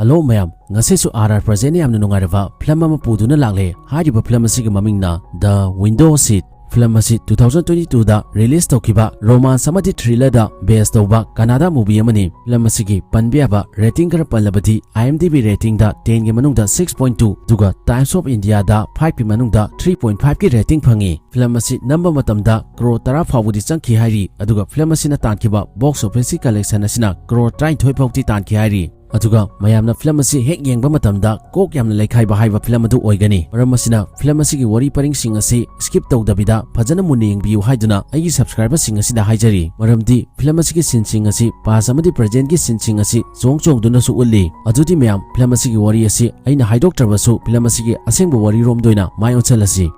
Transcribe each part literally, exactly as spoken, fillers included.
Hello ꯃꯌꯥꯝ, ꯉꯁꯤꯁꯨ R R present ꯌꯥꯝꯅ ꯅꯨꯡꯉꯥꯏꯔꯕ ꯐꯤꯂꯝ ꯑꯃ ꯄꯨꯗꯨꯅ ꯂꯥꯛꯂꯦ꯫ ꯍꯥꯏꯔꯤꯕ ꯐꯤꯂꯝ ꯑꯁꯤꯒꯤ ꯃꯃꯤꯡꯅ The Window Seat꯫ ꯐꯤꯂꯝ ꯑꯁꯤ two thousand twenty twoꯗ ꯔꯤꯂꯤꯁ ꯇꯧꯈꯤꯕ ꯔꯣꯃꯥꯟꯁ ꯑꯃꯗꯤ ꯊ꯭ꯔꯤꯂꯔꯗ ꯕꯦꯁ ꯇꯧꯕ ꯀꯅꯥꯗꯥ ꯃꯨꯚꯤ ꯑꯃꯅꯤ꯫ ꯐꯤꯂꯝ ꯑꯁꯤꯒꯤ ꯄꯟꯕ ꯌꯥꯕ ꯔꯦꯇꯤꯡ ꯈꯔ ꯄꯜꯂꯕꯗꯤ, IMDb ꯔꯦꯇꯤꯡꯗ ten ꯒꯤ ꯃꯅꯨꯡꯗ six point two, ꯑꯗꯨꯒ Times of Indiaꯗ five ꯀꯤ ꯃꯅꯨꯡꯗ three point five ꯀꯤ ꯔꯦꯇꯤꯡ ꯐꯪꯉꯤ꯫ ꯐꯤꯂꯝ ꯑꯁꯤ ꯅꯝꯕ ꯃꯇꯝꯗ ꯀ꯭ꯔꯣꯔ ꯇꯔꯥ ꯐꯥꯎꯕꯗꯤ ꯆꯪꯈꯤ ꯍꯥꯏꯔꯤ, ꯑꯗꯨꯒ ꯐꯤꯂꯝ ꯑꯁꯤꯅ ꯇꯥꯟꯈꯤꯕ ꯕꯣꯛꯁ ꯑꯣꯐꯤꯁꯀꯤ ꯀꯂꯦꯛꯁꯟ ꯑꯁꯤꯅ ꯀ꯭ꯔꯣꯔ ꯇꯔꯥꯅꯤꯊꯣꯏ ꯐꯥꯎꯗꯤ ꯇꯥꯟꯈꯤ ꯍꯥꯏꯔꯤ꯫ ꯑꯗꯨꯒ ꯃꯌꯥꯝꯅ ꯐꯤꯂꯝ ꯑꯁꯤ ꯍꯦꯛ ꯌꯦꯡꯕ ꯃꯇꯝꯗ ꯀꯣꯛ ꯌꯥꯝꯅ ꯂꯩꯈꯥꯏꯕ ꯍꯥꯏꯕ ꯐꯤꯂꯝ ꯑꯗꯨ ꯑꯣꯏꯒꯅꯤ꯫ ꯃꯔꯝ ꯑꯁꯤꯅ ꯐꯤꯂꯝ ꯑꯁꯤꯒꯤ ꯋꯥꯔꯤ ꯄꯔꯤꯡꯁꯤꯡ ꯑꯁꯤ ꯁ꯭ꯀꯤꯞ ꯇꯧꯗꯕꯤꯗ ꯐꯖꯅ ꯃꯨꯟꯅ ꯌꯦꯡꯕꯤꯌꯨ ꯍꯥꯏꯗꯨꯅ ꯑꯩꯒꯤ ꯁꯕꯁꯀ꯭ꯔꯥꯏꯕꯔꯁꯤꯡ ꯑꯁꯤꯗ ꯍꯥꯏꯖꯔꯤ꯫ ꯃꯔꯝꯗꯤ ꯐꯤꯂꯝ ꯑꯁꯤꯒꯤ ꯁꯤꯟꯁꯤꯡ ꯑꯁꯤ ꯄꯥꯁ ꯑꯃꯗꯤ ꯄ꯭ꯔꯖꯦꯟꯒꯤ ꯁꯤꯟꯁꯤꯡ ꯑꯁꯤ ꯆꯣꯡ ꯆꯣꯡꯗꯨꯅꯁꯨ ꯎꯠꯂꯤ꯫ ꯑꯗꯨꯗꯤ ꯃꯌꯥꯝ, ꯐꯤꯂꯝ ꯑꯁꯤꯒꯤ ꯋꯥꯔꯤ ꯑꯁꯤ ꯑꯩꯅ ꯍꯥꯏꯗꯣꯛꯇ꯭ꯔꯕꯁꯨ ꯐꯤꯂꯝ ꯑꯁꯤꯒꯤ ꯑꯁꯦꯡꯕ ꯋꯥꯔꯤꯔꯣꯝꯗ ꯑꯣꯏꯅ ꯃꯥꯏ ꯑꯣꯟꯁꯤꯜꯂꯁꯤ꯫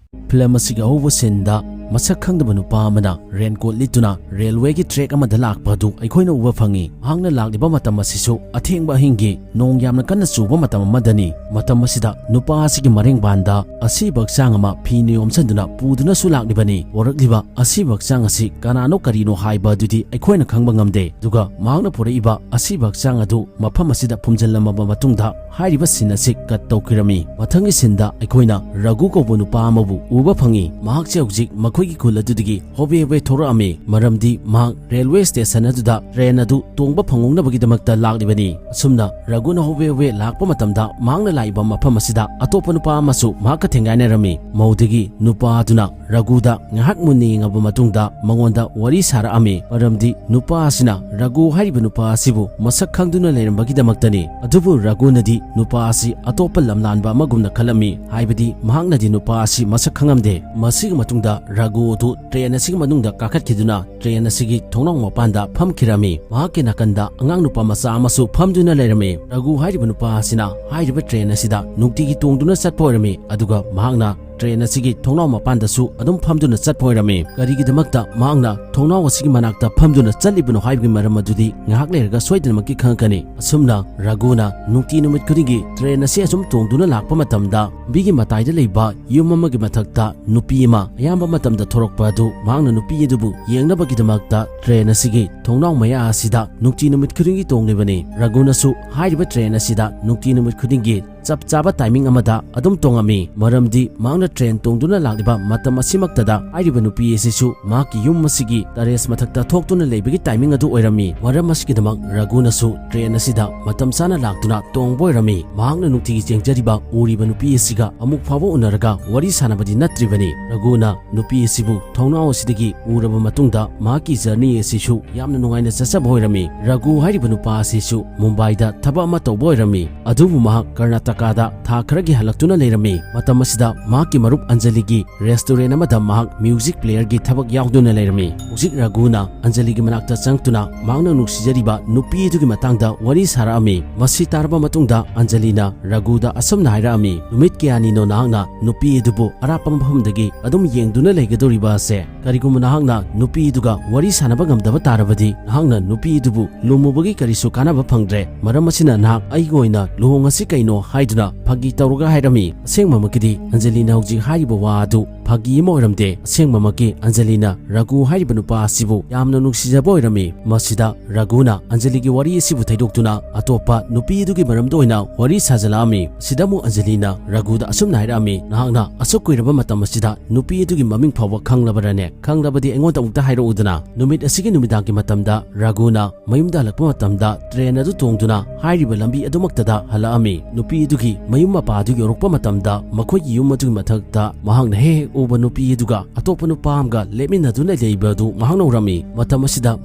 ꯐꯤꯂꯝ ꯑꯁꯤꯒꯤ ꯑꯍꯧꯕ ꯁꯤꯟꯗ ꯃꯁꯛ ꯈꯪꯗꯕ ꯅꯨꯄꯥ ꯑꯃꯅ ꯔꯦꯟꯀꯣꯠ ꯂꯤꯠꯇꯨꯅ ꯔꯦꯜꯋꯦꯒꯤ ꯇ꯭ꯔꯦꯛ ꯑꯃꯗ ꯂꯥꯛꯄ ꯑꯗꯨ ꯑꯩꯈꯣꯏꯅ ꯎꯕ ꯐꯪꯉꯤ꯫ ꯃꯍꯥꯛꯅ ꯂꯥꯛꯂꯤꯕ ꯃꯇꯝ ꯑꯁꯤꯁꯨ ꯑꯊꯦꯡꯕ ꯑꯍꯤꯡꯒꯤ ꯅꯣꯡ ꯌꯥꯝꯅ ꯀꯟꯅ ꯆꯨꯕ ꯃꯇꯝ ꯑꯃꯗꯅꯤ꯫ ꯃꯇꯝ ꯑꯁꯤꯗ ꯅꯨꯄꯥ ꯑꯁꯤꯒꯤ ꯃꯔꯦꯡꯕꯥꯟꯗ ꯑꯁꯤꯕ ꯍꯛꯆꯥꯡ ꯑꯃ ꯐꯤꯅ ꯌꯣꯝꯁꯤꯟꯗꯨꯅ ꯄꯨꯗꯨꯅꯁꯨ ꯂꯥꯛꯂꯤꯕꯅꯤ꯫ ꯄꯣꯔꯛꯂꯤꯕ ꯑꯁꯤꯕ ꯍꯛꯆꯥꯡ ꯑꯁꯤ ꯀꯅꯥꯅꯣ ꯀꯔꯤꯅꯣ ꯍꯥꯏꯕ ꯑꯗꯨꯗꯤ ꯑꯩꯈꯣꯏꯅ ꯈꯪꯕ ꯉꯝꯗꯦ꯫ ꯑꯗꯨꯒ ꯃꯍꯥꯛꯅ ꯄꯨꯔꯛꯏꯕ ꯑꯁꯤꯕ ꯍꯛꯆꯥꯡ ꯑꯗꯨ ꯃꯐꯝ ꯑꯁꯤꯗ ꯐꯨꯝꯖꯤꯜꯂꯝꯃꯕ ꯃꯇꯨꯡꯗ ꯍꯥꯏꯔꯤꯕ ꯁꯤꯟ ꯑꯁꯤ ꯀꯠ ꯇꯧꯈꯤꯔꯝꯃꯤ꯫ ꯃꯊꯪꯒꯤ ꯁꯤꯟꯗ ꯑꯩꯈꯣꯏꯅ ꯔꯘꯨ ꯀꯧꯕ ꯅꯨꯄꯥ ꯑꯃꯕꯨ ꯎꯕ ꯐꯪꯉꯤ꯫ ꯃꯍꯥꯛꯁꯦ ꯍꯧꯖꯤꯛ ꯃꯈꯣꯏꯒꯤ ꯈꯨꯜ ꯑꯗꯨꯗꯒꯤ ꯍꯣꯕꯦ ꯍꯣꯕꯦ ꯊꯣꯔꯛꯑꯝꯃꯤ, ꯃꯔꯝꯗꯤ ꯃꯍꯥꯛ ꯔꯦꯜꯋꯦ ꯁ꯭ꯇꯦꯁꯟ ꯑꯗꯨꯗ ꯇ꯭ꯔꯦꯟ ꯑꯗꯨ ꯇꯣꯡꯕ ꯐꯪꯍꯧꯅꯕꯒꯤꯗꯃꯛꯇ ꯂꯥꯛꯂꯤꯕꯅꯤ꯫ ꯑꯁꯨꯝꯅ ꯔꯘꯨꯅ ꯍꯣꯕꯦ ꯍꯣꯕꯦ ꯂꯥꯛꯄ ꯃꯇꯝꯗ ꯃꯍꯥꯛꯅ ꯂꯥꯛꯏꯕ ꯃꯐꯝ ꯑꯁꯤꯗ ꯑꯇꯣꯞꯄ ꯅꯨꯄꯥ ꯑꯃꯁꯨ ꯃꯍꯥꯛꯀ ꯊꯦꯡꯒꯥꯏꯅꯔꯝꯃꯤ꯫ ꯃꯧꯗꯒꯤ ꯅꯨꯄꯥ ꯑꯗꯨꯅ ꯔꯘꯨꯗ ꯉꯥꯏꯍꯥꯛ ꯃꯨꯟꯅ ꯌꯦꯡꯉꯕ ꯃꯇꯨꯡꯗ ꯃꯉꯣꯟꯗ ꯋꯥꯔꯤ ꯁꯥꯔꯛꯑꯝꯃꯤ, ꯃꯔꯝꯗꯤ ꯅꯨꯄꯥ ꯑꯁꯤꯅ ꯔꯘꯨ ꯍꯥꯏꯔꯤꯕ ꯅꯨꯄꯥ ꯑꯁꯤꯕꯨ ꯃꯁꯛ ꯈꯪꯗꯨꯅ ꯂꯩꯔꯝꯕꯒꯤꯗꯃꯛꯇꯅꯤ꯫ ꯑꯗꯨꯕꯨ ꯔꯘꯨꯅꯗꯤ ꯅꯨꯄꯥ ꯑꯁꯤ ꯑꯇꯣꯞꯄ ꯂꯝꯂꯥꯟꯕ ꯑꯃꯒꯨꯝꯅ ꯈꯜꯂꯝꯃꯤ, ꯍꯥꯏꯕꯗꯤ ꯃꯍꯥꯛꯅꯗꯤ ꯅꯨꯄꯥ ꯑꯁꯤ ꯃꯁꯛ ꯈꯪꯉꯝꯗꯦ꯫ ꯃꯁꯤꯒꯤ ꯃꯇꯨꯡꯗ ꯔꯘꯨ ꯑꯗꯨ ꯇ꯭ꯔꯦꯟ ꯑꯁꯤꯒꯤ ꯃꯅꯨꯡꯗ ꯀꯥꯈꯠꯈꯤꯗꯨꯅ ꯇ꯭ꯔꯦꯟ ꯑꯁꯤꯒꯤ ꯊꯣꯡꯅꯥꯎ ꯃꯄꯥꯟꯗ ꯐꯝꯈꯤꯔꯝꯃꯤ꯫ ꯃꯍꯥꯛꯀꯤ ꯅꯥꯀꯟꯗ ꯑꯉꯥꯡ ꯅꯨꯄꯥ ꯃꯆꯥ ꯑꯃꯁꯨ ꯐꯝꯗꯨꯅ ꯂꯩꯔꯝꯃꯤ꯫ ꯔꯘꯨ ꯍꯥꯏꯔꯤꯕ ꯅꯨꯄꯥ ꯑꯁꯤꯅ ꯍꯥꯏꯔꯤꯕ ꯇ꯭ꯔꯦꯟ ꯑꯁꯤꯗ ꯅꯨꯡꯇꯤꯒꯤ ꯇꯣꯡꯗꯨꯅ ꯆꯠꯄ ꯑꯣꯏꯔꯝꯃꯤ, ꯑꯗꯨꯒ ꯃꯍꯥꯛꯅ ꯇ꯭ꯔꯦꯟ ꯑꯁꯤꯒꯤ ꯊꯣꯡꯅꯥꯎ ꯃꯄꯥꯟꯗꯁꯨ ꯑꯗꯨꯝ ꯐꯝꯗꯨꯅ ꯆꯠꯄ ꯑꯣꯏꯔꯝꯃꯤ꯫ ꯀꯔꯤꯒꯤꯗꯃꯛꯇ ꯃꯍꯥꯛꯅ ꯊꯣꯡꯅꯥꯎ ꯑꯁꯤꯒꯤ ꯃꯅꯥꯛꯇ ꯐꯝꯗꯨꯅ ꯆꯠꯂꯤꯕꯅꯣ ꯍꯥꯏꯕꯒꯤ ꯃꯔꯝ ꯑꯗꯨꯗꯤ ꯉꯥꯏꯍꯥꯛ ꯂꯩꯔꯒ ꯁꯣꯏꯗꯅꯃꯛꯀꯤ ꯈꯪꯉꯛꯀꯅꯤ꯫ ꯑꯁꯨꯝꯅ ꯔꯘꯨꯅ ꯅꯨꯡꯇꯤ ꯅꯨꯃꯤꯠ ꯈꯨꯗꯤꯡꯒꯤ ꯇ꯭ꯔꯦꯟ ꯑꯁꯤ ꯑꯁꯨꯝ ꯇꯣꯡꯗꯨꯅ ꯂꯥꯛꯄ ꯃꯇꯝꯗ, ꯂꯝꯕꯤꯒꯤ ꯃꯇꯥꯏꯗ ꯂꯩꯕ ꯌꯨꯝ ꯑꯃꯒꯤ ꯃꯊꯛꯇ ꯅꯨꯄꯤ ꯑꯃ ꯑꯌꯥꯝꯕ ꯃꯇꯝꯗ ꯊꯣꯔꯛꯄ ꯑꯗꯨ ꯃꯍꯥꯛꯅ ꯅꯨꯄꯤ ꯑꯗꯨꯕꯨ ꯌꯦꯡꯅꯕꯒꯤꯗꯃꯛꯇ ꯇ꯭ꯔꯦꯟ ꯑꯁꯤꯒꯤ ꯊꯣꯡꯅꯥꯎ ꯃꯌꯥ ꯑꯁꯤꯗ ꯅꯨꯡꯇꯤ ꯅꯨꯃꯤꯠ ꯈꯨꯗꯤꯡꯒꯤ ꯇꯣꯡꯂꯤꯕꯅꯤ꯫ ꯔꯘꯨꯅꯁꯨ ꯍꯥꯏꯔꯤꯕ ꯇ꯭ꯔꯦꯟ ꯑꯁꯤꯗ ꯅꯨꯡꯇꯤ ꯅꯨꯃꯤꯠ ꯈꯨꯗꯤꯡꯒꯤ ꯆꯞ ꯆꯥꯕ ꯇꯥꯏꯃꯤꯡ ꯑꯃꯗ ꯑꯗꯨꯝ ꯇꯣꯡꯉꯝꯃꯤ, ꯃꯔꯝꯗꯤ ꯃꯍꯥꯛꯅ ꯇ꯭ꯔꯦꯟ ꯇꯣꯡꯗꯨꯅ ꯂꯥꯛꯂꯤꯕ ꯃꯇꯝ ꯑꯁꯤꯃꯛꯇꯗ ꯍꯥꯏꯔꯤꯕ ꯅꯨꯄꯤ ꯑꯁꯤꯁꯨ ꯃꯍꯥꯛꯀꯤ ꯌꯨꯝ ꯑꯁꯤꯒꯤ ꯇꯔꯦꯁ ꯃꯊꯛꯇ ꯊꯣꯛꯇꯨꯅ ꯂꯩꯕꯒꯤ ꯇꯥꯏꯃꯤꯡ ꯑꯗꯨ ꯑꯣꯏꯔꯝꯃꯤ꯫ ꯃꯔꯝ ꯑꯁꯤꯒꯤꯗꯃꯛ ꯔꯘꯨꯅꯁꯨ ꯇ꯭ꯔꯦꯟ ꯑꯁꯤꯗ ꯃꯇꯝ ꯆꯥꯅ ꯂꯥꯛꯇꯨꯅ ꯇꯣꯡꯕ ꯑꯣꯏꯔꯝꯃꯤ꯫ ꯃꯍꯥꯛꯅ ꯅꯨꯡꯇꯤꯒꯤ ꯌꯦꯡꯖꯔꯤꯕ ꯎꯔꯤꯕ ꯅꯨꯄꯤ ꯑꯁꯤꯒ ꯑꯃꯨꯛ ꯐꯥꯎꯕ ꯎꯅꯔꯒ ꯋꯥꯔꯤ ꯁꯥꯟꯅꯕꯗꯤ ꯅꯠꯇ꯭ꯔꯤꯕꯅꯤ꯫ ꯔꯘꯨꯅ ꯅꯨꯄꯤ ꯑꯁꯤꯕꯨ ꯊꯣꯡꯅꯥꯎ ꯑꯁꯤꯗꯒꯤ ꯎꯔꯕ ꯃꯇꯨꯡꯗ ꯃꯍꯥꯛꯀꯤ ꯖꯔꯅꯤ ꯑꯁꯤꯁꯨ ꯌꯥꯝꯅ ꯅꯨꯡꯉꯥꯏꯅ ꯆꯠꯆꯕ ꯑꯣꯏꯔꯝꯃꯤ꯫ ꯔꯘꯨ ꯍꯥꯏꯔꯤꯕ ꯅꯨꯄꯥ ꯑꯁꯤꯁꯨ ꯃꯨꯝꯕꯥꯏꯗ ꯊꯕꯛ ꯑꯃ ꯇꯧꯕ ꯑꯣꯏꯔꯝꯃꯤ, ꯑꯗꯨꯕꯨ ꯃꯍꯥꯛ ꯀꯔꯅꯥꯇꯀꯥꯗ ꯊꯥ ꯈꯔꯒꯤ ꯍꯜꯂꯛꯇꯨꯅ ꯂꯩꯔꯝꯃꯤ꯫ ꯃꯇꯝ ꯑꯁꯤꯗ ꯃꯍꯥꯛꯀꯤ ꯃꯔꯨꯞ ꯑꯟꯖꯂꯤꯒꯤ ꯔꯦꯁꯇꯨꯔꯦꯟ ꯑꯃꯗ ꯃꯍꯥꯛ ꯃ꯭ꯌꯨꯖꯤꯛ ꯄ꯭ꯂꯦꯌꯔꯒꯤ ꯊꯕꯛ ꯌꯥꯎꯗꯨꯅ ꯂꯩꯔꯝꯃꯤ꯫ ꯍꯧꯖꯤꯛ ꯔꯘꯨꯅ ꯑꯟꯖꯂꯤꯒꯤ ꯃꯅꯥꯛꯇ ꯆꯪꯂꯛꯇꯨꯅ ꯃꯍꯥꯛꯅ ꯅꯨꯡꯁꯤꯖꯔꯤꯕ ꯅꯨꯄꯤ ꯑꯗꯨꯒꯤ ꯃꯇꯥꯡꯗ ꯋꯥꯔꯤ ꯁꯥꯔꯛꯑꯝꯃꯤ꯫ ꯃꯁꯤ ꯇꯥꯔꯕ ꯃꯇꯨꯡꯗ ꯑꯟꯖꯂꯤꯅ ꯔꯘꯨꯗ ꯑꯁꯨꯝꯅ ꯍꯥꯏꯔꯛꯑꯝꯃꯤ, "ꯅꯨꯃꯤꯠ ꯀꯌꯥꯅꯤꯅꯣ ꯅꯍꯥꯛꯅ ꯅꯨꯄꯤ ꯑꯗꯨꯕꯨ ꯑꯔꯥꯞꯄ ꯃꯐꯝꯗꯒꯤ ꯑꯗꯨꯝ ꯌꯦꯡꯗꯨꯅ ꯂꯩꯒꯗꯧꯔꯤꯕ ꯑꯁꯦ? ꯀꯔꯤꯒꯨꯝꯕ ꯅꯍꯥꯛꯅ ꯅꯨꯄꯤ ꯑꯗꯨꯒ ꯋꯥꯔꯤ ꯁꯥꯟꯅꯕ ꯉꯝꯗꯕ ꯇꯥꯔꯕꯗꯤ, ꯅꯍꯥꯛꯅ ꯅꯨꯄꯤ ꯑꯗꯨꯕꯨ ꯂꯨꯝꯃꯨꯕꯒꯤ ꯀꯔꯤꯁꯨ ꯀꯥꯟꯅꯕ ꯐꯪꯗ꯭ꯔꯦ꯫ ꯃꯔꯝ ꯑꯁꯤꯅ ꯅꯍꯥꯛ ꯑꯩꯒꯤ ꯑꯣꯏꯅ ꯂꯨꯍꯣꯡꯉꯁꯤ ꯀꯩꯅꯣ?" ꯍꯥꯏꯗꯨꯅ ꯐꯥꯒꯤ ꯇꯧꯔꯒ ꯍꯥꯏꯔꯝꯃꯤ꯫ ꯑꯁꯦꯡꯕꯃꯛꯀꯤꯗꯤ ꯑꯟꯖꯂꯤꯅ ꯍꯧꯖꯤꯛ ꯍꯥꯏꯔꯤꯕ ꯋꯥ ꯑꯗꯨ ꯐꯥꯒꯤ ꯑꯃ ꯑꯣꯏꯔꯝꯗꯦ꯫ ꯑꯁꯦꯡꯕꯃꯛꯀꯤ ꯑꯟꯖꯂꯤꯅ ꯔꯘꯨ ꯍꯥꯏꯔꯤꯕ ꯅꯨꯄꯥ ꯑꯁꯤꯕꯨ ꯌꯥꯝꯅ ꯅꯨꯡꯁꯤꯖꯕ ꯑꯣꯏꯔꯝꯃꯤ꯫ ꯃꯁꯤꯗ ꯔꯘꯨꯅ ꯑꯟꯖꯂꯤꯒꯤ ꯋꯥꯔꯤ ꯑꯁꯤꯕꯨ ꯊꯩꯗꯣꯛꯇꯨꯅ ꯑꯇꯣꯞꯄ ꯅꯨꯄꯤ ꯑꯗꯨꯒꯤ ꯃꯔꯝꯗ ꯑꯣꯏꯅ ꯋꯥꯔꯤ ꯁꯥꯖꯜꯂꯛꯑꯝꯃꯤ꯫ ꯁꯤꯗ ꯑꯃꯨꯛ ꯑꯟꯖꯂꯤꯅ ꯔꯘꯨꯗ ꯑꯁꯨꯝꯅ ꯍꯥꯏꯔꯛꯑꯝꯃꯤ, "ꯅꯍꯥꯛꯅ ꯑꯁꯨꯛ ꯀꯨꯏꯔꯕ ꯃꯇꯝ ꯑꯁꯤꯗ ꯅꯨꯄꯤ ꯑꯗꯨꯒꯤ ꯃꯃꯤꯡ ꯐꯥꯎꯕ ꯈꯪꯂꯕꯔꯅꯦ? ꯈꯪꯂꯕꯗꯤ ꯑꯩꯉꯣꯟꯗ ꯑꯃꯨꯛꯇ ꯍꯥꯏꯔꯛꯎꯗꯅ꯫ ꯅꯨꯃꯤꯠ ꯑꯁꯤꯒꯤ ꯅꯨꯃꯤꯗꯥꯡꯒꯤ ꯃꯇꯝꯗ ꯔꯘꯨꯅ ꯃꯌꯨꯝꯗ ꯍꯜꯂꯛꯄ ꯃꯇꯝꯗ ꯇ꯭ꯔꯦꯟ ꯑꯗꯨ ꯇꯣꯡꯗꯨꯅ ꯍꯥꯏꯔꯤꯕ ꯂꯝꯕꯤ ꯑꯗꯨꯃꯛꯇꯗ ꯍꯜꯂꯛꯑꯝꯃꯤ꯫ ꯅꯨꯄꯤ ꯑꯗꯨꯒꯤ ꯃꯌꯨꯝ ꯃꯄꯥ ꯑꯗꯨ ꯌꯧꯔꯛꯄ ꯃꯇꯝꯗ ꯃꯈꯣꯏꯒꯤ ꯌꯨꯝ ꯑꯗꯨꯒꯤ ꯃꯊꯛꯇ ꯃꯍꯥꯛꯅ ꯍꯦꯛ ꯍꯦꯛ ꯎꯕ ꯅꯨꯄꯤ ꯑꯗꯨꯒ ꯑꯇꯣꯞꯄ ꯅꯨꯄꯥ ꯑꯃꯒ ꯂꯦꯞꯃꯤꯟꯅꯗꯨꯅ ꯂꯩꯕ ꯑꯗꯨ ꯃꯍꯥꯛꯅ ꯎꯔꯝꯃꯤ꯫ ꯃꯇꯝ ꯑꯁꯤꯗ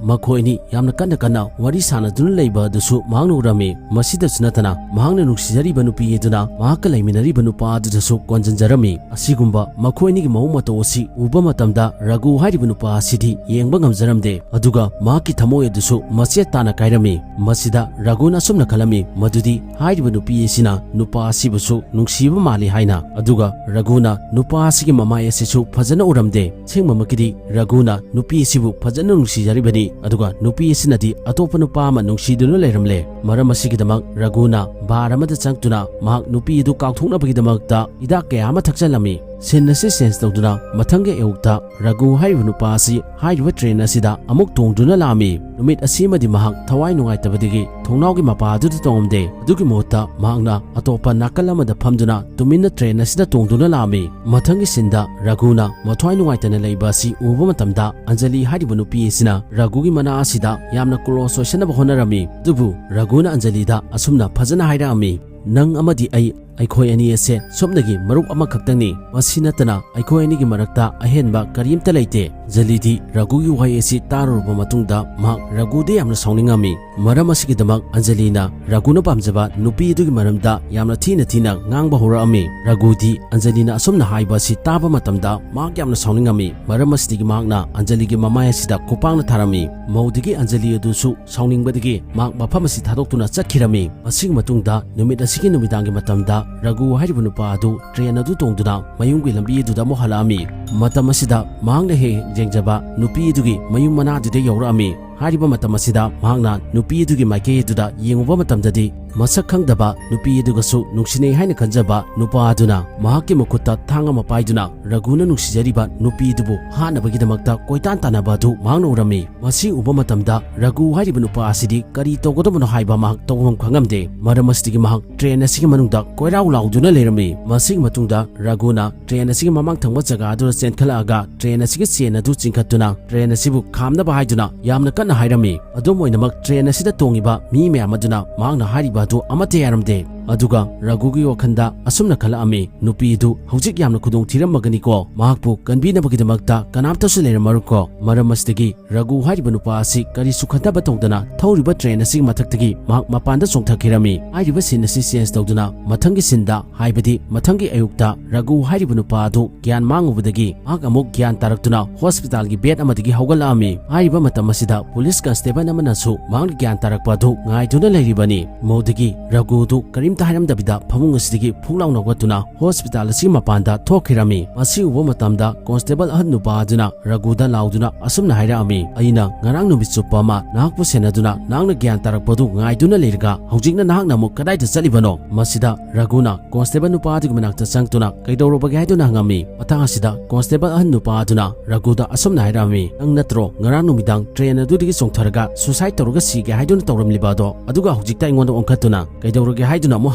ꯃꯈꯣꯏ ꯑꯅꯤ ꯌꯥꯝꯅ ꯀꯟꯅ ꯀꯟꯅ ꯋꯥꯔꯤ ꯁꯥꯟꯅꯗꯨꯅ ꯂꯩꯕ ꯑꯗꯨꯁꯨ ꯃꯍꯥꯛꯅ ꯎꯔꯝꯃꯤ꯫ ꯃꯁꯤꯗꯁꯨ ꯅꯠꯇꯅ ꯃꯍꯥꯛꯅ ꯅꯨꯡꯁꯤꯖꯔꯤꯕ ꯅꯨꯄꯤ ꯑꯗꯨꯅ ꯃꯍꯥꯛꯀ ꯂꯩꯃꯤꯟꯅꯔꯤꯕ ꯅꯨꯄꯥ ꯑꯗꯨꯗꯁꯨ ꯀꯣꯟꯁꯤꯟꯖꯔꯝꯃꯤ꯫ ꯑꯁꯤꯒꯨꯝꯕ ꯃꯈꯣꯏ ꯑꯅꯤꯒꯤ ꯃꯑꯣꯡ ꯃꯇꯧ ꯑꯁꯤ ꯎꯕ ꯃꯇꯝꯗ ꯔꯘꯨ ꯍꯥꯏꯔꯤꯕ ꯅꯨꯄꯥ ꯑꯁꯤꯗꯤ ꯌꯦꯡꯕ ꯉꯝꯖꯔꯝꯗꯦ꯫ ꯑꯗꯨꯒ ꯃꯍꯥꯛꯀꯤ ꯊꯃꯣꯏ ꯑꯗꯨꯁꯨ ꯃꯆꯦꯠ ꯇꯥꯅ ꯀꯥꯏꯔꯝꯃꯤ꯫ ꯃꯁꯤꯗ ꯔꯘꯨꯅ ꯑꯁꯨꯝꯅ ꯈꯜꯂꯝꯃꯤ, ꯃꯗꯨꯗꯤ ꯍꯥꯏꯔꯤꯕ ꯅꯨꯄꯤ ꯑꯁꯤꯅ ꯅꯨꯄꯥ ꯑꯁꯤꯕꯨꯁꯨ ꯅꯨꯡꯁꯤꯕ ꯃꯥꯜꯂꯤ ꯍꯥꯏꯅ꯫ ꯑꯗꯨꯒ ꯔꯘꯨꯅ ꯅꯨꯄꯥ ꯑꯁꯤꯒꯤ ꯃꯃꯥꯏ ꯑꯁꯤꯁꯨ ꯐꯖꯅ ꯎꯔꯝꯗꯦ꯫ ꯑꯁꯦꯡꯕꯃꯛꯀꯤꯗꯤ ꯔꯘꯨꯅ ꯅꯨꯄꯤ ꯑꯁꯤꯕꯨ ꯐꯖꯅ ꯅꯨꯡꯁꯤꯖꯔꯤꯕꯅꯤ, ꯑꯗꯨꯒ ꯅꯨꯄꯤ ꯑꯁꯤꯅꯗꯤ ꯑꯇꯣꯞꯄ ꯅꯨꯄꯥ ꯑꯃ ꯅꯨꯡꯁꯤꯗꯨꯅ ꯂꯩꯔꯝꯂꯦ꯫ ꯃꯔꯝ ꯑꯁꯤꯒꯤꯗꯃꯛ ꯔꯘꯨꯅ ꯕꯥꯔ ꯑꯃꯗ ꯆꯪꯗꯨꯅ ꯃꯍꯥꯛ ꯅꯨꯄꯤ ꯑꯗꯨ ꯀꯥꯎꯊꯣꯛꯅꯕꯒꯤꯗꯃꯛꯇ ꯍꯤꯗꯥꯛ ꯀꯌꯥ ꯑꯃ ꯊꯛꯆꯜꯂꯝꯃꯤ꯫ ꯁꯤꯟ ꯑꯁꯤ ꯆꯦꯟꯖ ꯇꯧꯗꯨꯅ ꯃꯊꯪꯒꯤ ꯑꯌꯨꯛꯇ ꯔꯘꯨ ꯍꯥꯏꯔꯤꯕ ꯅꯨꯄꯥ ꯑꯁꯤ ꯍꯥꯏꯔꯤꯕ ꯇ꯭ꯔꯦꯟ ꯑꯁꯤꯗ ꯑꯃꯨꯛ ꯇꯣꯡꯗꯨꯅ ꯂꯥꯛꯑꯝꯃꯤ꯫ ꯅꯨꯃꯤꯠ ꯑꯁꯤꯃꯗꯤ ꯃꯍꯥꯛ ꯊꯋꯥꯏ ꯅꯨꯡꯉꯥꯏꯇꯕꯗꯒꯤ ꯊꯣꯡꯅꯥꯎꯒꯤ ꯃꯄꯥ ꯑꯗꯨꯗ ꯇꯣꯡꯉꯝꯗꯦ꯫ ꯑꯗꯨꯒꯤ ꯃꯍꯨꯠꯇ ꯃꯍꯥꯛꯅ ꯑꯇꯣꯞꯄ ꯅꯥꯀꯜ ꯑꯃꯗ ꯐꯝꯗꯨꯅ ꯇꯨꯃꯤꯟꯅ ꯇ꯭ꯔꯦꯟ ꯑꯁꯤꯗ ꯇꯣꯡꯗꯨꯅ ꯂꯥꯛꯑꯝꯃꯤ꯫ ꯃꯊꯪꯒꯤ ꯁꯤꯟꯗ ꯔꯘꯨꯅ ꯃꯊ꯭ꯋꯥꯏ ꯅꯨꯡꯉꯥꯏꯇꯅ ꯂꯩꯕ ꯑꯁꯤ ꯎꯕ ꯃꯇꯝꯗ, ꯑꯟꯖꯂꯤ ꯍꯥꯏꯔꯤꯕ ꯅꯨꯄꯤ ꯑꯁꯤꯅ ꯔꯘꯨꯒꯤ ꯃꯅꯥ ꯑꯁꯤꯗ ꯌꯥꯝꯅ ꯀ꯭ꯂꯣꯁ ꯑꯣꯏꯁꯟꯅꯕ ꯍꯣꯠꯅꯔꯝꯃꯤ꯫ ꯑꯗꯨꯕꯨ ꯔꯘꯨꯅ ꯑꯟꯖꯂꯤꯗ ꯑꯁꯨꯝꯅ ꯐꯖꯅ ꯍꯥꯏꯔꯛꯑꯝꯃꯤ, "ꯅꯪ ꯑꯃꯗꯤ ꯑꯩ, ꯑꯩꯈꯣꯏ ꯑꯅꯤ ꯑꯁꯦ ꯁꯨꯞꯅꯒꯤ ꯃꯔꯨꯞ ꯑꯃꯈꯛꯇꯪꯅꯤ꯫ ꯃꯁꯤ ꯅꯠꯇꯅ ꯑꯩꯈꯣꯏ ꯑꯅꯤꯒꯤ ꯃꯔꯛꯇ ꯑꯍꯦꯟꯕ ꯀꯔꯤꯝꯇ ꯂꯩꯇꯦ꯫" ꯑꯟꯖꯂꯤꯗꯤ ꯔꯘꯨꯒꯤ ꯋꯥꯍꯩ ꯑꯁꯤ ꯇꯥꯔꯨꯔꯕ ꯃꯇꯨꯡꯗ ꯃꯍꯥꯛ ꯔꯘꯨꯗ ꯌꯥꯝꯅ ꯁꯥꯎꯅꯤꯡꯉꯝꯃꯤ꯫ ꯃꯔꯝ ꯑꯁꯤꯒꯤꯗꯃꯛ ꯑꯟꯖꯂꯤꯅ ꯔꯘꯨꯅ ꯄꯥꯝꯖꯕ ꯅꯨꯄꯤ ꯑꯗꯨꯒꯤ ꯃꯔꯝꯗ ꯌꯥꯝꯅ ꯊꯤꯅ ꯊꯤꯅ ꯉꯥꯡꯕ ꯍꯧꯔꯛꯑꯝꯃꯤ꯫ ꯔꯘꯨꯗꯤ ꯑꯟꯖꯂꯤꯅ ꯑꯁꯨꯝꯅ ꯍꯥꯏꯕ ꯑꯁꯤ ꯇꯥꯕ ꯃꯇꯝꯗ ꯃꯍꯥꯛ ꯌꯥꯝꯅ ꯁꯥꯎꯅꯤꯡꯉꯝꯃꯤ꯫ ꯃꯔꯝ ꯑꯁꯤꯗꯒꯤ ꯃꯍꯥꯛꯅ ꯑꯟꯖꯂꯤꯒꯤ ꯃꯃꯥꯏ ꯑꯁꯤꯗ ꯈꯨꯄꯥꯛꯅ ꯊꯥꯔꯝꯃꯤ꯫ ꯃꯧꯗꯒꯤ ꯑꯟꯖꯂꯤ ꯑꯗꯨꯁꯨ ꯁꯥꯎꯅꯤꯡꯕꯗꯒꯤ ꯃꯍꯥꯛ ꯃꯐꯝ ꯑꯁꯤ ꯊꯥꯗꯣꯛꯇꯨꯅ ꯆꯠꯈꯤꯔꯝꯃꯤ꯫ ꯑꯁꯤꯒꯤ ꯃꯇꯨꯡꯗ ꯅꯨꯃꯤꯠ ꯑꯁꯤꯒꯤ ꯅꯨꯃꯤꯗꯥꯡꯒꯤ ꯃꯇꯝꯗ ꯔꯘꯨ ꯍꯥꯏꯔꯤꯕ ꯅꯨꯄꯥ ꯑꯗꯨ ꯇ꯭ꯔꯦꯟ ꯑꯗꯨ ꯇꯣꯡꯗꯨꯅ ꯃꯌꯨꯝꯒꯤ ꯂꯝꯕꯤ ꯑꯗꯨꯗ ꯑꯃꯨꯛ ꯍꯜꯂꯛꯑꯝꯃꯤ꯫ ꯃꯇꯝ ꯑꯁꯤꯗ ꯃꯍꯥꯛꯅ ꯍꯦꯛ ꯍꯦꯛ ꯌꯦꯡꯖꯕ ꯅꯨꯄꯤ ꯑꯗꯨꯒꯤ ꯃꯌꯨꯝ ꯃꯅꯥꯛ ꯑꯗꯨꯗ ꯌꯧꯔꯛꯑꯝꯃꯤ꯫ ꯍꯥꯏꯔꯤꯕ ꯃꯇꯝ ꯑꯁꯤꯗ ꯃꯍꯥꯛꯅ ꯅꯨꯄꯤ ꯑꯗꯨꯒꯤ ꯃꯥꯏꯀꯩ ꯑꯗꯨꯗ ꯌꯦꯡꯉꯨꯕ ꯃꯇꯝꯗꯗꯤ, ꯃꯁꯛ ꯈꯪꯗꯕ ꯅꯨꯄꯤ ꯑꯗꯨꯒꯁꯨ ꯅꯨꯡꯁꯤꯅꯩ ꯍꯥꯏꯅ ꯈꯟꯖꯕ ꯅꯨꯄꯥ ꯑꯗꯨꯅ ꯃꯍꯥꯛꯀꯤ ꯃꯈꯨꯠꯇ ꯊꯥꯡ ꯑꯃ ꯄꯥꯏꯗꯨꯅ ꯔꯘꯨꯅ ꯅꯨꯡꯁꯤꯖꯔꯤꯕ ꯅꯨꯄꯤ ꯑꯗꯨꯕꯨ ꯍꯥꯠꯅꯕꯒꯤꯗꯃꯛꯇ ꯀꯣꯏꯇꯥꯟ ꯇꯥꯟꯅꯕ ꯑꯗꯨ ꯃꯍꯥꯛꯅ ꯎꯔꯝꯃꯤ꯫ ꯃꯁꯤ ꯎꯕ ꯃꯇꯝꯗ ꯔꯘꯨ ꯍꯥꯏꯔꯤꯕ ꯅꯨꯄꯥ ꯑꯁꯤꯗꯤ ꯀꯔꯤ ꯇꯧꯒꯗꯕꯅꯣ ꯍꯥꯏꯕ ꯃꯍꯥꯛ ꯇꯧꯐꯝ ꯈꯪꯉꯝꯗꯦ꯫ ꯃꯔꯝ ꯑꯁꯤꯗꯒꯤ ꯃꯍꯥꯛ ꯇ꯭ꯔꯦꯟ ꯑꯁꯤꯒꯤ ꯃꯅꯨꯡꯗ ꯀꯣꯏꯔꯥꯎ ꯂꯥꯎꯗꯨꯅ ꯂꯩꯔꯝꯃꯤ꯫ ꯃꯁꯤꯒꯤ ꯃꯇꯨꯡꯗ ꯔꯘꯨꯅ ꯇ꯭ꯔꯦꯟ ꯑꯁꯤꯒꯤ ꯃꯃꯥꯡ ꯊꯪꯕ ꯖꯒꯥ ꯑꯗꯨꯗ ꯆꯦꯟꯈꯠꯂꯛꯑꯒ ꯇ꯭ꯔꯦꯟ ꯑꯁꯤꯒꯤ ꯆꯦꯟ ꯑꯗꯨ ꯆꯤꯡꯈꯠꯇꯨꯅ ꯇ꯭ꯔꯦꯟ ꯑꯁꯤꯕꯨ ꯈꯥꯝꯅꯕ ꯍꯥꯏꯗꯨꯅ ꯌꯥꯝꯅ ꯀꯟꯅ ꯍꯥꯏꯔꯝꯃꯤ꯫ ꯑꯗꯨꯝ ꯑꯣꯏꯅꯃꯛ ꯇ꯭ꯔꯦꯟ ꯑꯁꯤꯗ ꯇꯣꯡꯉꯤꯕ ꯃꯤ ꯃꯌꯥꯝ ꯑꯗꯨꯅ ꯃꯍꯥꯛꯅ ꯍꯥꯏꯔꯤꯕ ꯑꯗꯨ ꯑꯃꯠꯇ ꯌꯥꯔꯝꯗꯦ꯫ ꯑꯗꯨꯒ ꯔꯘꯨꯒꯤ ꯋꯥꯈꯜꯗ ꯑꯁꯨꯝꯅ ꯈꯜꯂꯛꯑꯝꯃꯤ, "ꯅꯨꯄꯤ ꯑꯗꯨ ꯍꯧꯖꯤꯛ ꯌꯥꯝꯅ ꯈꯨꯗꯣꯡ ꯊꯤꯔꯝꯃꯒꯅꯤꯀꯣ, ꯃꯍꯥꯛꯄꯨ ꯀꯟꯕꯤꯅꯕꯒꯤꯗꯃꯛꯇ ꯀꯅꯥꯝꯇꯁꯨ ꯂꯩꯔꯝꯃꯔꯣꯏꯀꯣ"꯫ ꯃꯔꯝ ꯑꯁꯤꯗꯒꯤ ꯔꯘꯨ ꯍꯥꯏꯔꯤꯕ ꯅꯨꯄꯥ ꯑꯁꯤ ꯀꯔꯤꯁꯨ ꯈꯟꯊꯕ ꯇꯧꯗꯅ ꯊꯧꯔꯤꯕ ꯇ꯭ꯔꯦꯟ ꯑꯁꯤꯒꯤ ꯃꯊꯛꯇꯒꯤ ꯃꯍꯥꯛ ꯃꯄꯥꯟꯗ ꯆꯣꯡꯊꯈꯤꯔꯝꯃꯤ꯫ ꯍꯥꯏꯔꯤꯕ ꯁꯤꯟ ꯑꯁꯤ ꯆꯦꯟꯖ ꯇꯧꯗꯨꯅ ꯃꯊꯪꯒꯤ ꯁꯤꯟꯗ, ꯍꯥꯏꯕꯗꯤ ꯃꯊꯪꯒꯤ ꯑꯌꯨꯛꯇ ꯔꯘꯨ ꯍꯥꯏꯔꯤꯕ ꯅꯨꯄꯥ ꯑꯗꯨ ꯒ꯭ꯌꯥꯟ ꯃꯥꯡꯉꯨꯕꯗꯒꯤ ꯃꯍꯥꯛ ꯑꯃꯨꯛ ꯒ꯭ꯌꯥꯟ ꯇꯥꯔꯛꯇꯨꯅ ꯍꯣꯁꯄꯤꯇꯥꯜꯒꯤ ꯕꯦꯗ ꯑꯃꯗꯒꯤ ꯍꯧꯒꯠꯂꯛꯑꯝꯃꯤ꯫ ꯍꯥꯏꯔꯤꯕ ꯃꯇꯝ ꯑꯁꯤꯗ ꯄꯨꯂꯤꯁ ꯀꯟꯁꯇꯦꯕꯜ ꯑꯃꯅꯁꯨ ꯃꯍꯥꯛꯅ ꯒ꯭ꯌꯥꯟ ꯇꯥꯔꯛꯄ ꯑꯗꯨ ꯉꯥꯏꯗꯨꯅ ꯂꯩꯔꯤꯕꯅꯤ꯫ ꯃꯗꯨꯗꯒꯤ ꯔꯘꯨ ꯑꯗꯨ ꯀꯔꯤꯝꯇ ꯍꯥꯏꯔꯝꯗꯕꯤꯗ ꯐꯃꯨꯡ ꯑꯁꯤꯗꯒꯤ ꯐꯨꯛ ꯂꯥꯎꯅ ꯍꯧꯒꯠꯇꯨꯅ ꯍꯣꯁꯄꯤꯇꯥꯜ ꯑꯁꯤꯒꯤ ꯃꯄꯥꯟꯗ ꯊꯣꯛꯈꯤꯔꯝꯃꯤ꯫ ꯃꯁꯤ ꯎꯕ ꯃꯇꯝꯗ ꯀꯣꯟꯁꯇꯦꯕꯜ ꯑꯍꯟ ꯅꯨꯄꯥ ꯑꯗꯨꯅ ꯔꯘꯨꯗ ꯂꯥꯎꯗꯨꯅ ꯑꯁꯨꯝꯅ ꯍꯥꯏꯔꯛꯑꯝꯃꯤ, "ꯑꯩꯅ ꯉꯔꯥꯡ ꯅꯨꯃꯤꯠ ꯆꯨꯞꯄ ꯑꯃ ꯅꯍꯥꯛꯄꯨ ꯁꯦꯟꯅꯗꯨꯅ ꯅꯍꯥꯛꯅ ꯒ꯭ꯌꯥꯟ ꯇꯥꯔꯛꯄꯗꯨ ꯉꯥꯏꯗꯨꯅ ꯂꯩꯔꯒ ꯍꯧꯖꯤꯛꯅ ꯅꯍꯥꯛꯅ ꯑꯃꯨꯛ ꯀꯗꯥꯏꯗ ꯆꯠꯂꯤꯕꯅꯣ?" ꯃꯁꯤꯗ ꯔꯘꯨꯅ ꯀꯣꯟꯁꯇꯦꯕꯜ ꯅꯨꯄꯥ ꯑꯗꯨꯒꯤ ꯃꯅꯥꯛꯇ ꯆꯪꯗꯨꯅ "ꯀꯩꯗꯧꯔꯕꯒꯦ?" ꯍꯥꯏꯗꯨꯅ ꯍꯪꯉꯝꯃꯤ꯫ ꯃꯇꯥꯡ ꯑꯁꯤꯗ ꯀꯣꯟꯁꯇꯦꯕꯜ ꯑꯍꯟ ꯅꯨꯄꯥ ꯑꯗꯨꯅ ꯔꯘꯨꯗ ꯑꯁꯨꯝꯅ ꯍꯥꯏꯔꯛꯑꯝꯃꯤ, "ꯅꯪ ꯅꯠꯇ꯭ꯔꯣ ꯉꯔꯥꯡ ꯅꯨꯃꯤꯗꯥꯡ ꯇ꯭ꯔꯦꯟ ꯑꯗꯨꯗꯒꯤ ꯆꯣꯡꯊꯔꯒ ꯁꯨꯁꯥꯏꯗ ꯇꯧꯔꯒ ꯁꯤꯒꯦ ꯍꯥꯏꯗꯨꯅ ꯇꯧꯔꯝꯂꯤꯕ ꯑꯗꯣ? ꯑꯗꯨꯒ ꯍꯧꯖꯤꯛꯇ ꯑꯩꯉꯣꯟꯗ ꯑꯣꯟꯈꯠꯇꯨꯅ ꯀꯩꯗꯧꯔꯒꯦ ꯍꯥꯏꯗꯨꯅ ꯑꯃꯨꯛ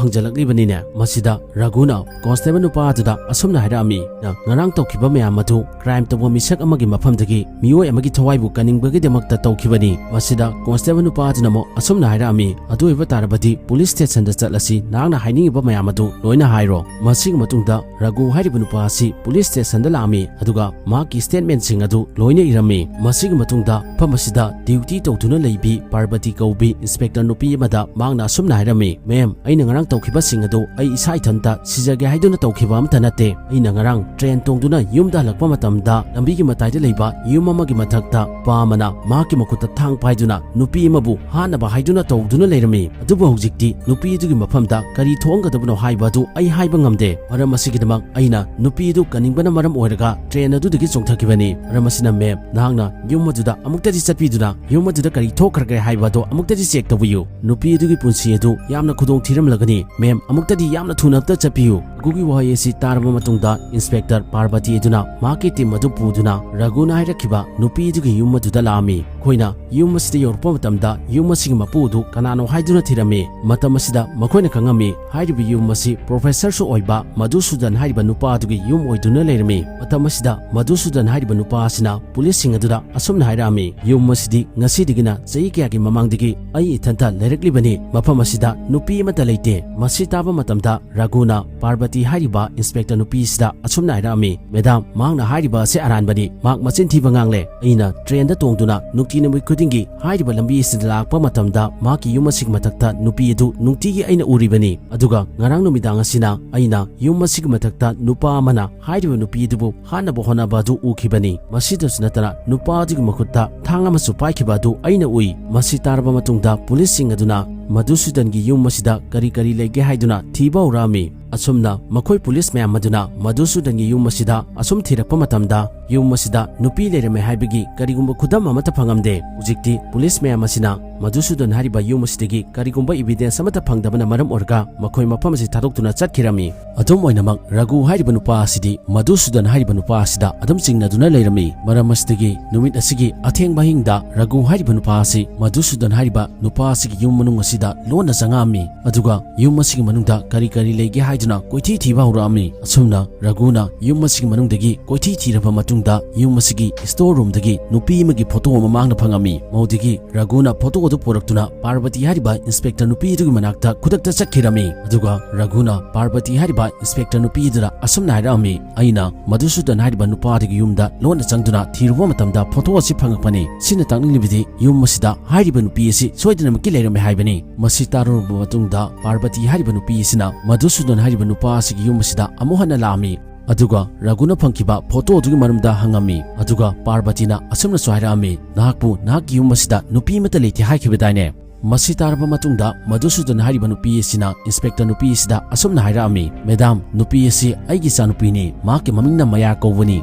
ꯍꯪꯖꯜꯂꯛꯂꯤꯕꯅꯤꯅꯦ?" ꯃꯁꯤꯗ ꯔꯘꯨꯅ ꯀꯣꯟꯁꯇꯦꯕꯜ ꯅꯨꯄꯥ ꯑꯗꯨꯗ ꯑꯁꯨꯝꯅ ꯍꯥꯏꯔꯛꯑꯝꯃꯤ, "ꯅꯪ ꯉꯔꯥꯡ ꯇꯧꯈꯤꯕ ꯃꯌꯥꯝ ꯑꯗꯨ ꯀ꯭ꯔꯥꯏꯝ ꯇꯧꯕ ꯃꯤꯁꯛ ꯑꯃꯒꯤ ꯃꯐꯝꯗꯒꯤ ꯃꯤꯑꯣꯏ ꯑꯃꯒꯤ ꯊꯋꯥꯏꯕꯨ ꯀꯟꯅꯤꯡꯕꯒꯤꯗꯃꯛꯇ ꯇꯧꯈꯤꯕꯅꯤ꯫" ꯃꯁꯤꯗ ꯀꯣꯟꯁꯇꯦꯕꯜ ꯅꯨꯄꯥ ꯑꯗꯨꯅ ꯑꯃꯨꯛ ꯑꯁꯨꯝꯅ ꯍꯥꯏꯔꯛꯑꯝꯃꯤ, "ꯑꯗꯨ ꯑꯣꯏꯕ ꯇꯥꯔꯕꯗꯤ ꯄꯨꯂꯤꯁ ꯁ꯭ꯇꯦꯁꯟꯗ ꯆꯠꯂꯁꯤ, ꯅꯍꯥꯛꯅ ꯍꯥꯏꯅꯤꯡꯉꯤꯕ ꯃꯌꯥꯝ ꯑꯗꯨ ꯂꯣꯏꯅ ꯍꯥꯏꯔꯣ꯫" ꯃꯁꯤꯒꯤ ꯃꯇꯨꯡꯗ ꯔꯘꯨ ꯍꯥꯏꯔꯤꯕ ꯅꯨꯄꯥ ꯑꯁꯤ ꯄꯨꯂꯤꯁ ꯁ꯭ꯇꯦꯁꯟꯗ ꯂꯥꯛꯑꯝꯃꯤ, ꯑꯗꯨꯒ ꯃꯍꯥꯛꯀꯤ ꯁ꯭ꯇꯦꯠꯃꯦꯟꯁꯤꯡ ꯑꯗꯨ ꯂꯣꯏꯅ ꯏꯔꯝꯃꯤ꯫ ꯃꯁꯤꯒꯤ ꯃꯇꯨꯡꯗ ꯃꯐꯝ ꯑꯁꯤꯗ ꯗ꯭ꯌꯨꯇꯤ ꯇꯧꯗꯨꯅ ꯂꯩꯕꯤ ꯄꯥꯔꯕꯇꯤ ꯀꯧꯕꯤ ꯏꯟꯁꯄꯦꯛꯇꯔ ꯅꯨꯄꯤ ꯑꯃꯗ ꯃꯍꯥꯛꯅ ꯑꯁꯨꯝꯅ ꯍꯥꯏꯔꯝꯃꯤ, "ꯃꯦꯝ, ꯑꯩꯅ ꯉꯔꯥꯡ ꯇꯧꯈꯤꯕꯁꯤꯡ ꯑꯗꯨ ꯑꯩ ꯏꯁꯥ ꯏꯊꯟꯇ ꯁꯤꯖꯒꯦ ꯍꯥꯏꯗꯨꯅ ꯇꯧꯈꯤꯕ ꯑꯃꯠꯇ ꯅꯠꯇꯦ꯫ ꯑꯩꯅ ꯉꯔꯥꯡ ꯇ꯭ꯔꯦꯟ ꯇꯣꯡꯗꯨꯅ ꯌꯨꯝꯗ ꯍꯜꯂꯛꯄ ꯃꯇꯝꯗ ꯂꯝꯕꯤꯒꯤ ꯃꯇꯥꯏꯗ ꯂꯩꯕ ꯌꯨꯝ ꯑꯃꯒꯤ ꯃꯊꯛꯇ ꯅꯨꯄꯥ ꯑꯃꯅ ꯃꯍꯥꯛꯀꯤ ꯃꯈꯨꯠꯇ ꯊꯥꯡ ꯄꯥꯏꯗꯨꯅ ꯅꯨꯄꯤ ꯑꯃꯕꯨ ꯍꯥꯠꯅꯕ ꯍꯥꯏꯗꯨꯅ ꯇꯧꯗꯨꯅ ꯂꯩꯔꯝꯃꯤ꯫ ꯑꯗꯨꯕꯨ ꯍꯧꯖꯤꯛꯇꯤ ꯅꯨꯄꯤ ꯑꯗꯨꯒꯤ ꯃꯐꯝꯗ ꯀꯔꯤ ꯊꯣꯛꯍꯟꯒꯗꯕꯅꯣ ꯍꯥꯏꯕ ꯑꯗꯨ ꯑꯩ ꯍꯥꯏꯕ ꯉꯝꯗꯦ꯫ ꯃꯔꯝ ꯑꯁꯤꯒꯤꯗꯃꯛ ꯑꯩꯅ ꯅꯨꯄꯤ ꯑꯗꯨ ꯀꯟꯅꯤꯡꯕꯅ ꯃꯔꯝ ꯑꯣꯏꯔꯒ ꯇ꯭ꯔꯦꯟ ꯑꯗꯨꯗꯒꯤ ꯆꯣꯡꯊꯈꯤꯕꯅꯤ꯫ ꯃꯔꯝ ꯑꯁꯤꯅ, ꯃꯦꯝ, ꯅꯍꯥꯛꯅ ꯌꯨꯝ ꯑꯗꯨꯗ ꯑꯃꯨꯛꯇꯗꯤ ꯆꯠꯄꯤꯗꯨꯅ ꯌꯨꯝ ꯑꯗꯨꯗ ꯀꯔꯤ ꯊꯣꯛꯈ꯭ꯔꯒꯦ ꯍꯥꯏꯕ ꯑꯗꯨ ꯑꯃꯨꯛꯇꯗꯤ ꯆꯦꯛ ꯇꯧꯕꯤꯌꯨ꯫ ꯅꯨꯄꯤ ꯑꯗꯨꯒꯤ ꯄꯨꯟꯁꯤ ꯑꯗꯨ ꯌꯥꯝꯅ ꯈꯨꯗꯣꯡ ꯊꯤꯔꯝꯂꯒꯅꯤ꯫ ꯃꯦꯝ, ꯑꯃꯨꯛꯇꯗꯤ ꯌꯥꯝꯅ ꯊꯨꯅ ꯑꯝꯇ ꯆꯠꯄꯤꯌꯨ꯫" ꯔꯘꯨꯒꯤ ꯋꯥꯍꯩ ꯑꯁꯤ ꯇꯥꯔꯕ ꯃꯇꯨꯡꯗ ꯏꯟꯁꯄꯦꯛꯇꯔ ꯄꯥꯔꯕꯇꯤ ꯑꯗꯨꯅ ꯃꯍꯥꯛꯀꯤ ꯇꯤꯝ ꯑꯗꯨ ꯄꯨꯗꯨꯅ ꯔꯘꯨꯅ ꯍꯥꯏꯔꯛꯈꯤꯕ ꯅꯨꯄꯤ ꯑꯗꯨꯒꯤ ꯌꯨꯝ ꯑꯗꯨꯗ ꯂꯥꯛꯑꯝꯃꯤ꯫ ꯑꯩꯈꯣꯏꯅ ꯌꯨꯝ ꯑꯁꯤꯗ ꯌꯧꯔꯛꯄ ꯃꯇꯝꯗ ꯌꯨꯝ ꯑꯁꯤꯒꯤ ꯃꯄꯨ ꯑꯗꯨ ꯀꯅꯥꯅꯣ ꯍꯥꯏꯗꯨꯅ ꯊꯤꯔꯝꯃꯤ꯫ ꯃꯇꯝ ꯑꯁꯤꯗ ꯃꯈꯣꯏꯅ ꯈꯪꯉꯝꯃꯤ ꯍꯥꯏꯔꯤꯕ ꯌꯨꯝ ꯑꯁꯤ ꯄ꯭ꯔꯣꯐꯦꯁꯔꯁꯨ ꯑꯣꯏꯕ ꯃꯙꯨꯁꯨꯗꯟ ꯍꯥꯏꯔꯤꯕ ꯅꯨꯄꯥ ꯑꯗꯨꯒꯤ ꯌꯨꯝ ꯑꯣꯏꯗꯨꯅ ꯂꯩꯔꯝꯃꯤ꯫ ꯃꯇꯝ ꯑꯁꯤꯗ ꯃꯙꯨꯁꯨꯗꯟ ꯍꯥꯏꯔꯤꯕ ꯅꯨꯄꯥ ꯑꯁꯤꯅ ꯄꯨꯂꯤꯁꯁꯤꯡ ꯑꯗꯨꯗ ꯑꯁꯨꯝꯅ ꯍꯥꯏꯔꯛꯑꯝꯃꯤ, "ꯌꯨꯝ ꯑꯁꯤꯗꯤ ꯉꯁꯤꯗꯒꯤꯅ ꯆꯍꯤ ꯀꯌꯥꯒꯤ ꯃꯃꯥꯡꯗꯒꯤ ꯑꯩ ꯏꯊꯟꯇ ꯂꯩꯔꯛꯂꯤꯕꯅꯤ꯫ ꯃꯐꯝ ꯑꯁꯤꯗ ꯅꯨꯄꯤ ꯑꯃꯠꯇ ꯂꯩꯇꯦ꯫ ꯃꯁꯤ ꯇꯥꯕ ꯃꯇꯝꯗ ꯔꯘꯨꯅ ꯄꯥꯔꯕꯇꯤ ꯍꯥꯏꯔꯤꯕ ꯏꯟꯁꯄꯦꯛꯇꯔ ꯅꯨꯄꯤꯁꯤꯗ ꯑꯁꯨꯝꯅ ꯍꯥꯏꯔꯛꯑꯝꯃꯤ, "ꯃꯦꯗꯥꯝ, ꯃꯍꯥꯛꯅ ꯍꯥꯏꯔꯤꯕ ꯑꯁꯤ ꯑꯔꯥꯟꯕꯅꯤ꯫ ꯃꯍꯥꯛ ꯃꯆꯤꯟ ꯊꯤꯕ ꯉꯥꯡꯂꯦ꯫ ꯑꯩꯅ ꯇ꯭ꯔꯦꯟꯗ ꯇꯣꯡꯗꯨꯅ ꯅꯨꯡꯇꯤ ꯅꯨꯃꯤꯠ ꯈꯨꯗꯤꯡꯒꯤ ꯍꯥꯏꯔꯤꯕ ꯂꯝꯕꯤ ꯑꯁꯤꯗ ꯂꯥꯛꯄ ꯃꯇꯝꯗ ꯃꯍꯥꯛꯀꯤ ꯌꯨꯝ ꯑꯁꯤꯒꯤ ꯃꯊꯛꯇ ꯅꯨꯄꯤ ꯑꯗꯨ ꯅꯨꯡꯇꯤꯒꯤ ꯑꯩꯅ ꯎꯔꯤꯕꯅꯤ꯫ ꯑꯗꯨꯒ ꯉꯔꯥꯡ ꯅꯨꯃꯤꯗꯥꯡ ꯑꯁꯤꯅ ꯑꯩꯅ ꯌꯨꯝ ꯑꯁꯤꯒꯤ ꯃꯊꯛꯇ ꯅꯨꯄꯥ ꯑꯃꯅ ꯍꯥꯏꯔꯤꯕ ꯅꯨꯄꯤ ꯑꯗꯨꯕꯨ ꯍꯥꯠꯅꯕ ꯍꯣꯠꯅꯕ ꯑꯗꯨ ꯎꯈꯤꯕꯅꯤ꯫ ꯃꯁꯤꯗꯁꯨ ꯅꯠꯇꯅ ꯅꯨꯄꯥ ꯑꯗꯨꯒꯤ ꯃꯈꯨꯠꯇ ꯊꯥꯡ ꯑꯃꯁꯨ ꯄꯥꯏꯈꯤꯕ ꯑꯗꯨ ꯑꯩꯅ ꯎꯏ꯫" ꯃꯁꯤ ꯇꯥꯔꯕ ꯃꯇꯨꯡꯗ ꯄꯨꯂꯤꯁꯁꯤꯡ ꯑꯗꯨꯅ ꯃꯙꯨꯁꯨꯗꯟꯒꯤ ꯌꯨꯝ ꯑꯁꯤꯗ ꯀꯔꯤ ꯀꯔꯤ ꯂꯩꯒꯦ ꯍꯥꯏꯗꯨꯅ ꯊꯤꯕ ꯍꯧꯔꯛꯑꯝꯃꯤ꯫ ꯑꯁꯨꯝꯅ ꯃꯈꯣꯏ ꯄꯨꯂꯤꯁ ꯃꯌꯥꯝ ꯑꯗꯨꯅ ꯃꯙꯨꯁꯨꯗꯟꯒꯤ ꯌꯨꯝ ꯑꯁꯤꯗ ꯑꯁꯨꯝ ꯊꯤꯔꯛꯄ ꯃꯇꯝꯗ ꯌꯨꯝ ꯑꯁꯤꯗ ꯅꯨꯄꯤ ꯂꯩꯔꯝꯃꯦ ꯍꯥꯏꯕꯒꯤ ꯀꯔꯤꯒꯨꯝꯕ ꯈꯨꯗꯝ ꯑꯃꯠꯇ ꯐꯪꯉꯝꯗꯦ꯫ ꯍꯧꯖꯤꯛꯇꯤ ꯄꯨꯂꯤꯁ ꯃꯌꯥꯝ ꯑꯁꯤꯅ ꯃꯙꯨꯁꯨꯗꯟ ꯍꯥꯏꯔꯤꯕ ꯌꯨꯝ ꯑꯁꯤꯗꯒꯤ ꯀꯔꯤꯒꯨꯝꯕ ꯏꯕꯤꯗꯦꯟꯁ ꯑꯃꯠꯇ ꯐꯪꯗꯕꯅ ꯃꯔꯝ ꯑꯣꯏꯔꯒ ꯃꯈꯣꯏ ꯃꯐꯝ ꯑꯁꯤ ꯊꯥꯗꯣꯛꯇꯨꯅ ꯆꯠꯈꯤꯔꯝꯃꯤ꯫ ꯑꯗꯨꯝ ꯑꯣꯏꯅꯃꯛ, ꯔꯘꯨ ꯍꯥꯏꯔꯤꯕ ꯅꯨꯄꯥ ꯑꯁꯤꯗꯤ ꯃꯙꯨꯁꯨꯗꯟ ꯍꯥꯏꯔꯤꯕ ꯅꯨꯄꯥ ꯑꯁꯤꯗ ꯑꯗꯨꯝ ꯆꯤꯡꯅꯗꯨꯅ ꯂꯩꯔꯝꯃꯤ꯫ ꯃꯔꯝ ꯑꯁꯤꯗꯒꯤ ꯅꯨꯃꯤꯠ ꯑꯁꯤꯒꯤ ꯑꯊꯦꯡꯕ ꯑꯍꯤꯡꯗ ꯔꯘꯨ ꯍꯥꯏꯔꯤꯕ ꯅꯨꯄꯥ ꯑꯁꯤ ꯃꯙꯨꯁꯨꯗꯟ ꯍꯥꯏꯔꯤꯕ ꯅꯨꯄꯥ ꯑꯁꯤꯒꯤ ꯌꯨꯝ ꯃꯅꯨꯡ ꯑꯁꯤꯗ ꯂꯣꯟꯅ ꯆꯪꯉꯛꯑꯝꯃꯤ꯫ ꯑꯗꯨꯒ ꯌꯨꯝ ꯑꯁꯤꯒꯤ ꯃꯅꯨꯡꯗ ꯀꯔꯤ ꯀꯔꯤ ꯂꯩꯒꯦ ꯍꯥꯏꯗꯨꯅ ꯀꯣꯏꯊꯤ ꯊꯤꯕ ꯍꯧꯔꯛꯑꯝꯃꯤ꯫ ꯑꯁꯨꯝꯅ ꯔꯘꯨꯅ ꯌꯨꯝ ꯑꯁꯤꯒꯤ ꯃꯅꯨꯡꯗꯒꯤ ꯀꯣꯏꯊꯤ ꯊꯤꯔꯕ ꯃꯇꯨꯡꯗ ꯌꯨꯝ ꯑꯁꯤꯒꯤ ꯁ꯭ꯇꯣꯔ ꯔꯨꯝꯗꯒꯤ ꯅꯨꯄꯤ ꯑꯃꯒꯤ ꯐꯣꯇꯣ ꯑꯃ ꯃꯍꯥꯛꯅ ꯐꯪꯉꯝꯃꯤ꯫ ꯃꯗꯨꯗꯒꯤ ꯔꯘꯨꯅ ꯐꯣꯇꯣ ꯑꯗꯨ ꯄꯨꯔꯛꯇꯨꯅ ꯄꯥꯔꯕꯇꯤ ꯍꯥꯏꯔꯤꯕ ꯏꯟꯁꯄꯦꯛꯇꯔ ꯅꯨꯄꯤ ꯑꯗꯨꯒꯤ ꯃꯅꯥꯛꯇ ꯈꯨꯗꯛꯇ ꯆꯠꯈꯤꯔꯝꯃꯤ꯫ ꯑꯗꯨꯒ ꯔꯘꯨꯅ ꯄꯥꯔꯕꯇꯤ ꯍꯥꯏꯔꯤꯕ ꯏꯟꯁꯄꯦꯛꯇꯔ ꯅꯨꯄꯤ ꯑꯗꯨꯗ ꯑꯁꯨꯝꯅ ꯍꯥꯏꯔꯛꯑꯝꯃꯤ, "ꯑꯩꯅ ꯃꯙꯨꯁꯨꯗꯟ ꯍꯥꯏꯔꯤꯕ ꯅꯨꯄꯥ ꯑꯗꯨꯒꯤ ꯌꯨꯝꯗ ꯂꯣꯟꯅ ꯆꯪꯗꯨꯅ ꯊꯤꯔꯨꯕ ꯃꯇꯝꯗ ꯐꯣꯇꯣ ꯑꯁꯤ ꯐꯪꯉꯛꯄꯅꯤ꯫ ꯁꯤꯅ ꯇꯥꯛꯅꯤꯡꯂꯤꯕꯗꯤ ꯌꯨꯝ ꯑꯁꯤꯗ ꯍꯥꯏꯔꯤꯕ ꯅꯨꯄꯤ ꯑꯁꯤ ꯁꯣꯏꯗꯅꯃꯛꯀꯤ ꯂꯩꯔꯝꯃꯦ ꯍꯥꯏꯕꯅꯤ꯫" ꯃꯁꯤ ꯇꯥꯔꯨꯔꯕ ꯃꯇꯨꯡꯗ ꯄꯥꯔꯕꯇꯤ ꯍꯥꯏꯔꯤꯕ ꯅꯨꯄꯤ ꯑꯁꯤꯅ ꯃꯙꯨꯁꯨꯗꯟ ꯍꯥꯏꯔꯤꯕ ꯅꯨꯄꯥ ꯑꯁꯤꯒꯤ ꯌꯨꯝ ꯑꯁꯤꯗ ꯑꯃꯨꯛ ꯍꯟꯅ ꯂꯥꯛꯑꯝꯃꯤ꯫ ꯑꯗꯨꯒ ꯔꯘꯨꯅ ꯐꯪꯈꯤꯕ ꯐꯣꯇꯣ ꯑꯗꯨꯒꯤ ꯃꯔꯝꯗ ꯍꯪꯉꯝꯃꯤ꯫ ꯑꯗꯨꯒ ꯄꯥꯔꯕꯇꯤꯅ ꯑꯁꯨꯝꯅꯁꯨ ꯍꯥꯏꯔꯛꯑꯝꯃꯤ, "ꯅꯍꯥꯛꯄꯨ ꯅꯍꯥꯛꯀꯤ ꯌꯨꯝ ꯑꯁꯤꯗ ꯅꯨꯄꯤ ꯑꯃꯠꯇ ꯂꯩꯇꯦ ꯍꯥꯏꯈꯤꯕꯗꯥꯏꯅꯦ?" ꯃꯁꯤ ꯇꯥꯔꯕ ꯃꯇꯨꯡꯗ ꯃꯙꯨꯁꯨꯗꯟ ꯍꯥꯏꯔꯤꯕ ꯅꯨꯄꯤ ꯑꯁꯤꯅ ꯏꯟꯁꯄꯦꯛꯇꯔ ꯅꯨꯄꯤ ꯑꯁꯤꯗ ꯑꯁꯨꯝꯅ ꯍꯥꯏꯔꯛꯑꯝꯃꯤ, "ꯃꯦꯗꯥꯝ, ꯅꯨꯄꯤ ꯑꯁꯤ ꯑꯩꯒꯤ ꯏꯆꯥꯅꯨꯄꯤꯅꯤ꯫ ꯃꯍꯥꯛꯀꯤ ꯃꯃꯤꯡꯅ ꯃꯌꯥ ꯀꯧꯕꯅꯤ꯫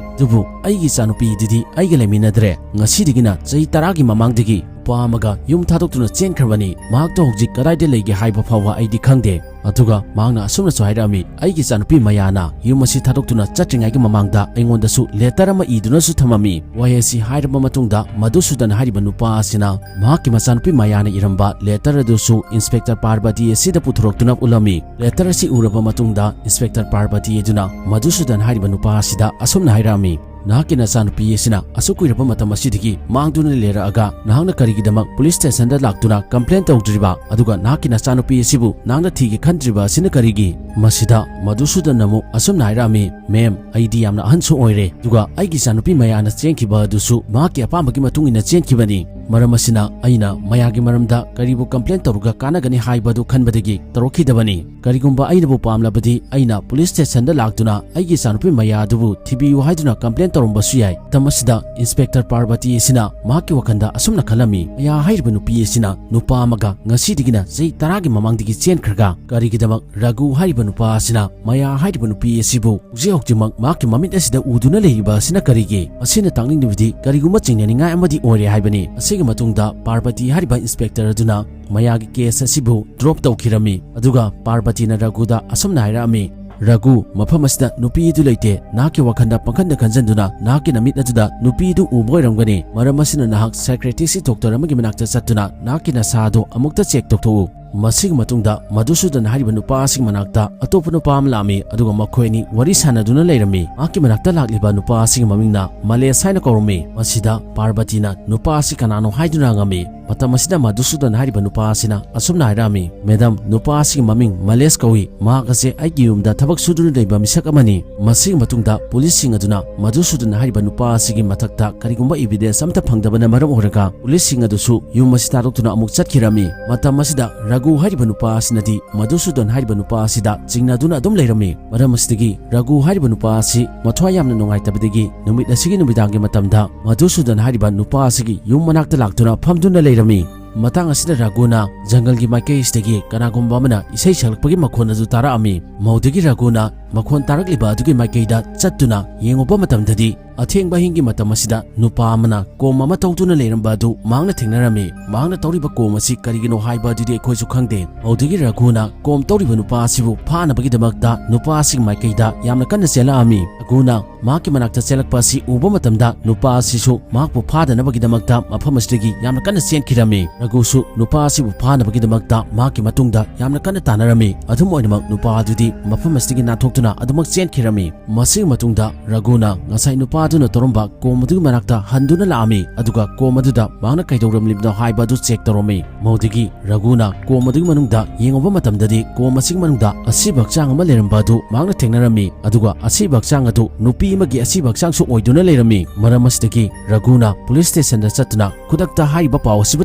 ꯑꯗꯨꯕꯨ ꯑꯩꯒꯤ ꯏꯆꯥꯅꯨꯄꯤꯗꯨꯗꯤ ꯑꯩꯒ ꯂꯩꯃꯤꯟꯅꯗ꯭ꯔꯦ꯫ ꯉꯁꯤꯗꯒꯤꯅ ꯆꯍꯤ ꯇꯔꯥꯒꯤ ꯃꯃꯥꯡꯗꯒꯤ ꯅꯨꯄꯥ ꯑꯃꯒ ꯌꯨꯝ ꯊꯥꯗꯣꯛꯇꯨꯅ ꯆꯦꯟꯈ꯭ꯔꯕꯅꯤ꯫ ꯃꯍꯥꯛꯇꯣ ꯍꯧꯖꯤꯛ ꯀꯗꯥꯏꯗ ꯂꯩꯒꯦ ꯍꯥꯏꯕ ꯐꯥꯎꯕ ꯑꯩꯗꯤ ꯈꯪꯗꯦ꯫" ꯑꯗꯨꯒ ꯃꯍꯥꯛꯅ ꯑꯁꯨꯝꯅꯁꯨ ꯍꯥꯏꯔꯛꯑꯝꯃꯤ, "ꯑꯩꯒꯤ ꯏꯆꯥꯅꯨꯄꯤ ꯃꯌꯥꯅ ꯌꯨꯝ ꯑꯁꯤ ꯊꯥꯗꯣꯛꯇꯨꯅ ꯆꯠꯇ꯭ꯔꯤꯉꯩꯒꯤ ꯃꯃꯥꯡꯗ ꯑꯩꯉꯣꯟꯗꯁꯨ ꯂꯦꯇꯔ ꯑꯃ ꯏꯗꯨꯅꯁꯨ ꯊꯝꯃꯝꯃꯤ꯫" ꯋꯥꯍꯩ ꯑꯁꯤ ꯍꯥꯏꯔꯕ ꯃꯇꯨꯡꯗ ꯃꯙꯨꯁꯨꯗꯟ ꯍꯥꯏꯔꯤꯕ ꯅꯨꯄꯥ ꯑꯁꯤꯅ ꯃꯍꯥꯛꯀꯤ ꯃꯆꯥꯅꯨꯄꯤ ꯃꯌꯥꯅ ꯏꯔꯝꯕ ꯂꯦꯇꯔ ꯑꯗꯨꯁꯨ ꯏꯟꯁꯄꯦꯛꯇꯔ ꯄꯥꯔꯕꯇꯤ ꯑꯁꯤꯗ ꯄꯨꯊꯣꯔꯛꯇꯨꯅ ꯎꯠꯂꯝꯃꯤ꯫ ꯂꯦꯇꯔ ꯑꯁꯤ ꯎꯔꯕ ꯃꯇꯨꯡꯗ ꯏꯟꯁꯄꯦꯛꯇꯔ ꯄꯥꯔꯕꯇꯤ ꯑꯗꯨꯅ ꯃꯙꯨꯁꯨꯗꯟ ꯍꯥꯏꯔꯤꯕ ꯅꯨꯄꯥ ꯑꯁꯤꯗ ꯑꯁꯨꯝꯅ ꯍꯥꯏꯔꯛꯑꯝꯃꯤ, "ꯅꯍꯥꯛꯀꯤ ꯅꯆꯥꯅꯨꯄꯤ ꯑꯁꯤꯅ ꯑꯁꯨꯛ ꯀꯨꯏꯔꯕ ꯃꯇꯝ ꯑꯁꯤꯗꯒꯤ ꯃꯥꯡꯗꯨꯅ ꯂꯩꯔꯛꯑꯒ ꯅꯍꯥꯛꯅ ꯀꯔꯤꯒꯤꯗꯃꯛ ꯄꯨꯂꯤꯁ ꯁ꯭ꯇꯦꯁꯟꯗ ꯂꯥꯛꯇꯨꯅ ꯀꯝꯄ꯭ꯂꯦꯟ ꯇꯧꯗ꯭ꯔꯤꯕ? ꯑꯗꯨꯒ ꯅꯍꯥꯛꯀꯤ ꯅꯆꯥꯅꯨꯄꯤ ꯑꯁꯤꯕꯨ ꯅꯍꯥꯛꯅ ꯊꯤꯒꯦ ꯈꯟꯗ꯭ꯔꯤꯕ ꯑꯁꯤꯅ ꯀꯔꯤꯒꯤ?" ꯃꯁꯤꯗ ꯃꯙꯨꯁꯨꯗꯟꯅ ꯑꯃꯨꯛ ꯑꯁꯨꯝꯅ ꯍꯥꯏꯔꯛꯑꯝꯃꯤ, "ꯃꯦꯝ, ꯑꯩꯗꯤ ꯌꯥꯝꯅ ꯑꯍꯟꯁꯨ ꯑꯣꯏꯔꯦ, ꯑꯗꯨꯒ ꯑꯩꯒꯤ ꯏꯆꯥꯅꯨꯄꯤ ꯃꯌꯥꯅ ꯆꯦꯟꯈꯤꯕ ꯑꯗꯨꯁꯨ ꯃꯍꯥꯛꯀꯤ ꯑꯄꯥꯝꯕꯒꯤ ꯃꯇꯨꯡ ꯏꯟꯅ ꯆꯦꯟꯈꯤꯕꯅꯤ꯫ ꯃꯔꯝ ꯑꯁꯤꯅ ꯑꯩꯅ ꯃꯌꯥꯒꯤ ꯃꯔꯝꯗ ꯀꯔꯤꯕꯨ ꯀꯝꯄ꯭ꯂꯦꯟ ꯇꯧꯔꯒ ꯀꯥꯟꯅꯒꯅꯤ ꯍꯥꯏꯕ ꯑꯗꯨ ꯈꯟꯕꯗꯒꯤ ꯇꯧꯔꯛꯈꯤꯗꯕꯅꯤ꯫ ꯀꯔꯤꯒꯨꯝꯕ ꯑꯩꯅꯕꯨ ꯄꯥꯝꯂꯕꯗꯤ ꯑꯩꯅ ꯄꯨꯂꯤꯁ ꯁ꯭ꯇꯦꯁꯟꯗ ꯂꯥꯛꯇꯨꯅ ꯑꯩꯒꯤ ꯏꯆꯥꯅꯨꯄꯤ ꯃꯌꯥ ꯑꯗꯨꯕꯨ ꯊꯤꯕꯤꯌꯨ ꯍꯥꯏꯗꯨꯅ ꯀꯝꯄ꯭ꯂꯦꯟ ꯇꯧꯔꯝꯕꯁꯨ ꯌꯥꯏ꯫" ꯃꯇꯝ ꯑꯁꯤꯗ ꯏꯟꯁꯄꯦꯛꯇꯔ ꯄꯥꯔꯕꯇꯤ ꯑꯁꯤꯅ ꯃꯍꯥꯛꯀꯤ ꯋꯥꯈꯜꯗ ꯑꯁꯨꯝꯅ ꯈꯜꯂꯝꯃꯤ, "ꯃꯌꯥ ꯍꯥꯏꯔꯤꯕ ꯅꯨꯄꯤ ꯑꯁꯤꯅ ꯅꯨꯄꯥ ꯑꯃꯒ ꯉꯁꯤꯗꯒꯤꯅ ꯆꯍꯤ ꯇꯔꯥꯒꯤ ꯃꯃꯥꯡꯗꯒꯤ ꯆꯦꯟꯈ꯭ꯔꯒ ꯀꯔꯤꯒꯤꯗꯃꯛ ꯔꯥꯒꯨ ꯍꯥꯏꯔꯤꯕ ꯅꯨꯄꯥ ꯑꯁꯤꯅ ꯃꯌꯥ ꯍꯥꯏꯔꯤꯕ ꯅꯨꯄꯤ ꯑꯁꯤꯕꯨ ꯍꯧꯖꯤꯛ ꯍꯧꯖꯤꯛꯃꯛ ꯃꯍꯥꯛꯀꯤ ꯃꯃꯤꯠ ꯑꯁꯤꯗ ꯎꯗꯨꯅ ꯂꯩꯔꯤꯕ ꯑꯁꯤꯅ ꯀꯔꯤꯒꯤ?" ꯃꯁꯤꯅ ꯇꯥꯛꯅꯤꯡꯂꯤꯕꯗꯤ ꯀꯔꯤꯒꯨꯝꯕ ꯆꯤꯡꯅꯅꯤꯡꯉꯥꯏ ꯑꯃꯗꯤ ꯑꯣꯏꯔꯦ ꯍꯥꯏꯕꯅꯤ꯫ ꯑꯁꯤꯒꯤ ꯃꯇꯨꯡꯗ ꯄꯥꯔꯕꯇꯤ ꯍꯥꯏꯔꯤꯕ ꯏꯟꯁꯄꯦꯛꯇꯔ ꯑꯗꯨꯅ ꯃꯌꯥꯒꯤ ꯀꯦꯁ ꯑꯁꯤꯕꯨ ꯗ꯭ꯔꯣꯞ ꯇꯧꯈꯤꯔꯝꯃꯤ꯫ ꯑꯗꯨꯒ ꯄꯥꯔꯕꯇꯤꯅ ꯔꯥꯒꯨꯗ ꯑꯁꯨꯝꯅ ꯍꯥꯏꯔꯛꯑꯝꯃꯤ, "ꯔꯥꯒꯨ, ꯃꯐꯝ ꯑꯁꯤꯗ ꯅꯨꯄꯤ ꯑꯗꯨ ꯂꯩꯇꯦ꯫ ꯅꯍꯥꯛꯀꯤ ꯋꯥꯈꯜꯗ ꯄꯪꯈꯟꯗ ꯈꯟꯖꯟꯗꯨꯅ ꯅꯍꯥꯛꯀꯤ ꯅꯃꯤꯠ ꯑꯗꯨꯗ ꯅꯨꯄꯤ ꯑꯗꯨ ꯎꯕ ꯑꯣꯏꯔꯝꯒꯅꯤ꯫ ꯃꯔꯝ ꯑꯁꯤꯅ ꯅꯍꯥꯛ ꯁꯥꯏꯀ꯭ꯔꯦꯇꯤꯁꯀꯤ ꯗꯣꯛꯇꯔ ꯑꯃꯒꯤ ꯃꯅꯥꯛꯇ ꯆꯠꯇꯨꯅ ꯅꯍꯥꯛꯀꯤ ꯅꯁꯥ ꯑꯗꯨ ꯑꯃꯨꯛꯇ ꯆꯦꯛ ꯇꯧꯊꯣꯛꯎ꯫" ꯃꯁꯤꯒꯤ ꯃꯇꯨꯡꯗ ꯃꯙꯨꯁꯨꯗꯟ ꯍꯥꯏꯔꯤꯕ ꯅꯨꯄꯥ ꯑꯁꯤꯒꯤ ꯃꯅꯥꯛꯇ ꯑꯇꯣꯞꯄ ꯅꯨꯄꯥ ꯑꯃ ꯂꯥꯛꯑꯝꯃꯤ, ꯑꯗꯨꯒ ꯃꯈꯣꯏ ꯑꯅꯤ ꯋꯥꯔꯤ ꯁꯥꯟꯅꯗꯨꯅ ꯂꯩꯔꯝꯃꯤ꯫ ꯃꯍꯥꯛꯀꯤ ꯃꯅꯥꯛꯇ ꯂꯥꯛꯂꯤꯕ ꯅꯨꯄꯥ ꯑꯁꯤꯒꯤ ꯃꯃꯤꯡꯅ ꯃꯂꯦꯁ ꯍꯥꯏꯅ ꯀꯧꯔꯝꯃꯤ꯫ ꯃꯁꯤꯗ ꯄꯥꯔꯕꯇꯤꯅ ꯅꯨꯄꯥ ꯑꯁꯤ ꯀꯅꯥꯅꯣ ꯍꯥꯏꯗꯨꯅ ꯍꯪꯉꯝꯃꯤ꯫ ꯃꯇꯝ ꯑꯁꯤꯗ ꯃꯙꯨꯁꯨꯗꯟ ꯍꯥꯏꯔꯤꯕ ꯅꯨꯄꯥ ꯑꯁꯤꯅ ꯑꯁꯨꯝꯅ ꯍꯥꯏꯔꯛꯑꯝꯃꯤ, "ꯃꯦꯗꯝ, ꯅꯨꯄꯥ ꯑꯁꯤꯒꯤ ꯃꯃꯤꯡ ꯃꯂꯦꯁ ꯀꯧꯏ꯫ ꯃꯍꯥꯛ ꯑꯁꯦ ꯑꯩꯒꯤ ꯌꯨꯝꯗ ꯊꯕꯛ ꯁꯨꯗꯨꯅ ꯂꯩꯕ ꯃꯤꯁꯛ ꯑꯃꯅꯤ꯫" ꯃꯁꯤꯒꯤ ꯃꯇꯨꯡꯗ ꯄꯨꯂꯤꯁꯁꯤꯡ ꯑꯗꯨꯅ ꯃꯙꯨꯁꯨꯗꯟ ꯍꯥꯏꯔꯤꯕ ꯅꯨꯄꯥ ꯑꯁꯤꯒꯤ ꯃꯊꯛꯇ ꯀꯔꯤꯒꯨꯝꯕ ꯏꯕꯤꯗꯦꯟꯁ ꯑꯃꯠꯇ ꯐꯪꯗꯕꯅ ꯃꯔꯝ ꯑꯣꯏꯔꯒ ꯄꯨꯂꯤꯁꯁꯤꯡ ꯑꯗꯨꯁꯨ ꯌꯨꯝ ꯑꯁꯤ ꯊꯥꯗꯣꯛꯇꯨꯅ ꯑꯃꯨꯛ ꯆꯠꯈꯤꯔꯝꯃꯤ꯫ ꯃꯇꯝ ꯑꯁꯤꯗ ꯔꯥꯒꯨ ꯍꯥꯏꯔꯤꯕ ꯅꯨꯄꯥ ꯑꯁꯤꯅꯗꯤ ꯃꯙꯨꯁꯨꯗꯟ ꯍꯥꯏꯔꯤꯕ ꯅꯨꯄꯥ ꯑꯁꯤꯗ ꯆꯤꯡꯅꯗꯨꯅ ꯑꯗꯨꯝ ꯂꯩꯔꯝꯃꯤ꯫ ꯃꯔꯝ ꯑꯁꯤꯗꯒꯤ ꯔꯥꯒꯨ ꯍꯥꯏꯔꯤꯕ ꯅꯨꯄꯥ ꯑꯁꯤ ꯃꯊ꯭ꯋꯥꯏ ꯌꯥꯝꯅ ꯅꯨꯡꯉꯥꯏꯇꯕꯗꯒꯤ ꯅꯨꯃꯤꯠ ꯑꯁꯤꯒꯤ ꯅꯨꯃꯤꯗꯥꯡꯒꯤ ꯃꯇꯝꯗ ꯃꯙꯨꯁꯨꯗꯟ ꯍꯥꯏꯔꯤꯕ ꯅꯨꯄꯥ ꯑꯁꯤꯒꯤ ꯌꯨꯝ ꯃꯅꯥꯛꯇ ꯂꯥꯛꯇꯨꯅ ꯐꯝꯗꯨꯅ ꯂꯩꯔꯝꯃꯤ꯫ ꯃꯇꯥꯡ ꯑꯁꯤꯗ ꯔꯥꯒꯨꯅ ꯖꯪꯒꯜꯒꯤ ꯃꯥꯏꯀꯩ ꯑꯁꯤꯗꯒꯤ ꯀꯅꯥꯒꯨꯝꯕ ꯑꯃꯅ ꯏꯁꯩ ꯁꯛꯂꯛꯄꯒꯤ ꯃꯈꯣꯟ ꯑꯗꯨ ꯇꯥꯔꯛꯑꯝꯃꯤ꯫ ꯃꯧꯗꯒꯤ ꯔꯥꯒꯨꯅ ꯃꯈꯣꯟ ꯇꯥꯔꯛꯂꯤꯕ ꯑꯗꯨꯒꯤ ꯃꯥꯏꯀꯩꯗ ꯆꯠꯇꯨꯅ ꯌꯦꯡꯉꯨꯕ ꯃꯇꯝꯗꯗꯤ, ꯑꯊꯦꯡꯕ ꯑꯍꯤꯡꯒꯤ ꯃꯇꯝ ꯑꯁꯤꯗ ꯅꯨꯄꯥ ꯑꯃꯅ ꯀꯣꯝ ꯑꯃ ꯇꯧꯗꯨꯅ ꯂꯩꯔꯝꯕ ꯑꯗꯨ ꯃꯍꯥꯛꯅ ꯊꯦꯡꯅꯔꯝꯃꯤ꯫ ꯃꯍꯥꯛꯅ ꯇꯧꯔꯤꯕ ꯀꯣꯝ ꯑꯁꯤ ꯀꯔꯤꯒꯤꯅꯣ ꯍꯥꯏꯕ ꯑꯗꯨꯗꯤ ꯑꯩꯈꯣꯏꯁꯨ ꯈꯪꯗꯦ꯫ ꯃꯧꯗꯒꯤ ꯔꯥꯒꯨꯅ ꯀꯣꯝ ꯇꯧꯔꯤꯕ ꯅꯨꯄꯥ ꯑꯁꯤꯕꯨ ꯐꯥꯅꯕꯒꯤꯗꯃꯛꯇ ꯅꯨꯄꯥ ꯑꯁꯤꯒꯤ ꯃꯥꯏꯀꯩꯗ ꯌꯥꯝꯅ ꯀꯟꯅ ꯆꯦꯜꯂꯛꯑꯝꯃꯤ꯫ ꯔꯥꯒꯨꯅ ꯃꯍꯥꯛꯀꯤ ꯃꯅꯥꯛꯇ ꯆꯦꯜꯂꯛꯄ ꯑꯁꯤ ꯎꯕ ꯃꯇꯝꯗ ꯅꯨꯄꯥ ꯑꯁꯤꯁꯨ ꯃꯍꯥꯛꯄꯨ ꯐꯥꯗꯅꯕꯒꯤꯗꯃꯛꯇ ꯃꯐꯝ ꯑꯁꯤꯗꯒꯤ ꯌꯥꯝꯅ ꯀꯟꯅ ꯆꯦꯟꯈꯤꯔꯝꯃꯤ꯫ ꯔꯥꯒꯨꯁꯨ ꯅꯨꯄꯥ ꯑꯁꯤꯕꯨ ꯐꯥꯅꯕꯒꯤꯗꯃꯛꯇ ꯃꯍꯥꯛꯀꯤ ꯃꯇꯨꯡꯗ ꯌꯥꯝꯅ ꯀꯟꯅ ꯇꯥꯟꯅꯔꯝꯃꯤ꯫ ꯑꯗꯨꯝ ꯑꯣꯏꯅꯃꯛ ꯅꯨꯄꯥ ꯑꯗꯨꯗꯤ ꯃꯐꯝ ꯑꯁꯤꯗꯒꯤ ꯅꯥꯟꯊꯣꯛꯇꯨꯅ ꯑꯗꯨꯃꯛ ꯆꯦꯟꯈꯤꯔꯝꯃꯤ꯫ ꯃꯁꯤꯒꯤ ꯃꯇꯨꯡꯗ ꯔꯥꯒꯨꯅ ꯉꯁꯥꯏ ꯅꯨꯄꯥ ꯑꯗꯨꯅ ꯇꯧꯔꯝꯕ ꯀꯣꯝ ꯑꯗꯨꯒꯤ ꯃꯅꯥꯛꯇ ꯍꯟꯗꯨꯅ ꯂꯥꯛꯑꯝꯃꯤ꯫ ꯑꯗꯨꯒ ꯀꯣꯝ ꯑꯗꯨꯗ ꯃꯍꯥꯛꯅ ꯀꯩꯗꯧꯔꯝꯂꯤꯕꯅꯣ ꯍꯥꯏꯕ ꯑꯗꯨ ꯆꯦꯛ ꯇꯧꯔꯝꯃꯤ꯫ ꯃꯗꯨꯗꯒꯤ ꯔꯘꯨꯅ ꯀꯣꯝ ꯑꯗꯨꯒꯤ ꯃꯅꯨꯡꯗ ꯌꯦꯡꯉꯨꯕ ꯃꯇꯝꯗꯗꯤ ꯀꯣꯝ ꯑꯁꯤꯒꯤ ꯃꯅꯨꯡꯗ ꯑꯁꯤꯕ ꯍꯛꯆꯥꯡ ꯑꯃ ꯂꯩꯔꯝꯕ ꯑꯗꯨ ꯃꯍꯥꯛꯅ ꯊꯦꯡꯅꯔꯝꯃꯤ꯫ ꯑꯗꯨꯒ ꯑꯁꯤꯕ ꯍꯛꯆꯥꯡ ꯑꯗꯨ ꯅꯨꯄꯤ ꯑꯃꯒꯤ ꯑꯁꯤꯕ ꯍꯛꯆꯥꯡꯁꯨ ꯑꯣꯏꯗꯨꯅ ꯂꯩꯔꯝꯃꯤ꯫ ꯃꯔꯝ ꯑꯁꯤꯗꯒꯤ ꯔꯘꯨꯅ ꯄꯨꯂꯤꯁ ꯁ꯭ꯇꯦꯁꯟꯗ ꯆꯠꯇꯨꯅ ꯈꯨꯗꯛꯇ ꯍꯥꯏꯔꯤꯕ ꯄꯥꯎ ꯑꯁꯤꯕꯨ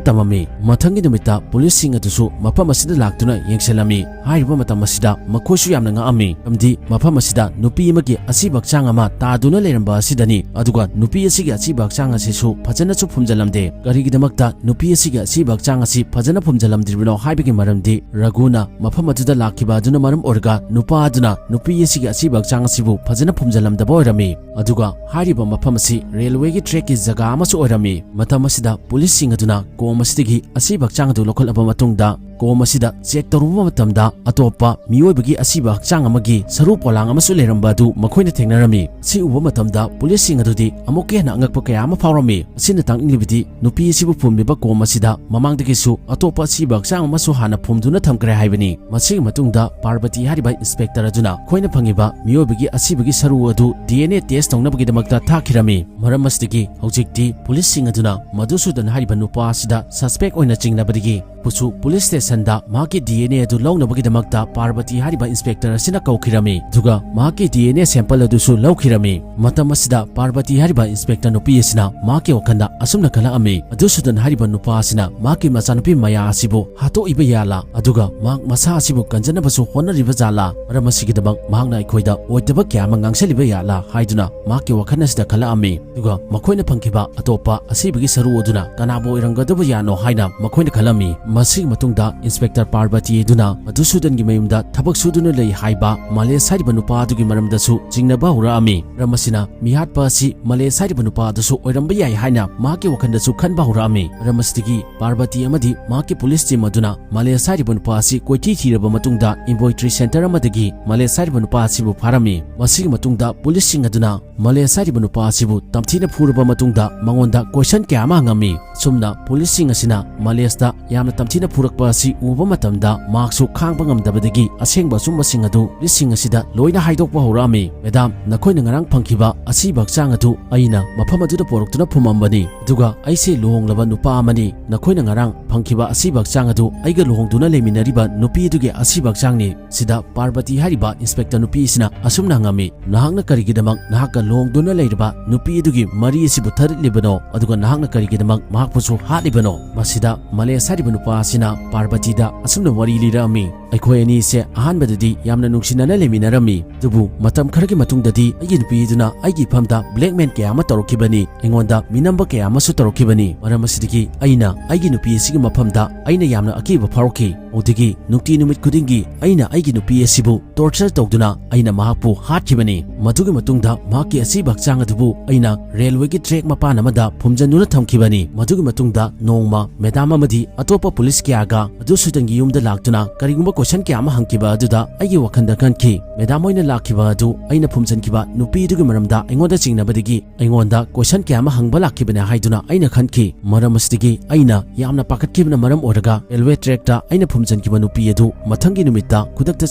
ꯇꯝꯃꯝꯃꯤ꯫ ꯃꯊꯪꯒꯤ ꯅꯨꯃꯤꯠꯇ ꯄꯨꯂꯤꯁꯁꯤꯡ ꯑꯗꯨꯁꯨ ꯃꯐꯝ ꯑꯁꯤꯗ ꯂꯥꯛꯇꯨꯅ ꯌꯦꯡꯁꯤꯜꯂꯝꯃꯤ꯫ ꯍꯥꯏꯔꯤꯕ ꯃꯇꯝ ꯑꯁꯤꯗ ꯃꯈꯣꯏꯁꯨ ꯌꯥꯝꯅ ꯉꯛꯑꯝꯃꯤ, ꯃꯔꯝꯗꯤ ꯃꯐꯝ ꯑꯁꯤꯗ ꯅꯨꯄꯤ ꯑꯃꯒꯤ ꯑꯁꯤꯕ ꯍꯛꯆꯥꯡ ꯑꯃ ꯇꯥꯗꯨꯅ ꯂꯩꯔꯝꯕ ꯑꯁꯤꯗꯅꯤ꯫ ꯑꯗꯨꯒ ꯅꯨꯄꯤ ꯑꯁꯤꯒꯤ ꯑꯁꯤꯕ ꯍꯛꯆꯥꯡ ꯑꯁꯤꯁꯨ ꯐꯖꯅꯁꯨ ꯐꯨꯝꯖꯤꯜꯂꯝꯗꯦ꯫ ꯀꯔꯤꯒꯤꯗꯃꯛꯇ ꯅꯨꯄꯤ ꯑꯁꯤꯒꯤ ꯑꯁꯤꯕ ꯍꯛꯆꯥꯡ ꯑꯁꯤ ꯐꯖꯅ ꯐꯨꯝꯖꯤꯜꯂꯝꯗ꯭ꯔꯤꯕꯅꯣ ꯍꯥꯏꯕꯒꯤ ꯃꯔꯝꯗꯤ ꯔꯘꯨꯅ ꯃꯐꯝ ꯑꯗꯨꯗ ꯂꯥꯛꯈꯤꯕ ꯑꯗꯨꯅ ꯃꯔꯝ ꯑꯣꯏꯔꯒ ꯅꯨꯄꯥ ꯑꯗꯨꯅ ꯅꯨꯄꯤ ꯑꯁꯤꯒꯤ ꯑꯁꯤꯕ ꯍꯛꯆꯥꯡ ꯑꯁꯤꯕꯨ ꯐꯖꯅ ꯐꯨꯝꯖꯤꯜꯂꯝꯗꯕ ꯑꯣꯏꯔꯝꯃꯤ꯫ ꯑꯗꯨꯒ ꯍꯥꯏꯔꯤꯕ ꯃꯐꯝ ꯑꯁꯤ ꯔꯦꯜꯋꯦꯒꯤ ꯇ꯭ꯔꯦꯛꯀꯤ ꯖꯒꯥ ꯑꯃꯁꯨ ꯑꯣꯏꯔꯝꯃꯤ꯫ ꯃꯇꯝ ꯑꯁꯤꯗ ꯄꯨꯂꯤꯁꯁꯤꯡ ꯑꯗꯨꯅ ꯀꯣꯝ ꯑꯁꯤꯗꯒꯤ ꯑꯁꯤꯕ ꯍꯛꯆꯥꯡ ꯑꯗꯨ ꯂꯧꯈꯠꯂꯕ ꯃꯇꯨꯡꯗ, ꯀꯣꯝ ꯑꯁꯤꯗ ꯆꯦꯛ ꯇꯧꯔꯨꯕ ꯃꯇꯝꯗ ꯑꯇꯣꯞꯄ ꯃꯤꯑꯣꯏꯕꯒꯤ ꯑꯁꯤꯕ ꯍꯛꯆꯥꯡ ꯑꯃꯒꯤ ꯁꯔꯨ ꯄꯣꯂꯥꯡ ꯑꯃꯁꯨ ꯂꯩꯔꯝꯕ ꯑꯗꯨ ꯃꯈꯣꯏꯅ ꯊꯦꯡꯅꯔꯝꯃꯤ꯫ ꯁꯤ ꯎꯕ ꯃꯇꯝꯗ ꯄꯨꯂꯤꯁꯁꯤꯡ ꯑꯗꯨꯗꯤ ꯑꯃꯨꯛꯀ ꯍꯦꯟꯅ ꯑꯉꯛꯄ ꯀꯌꯥ ꯑꯃ ꯐꯥꯎꯔꯝꯃꯤ꯫ ꯑꯁꯤꯅ ꯇꯥꯛꯂꯤꯕꯗꯤ ꯅꯨꯄꯤ ꯑꯁꯤꯕꯨ ꯐꯨꯝꯂꯤꯕ ꯀꯣꯝ ꯑꯁꯤꯗ ꯃꯃꯥꯡꯗꯒꯤꯁꯨ ꯑꯇꯣꯞꯄ ꯑꯁꯤꯕ ꯍꯛꯆꯥꯡ ꯑꯃꯁꯨ ꯍꯥꯟꯅ ꯐꯨꯝꯗꯨꯅ ꯊꯝꯈ꯭ꯔꯦ ꯍꯥꯏꯕꯅꯤ꯫ ꯃꯁꯤꯒꯤ ꯃꯇꯨꯡꯗ ꯄꯥꯔꯕꯇꯤ ꯍꯥꯏꯔꯤꯕ ꯏꯟꯁꯄꯦꯛꯇꯔ ꯑꯗꯨꯅ ꯑꯩꯈꯣꯏꯅ ꯐꯪꯉꯤꯕ ꯃꯤꯑꯣꯏꯕꯒꯤ ꯑꯁꯤꯕꯒꯤ ꯁꯔꯨ ꯑꯗꯨ ꯗꯤ ꯑꯦꯟ ꯑꯦ ꯇꯦꯁ ꯇꯧꯅꯕꯒꯤꯗꯃꯛꯇ ꯊꯥꯈꯤꯔꯝꯃꯤ꯫ ꯃꯔꯝ ꯑꯁꯤꯗꯒꯤ ꯍꯧꯖꯤꯛꯇꯤ ꯄꯨꯂꯤꯁꯁꯤꯡ ꯑꯗꯨꯅ ꯃꯙꯨꯁꯨꯗꯟ ꯍꯥꯏꯔꯤꯕ ꯅꯨꯄꯥ ꯑꯁꯤꯗ ꯁꯁꯄꯦꯛ ꯑꯣꯏꯅ ꯆꯤꯡꯅꯕꯗꯒꯤ ꯄꯨꯁꯨ ꯄꯨꯂꯤꯁ ꯁ꯭ꯇꯦꯁꯟꯗ ꯃꯍꯥꯛꯀꯤ ꯗꯤ ꯑꯦꯟ ꯑꯦ ꯑꯗꯨ ꯂꯧꯅꯕꯒꯤꯗꯃꯛꯇ ꯄꯥꯔꯕꯇꯤ ꯍꯥꯏꯔꯤꯕ ꯏꯟꯁꯄꯦꯛꯇꯔ ꯑꯁꯤꯅ ꯀꯧꯈꯤꯔꯝꯃꯤ꯫ ꯑꯗꯨꯒ ꯃꯍꯥꯛꯀꯤ ꯗꯤ ꯑꯦꯟ ꯑꯦ ꯁꯦꯝꯄꯜ ꯑꯗꯨꯁꯨ ꯂꯧꯈꯤꯔꯝꯃꯤ꯫ ꯃꯇꯝ ꯑꯁꯤꯗ ꯄꯥꯔꯕꯇꯤ ꯍꯥꯏꯔꯤꯕ ꯏꯟꯁꯄꯦꯛꯇꯔ ꯅꯨꯄꯤ ꯑꯁꯤꯅ ꯃꯍꯥꯛꯀꯤ ꯋꯥꯈꯜꯗ ꯑꯁꯨꯝꯅ ꯈꯜꯂꯛꯑꯝꯃꯤ, ꯃꯙꯨꯁꯨꯗꯟ ꯍꯥꯏꯔꯤꯕ ꯅꯨꯄꯥ ꯑꯁꯤꯅ ꯃꯍꯥꯛꯀꯤ ꯃꯆꯥꯅꯨꯄꯤ ꯃꯌꯥ ꯑꯁꯤꯕꯨ ꯍꯥꯠꯇꯣꯛꯏꯕ ꯌꯥꯂꯥ? ꯑꯗꯨꯒ ꯃꯍꯥꯛ ꯃꯁꯥ ꯑꯁꯤꯕꯨ ꯀꯟꯖꯅꯕꯁꯨ ꯍꯣꯠꯅꯔꯤꯕ ꯖꯥꯂꯥ? ꯃꯔꯝ ꯑꯁꯤꯒꯤꯗꯃꯛ ꯃꯍꯥꯛꯅ ꯑꯩꯈꯣꯏꯗ ꯑꯣꯏꯗꯕ ꯀꯌꯥ ꯑꯃ ꯉꯥꯡꯁꯜꯂꯤꯕ ꯌꯥꯂꯥ ꯍꯥꯏꯗꯨꯅ ꯃꯍꯥꯛꯀꯤ ꯋꯥꯈꯜ ꯑꯁꯤꯗ ꯈꯜꯂꯛꯑꯝꯃꯤ꯫ ꯑꯗꯨꯒ ꯃꯈꯣꯏꯅ ꯐꯪꯈꯤꯕ ꯑꯇꯣꯞꯄ ꯑꯁꯤꯕꯒꯤ ꯁꯔꯨ ꯑꯗꯨꯅ ꯀꯅꯥꯕꯨ ꯑꯣꯏꯔꯝꯒꯗꯕ ꯌꯥꯅꯣ ꯍꯥꯏꯅ ꯃꯈꯣꯏꯅ ꯈꯜꯂꯝꯃꯤ꯫ ꯃꯁꯤꯒꯤ ꯃꯇꯨꯡꯗ ꯏꯟꯁꯄꯦꯛꯇꯔ ꯄꯥꯔꯕꯇꯤ ꯑꯗꯨꯅ ꯃꯙꯨꯁꯨꯗꯟꯒꯤ ꯃꯌꯨꯝꯗ ꯊꯕꯛ ꯁꯨꯗꯨꯅ ꯂꯩ ꯍꯥꯏꯕ ꯃꯥꯂꯦꯁ ꯍꯥꯏꯔꯤꯕ ꯅꯨꯄꯥ ꯑꯗꯨꯒꯤ ꯃꯔꯝꯗꯁꯨ ꯆꯤꯡꯅꯕ ꯍꯧꯔꯛꯑꯝꯃꯤ꯫ ꯃꯔꯝ ꯑꯁꯤꯅ ꯃꯤꯍꯥꯠꯄ ꯑꯁꯤ ꯃꯥꯂꯦꯁ ꯍꯥꯏꯔꯤꯕ ꯅꯨꯄꯥ ꯑꯗꯨꯁꯨ ꯑꯣꯏꯔꯝꯕ ꯌꯥꯏ ꯍꯥꯏꯅ ꯃꯍꯥꯛꯀꯤ ꯋꯥꯈꯜꯗꯁꯨ ꯈꯟꯕ ꯍꯧꯔꯛꯑꯝꯃꯤ꯫ ꯃꯔꯝ ꯑꯁꯤꯗꯒꯤ ꯄꯥꯔꯕꯇꯤ ꯑꯃꯗꯤ ꯃꯍꯥꯛꯀꯤ ꯄꯨꯂꯤꯁ ꯇꯤꯝ ꯑꯗꯨꯅ ꯃꯥꯂꯦꯁ ꯍꯥꯏꯔꯤꯕ ꯅꯨꯄꯥ ꯑꯁꯤ ꯀꯣꯏꯊꯤ ꯊꯤꯔꯕ ꯃꯇꯨꯡꯗ ꯏꯝꯕ꯭ꯔꯣꯏꯗ꯭ꯔꯤ ꯁꯦꯟꯇꯔ ꯑꯃꯗꯒꯤ ꯃꯥꯂꯦꯁ ꯍꯥꯏꯔꯤꯕ ꯅꯨꯄꯥ ꯑꯁꯤꯕꯨ ꯐꯥꯔꯝꯃꯤ꯫ ꯃꯁꯤꯒꯤ ꯃꯇꯨꯡꯗ ꯄꯨꯂꯤꯁꯁꯤꯡ ꯑꯗꯨꯅ ꯃꯥꯂꯦꯁ ꯍꯥꯏꯔꯤꯕ ꯅꯨꯄꯥ ꯑꯁꯤꯕꯨ ꯇꯝꯊꯤꯅ ꯐꯨꯔꯕ ꯃꯇꯨꯡꯗ ꯃꯉꯣꯟꯗ ꯀꯣꯏꯁꯟ ꯀꯌꯥ ꯑꯃ ꯍꯪꯉꯝꯃꯤ꯫ ꯑꯁꯨꯝꯅ ꯄꯨꯂꯤꯁꯁꯤꯡ ꯑꯁꯤꯅ ꯃꯥꯂꯦꯁꯇ ꯌꯥꯝꯅ ꯊꯤꯅ ꯐꯨꯔꯛꯄ ꯑꯁꯤ ꯎꯕ ꯃꯇꯝꯗ ꯃꯍꯥꯛꯁꯨ ꯈꯥꯡꯕ ꯉꯝꯗꯕꯗꯒꯤ ꯑꯁꯦꯡꯕ ꯑꯆꯨꯝꯕꯁꯤꯡ ꯑꯗꯨ ꯄꯨꯂꯤꯁꯁꯤꯡ ꯑꯁꯤꯗ ꯂꯣꯏꯅ ꯍꯥꯏꯗꯣꯛꯄ ꯍꯧꯔꯛꯑꯝꯃꯤ꯫ "ꯃꯦꯗꯥꯝ, ꯅꯈꯣꯏꯅ ꯉꯔꯥꯡ ꯐꯪꯈꯤꯕ ꯑꯁꯤꯕ ꯍꯛꯆꯥꯡ ꯑꯗꯨ ꯑꯩꯅ ꯃꯐꯝ ꯑꯗꯨꯗ ꯄꯣꯔꯛꯇꯨꯅ ꯐꯨꯝꯃꯝꯕꯅꯤ꯫ ꯑꯗꯨꯒ ꯑꯩꯁꯦ ꯂꯨꯍꯣꯡꯂꯕ ꯅꯨꯄꯥ ꯑꯃꯅꯤ꯫ ꯅꯈꯣꯏꯅ ꯉꯔꯥꯡ ꯐꯪꯈꯤꯕ ꯑꯁꯤꯕ ꯍꯛꯆꯥꯡ ꯑꯗꯨ ꯑꯩꯒ ꯂꯨꯍꯣꯡꯗꯨꯅ ꯂꯩꯃꯤꯟꯅꯔꯤꯕ ꯅꯨꯄꯤ ꯑꯗꯨꯒꯤ ꯑꯁꯤꯕ ꯍꯛꯆꯥꯡꯅꯤ꯫" ꯁꯤꯗ ꯄꯥꯔꯕꯇꯤ ꯍꯥꯏꯔꯤꯕ ꯏꯟꯁꯄꯦꯛꯇꯔ ꯅꯨꯄꯤ ꯑꯁꯤꯅ ꯑꯁꯨꯝꯅ ꯍꯪꯉꯝꯃꯤ, "ꯅꯍꯥꯛꯅ ꯀꯔꯤꯒꯤꯗꯃꯛ ꯅꯍꯥꯛꯀ ꯂꯨꯍꯣꯡꯗꯨꯅ ꯂꯩꯔꯤꯕ ꯅꯨꯄꯤ ꯑꯗꯨꯒꯤ ꯃꯔꯤ ꯑꯁꯤꯕꯨ ꯊꯥꯗꯠꯂꯤꯕꯅꯣ? ꯑꯗꯨꯒ ꯅꯍꯥꯛꯅ ꯀꯔꯤꯒꯤꯗꯃꯛ ꯃꯍꯥꯛꯄꯨꯁꯨ ꯍꯥꯠꯂꯤꯕꯅꯣ?" ꯃꯁꯤꯗ ꯃꯂꯦꯁ ꯍꯥꯏꯔꯤꯕ ꯅꯨꯄꯥ ꯑꯁꯤꯅ ꯄꯥꯔꯕꯇꯤꯗ ꯑꯁꯨꯝꯅ ꯋꯥꯔꯤ ꯂꯤꯔꯛꯑꯝꯃꯤ, "ꯑꯩꯈꯣꯏ ꯑꯅꯤꯁꯦ ꯑꯍꯥꯟꯕꯗꯗꯤ ꯌꯥꯝꯅ ꯅꯨꯡꯁꯤꯅꯅ ꯂꯩꯃꯤꯟꯅꯔꯝꯃꯤ, ꯑꯗꯨꯕꯨ ꯃꯇꯝ ꯈꯔꯒꯤ ꯃꯇꯨꯡꯗꯗꯤ ꯑꯩꯒꯤ ꯅꯨꯄꯤ ꯑꯗꯨꯅ ꯑꯩꯒꯤ ꯏꯐꯝꯗ blackmail ꯀꯌꯥ ꯑꯃ ꯇꯧꯔꯛꯈꯤꯕꯅꯤ, ꯑꯩꯉꯣꯟꯗ ꯃꯤꯅꯝꯕ ꯀꯌꯥ ꯑꯃꯁꯨ ꯇꯧꯔꯛꯈꯤꯕꯅꯤ꯫ ꯃꯔꯝ ꯑꯁꯤꯗꯒꯤ ꯑꯩꯅ ꯑꯩꯒꯤ ꯅꯨꯄꯤ ꯑꯁꯤꯒꯤ ꯃꯐꯝꯗ ꯑꯩꯅ ꯌꯥꯝꯅ ꯑꯀꯤꯕ ꯐꯥꯎꯔꯛꯈꯤ꯫ ꯑꯗꯨꯗꯒꯤ ꯅꯨꯡꯇꯤ ꯅꯨꯃꯤꯠ ꯈꯨꯗꯤꯡꯒꯤ ꯑꯩꯅ ꯑꯩꯒꯤ ꯅꯨꯄꯤ ꯑꯁꯤꯕꯨ torture ꯇꯧꯗꯨꯅ ꯑꯩꯅ ꯃꯍꯥꯛꯄꯨ ꯍꯥꯠꯈꯤꯕꯅꯤ꯫ ꯃꯗꯨꯒꯤ ꯃꯇꯨꯡꯗ ꯃꯍꯥꯛꯀꯤ ꯑꯁꯤꯕ ꯍꯛꯆꯥꯡ ꯑꯗꯨꯕꯨ ꯑꯩꯅ railwayꯒꯤ track ꯃꯄꯥꯟ ꯑꯃꯗ ꯐꯨꯝꯖꯤꯟꯗꯨꯅ ꯊꯝꯈꯤꯕꯅꯤ꯫ ꯃꯗꯨꯒꯤ ꯃꯇꯨꯡꯗ ꯅꯣꯡꯃ ꯃꯦꯗꯥꯝ ꯑꯃꯗꯤ ꯑꯇꯣꯞꯄ ꯄꯨꯂꯤꯁ ꯀꯌꯥꯒ ꯃꯙꯨꯁꯨꯗꯟꯒꯤ ꯌꯨꯝꯗ ꯂꯥꯛꯇꯨꯅ ꯀꯔꯤꯒꯨꯝꯕ question ꯀꯌꯥ ꯑꯃ ꯍꯪꯈꯤꯕ ꯑꯗꯨꯗ ꯑꯩꯒꯤ ꯋꯥꯈꯜꯗ ꯈꯟꯈꯤ, ꯃꯦꯗꯥꯝ ꯍꯣꯏꯅ ꯂꯥꯛꯈꯤꯕ ꯑꯗꯨ ꯑꯩꯅ ꯐꯨꯝꯖꯤꯟꯈꯤꯕ ꯅꯨꯄꯤ ꯑꯗꯨꯒꯤ ꯃꯔꯝꯗ ꯑꯩꯉꯣꯟꯗ ꯆꯤꯡꯅꯕꯗꯒꯤ ꯑꯩꯉꯣꯟꯗ question ꯀꯌꯥ ꯑꯃ ꯍꯪꯕ ꯂꯥꯛꯈꯤꯕꯅꯦ ꯍꯥꯏꯗꯨꯅ ꯑꯩꯅ ꯈꯟꯈꯤ꯫ ꯃꯔꯝ ꯑꯁꯤꯗꯒꯤ ꯑꯩꯅ ꯌꯥꯝꯅ ꯄꯥꯈꯠꯈꯤꯕꯅ ꯃꯔꯝ ꯑꯣꯏꯔꯒ railway trackꯇ ꯑꯩꯅ ꯐꯨꯝꯖꯤꯟꯈꯤꯕ ꯅꯨꯄꯤ ꯑꯗꯨ ꯃꯊꯪꯒꯤ ꯅꯨꯃꯤꯠꯇ ꯈꯨꯗꯛꯇ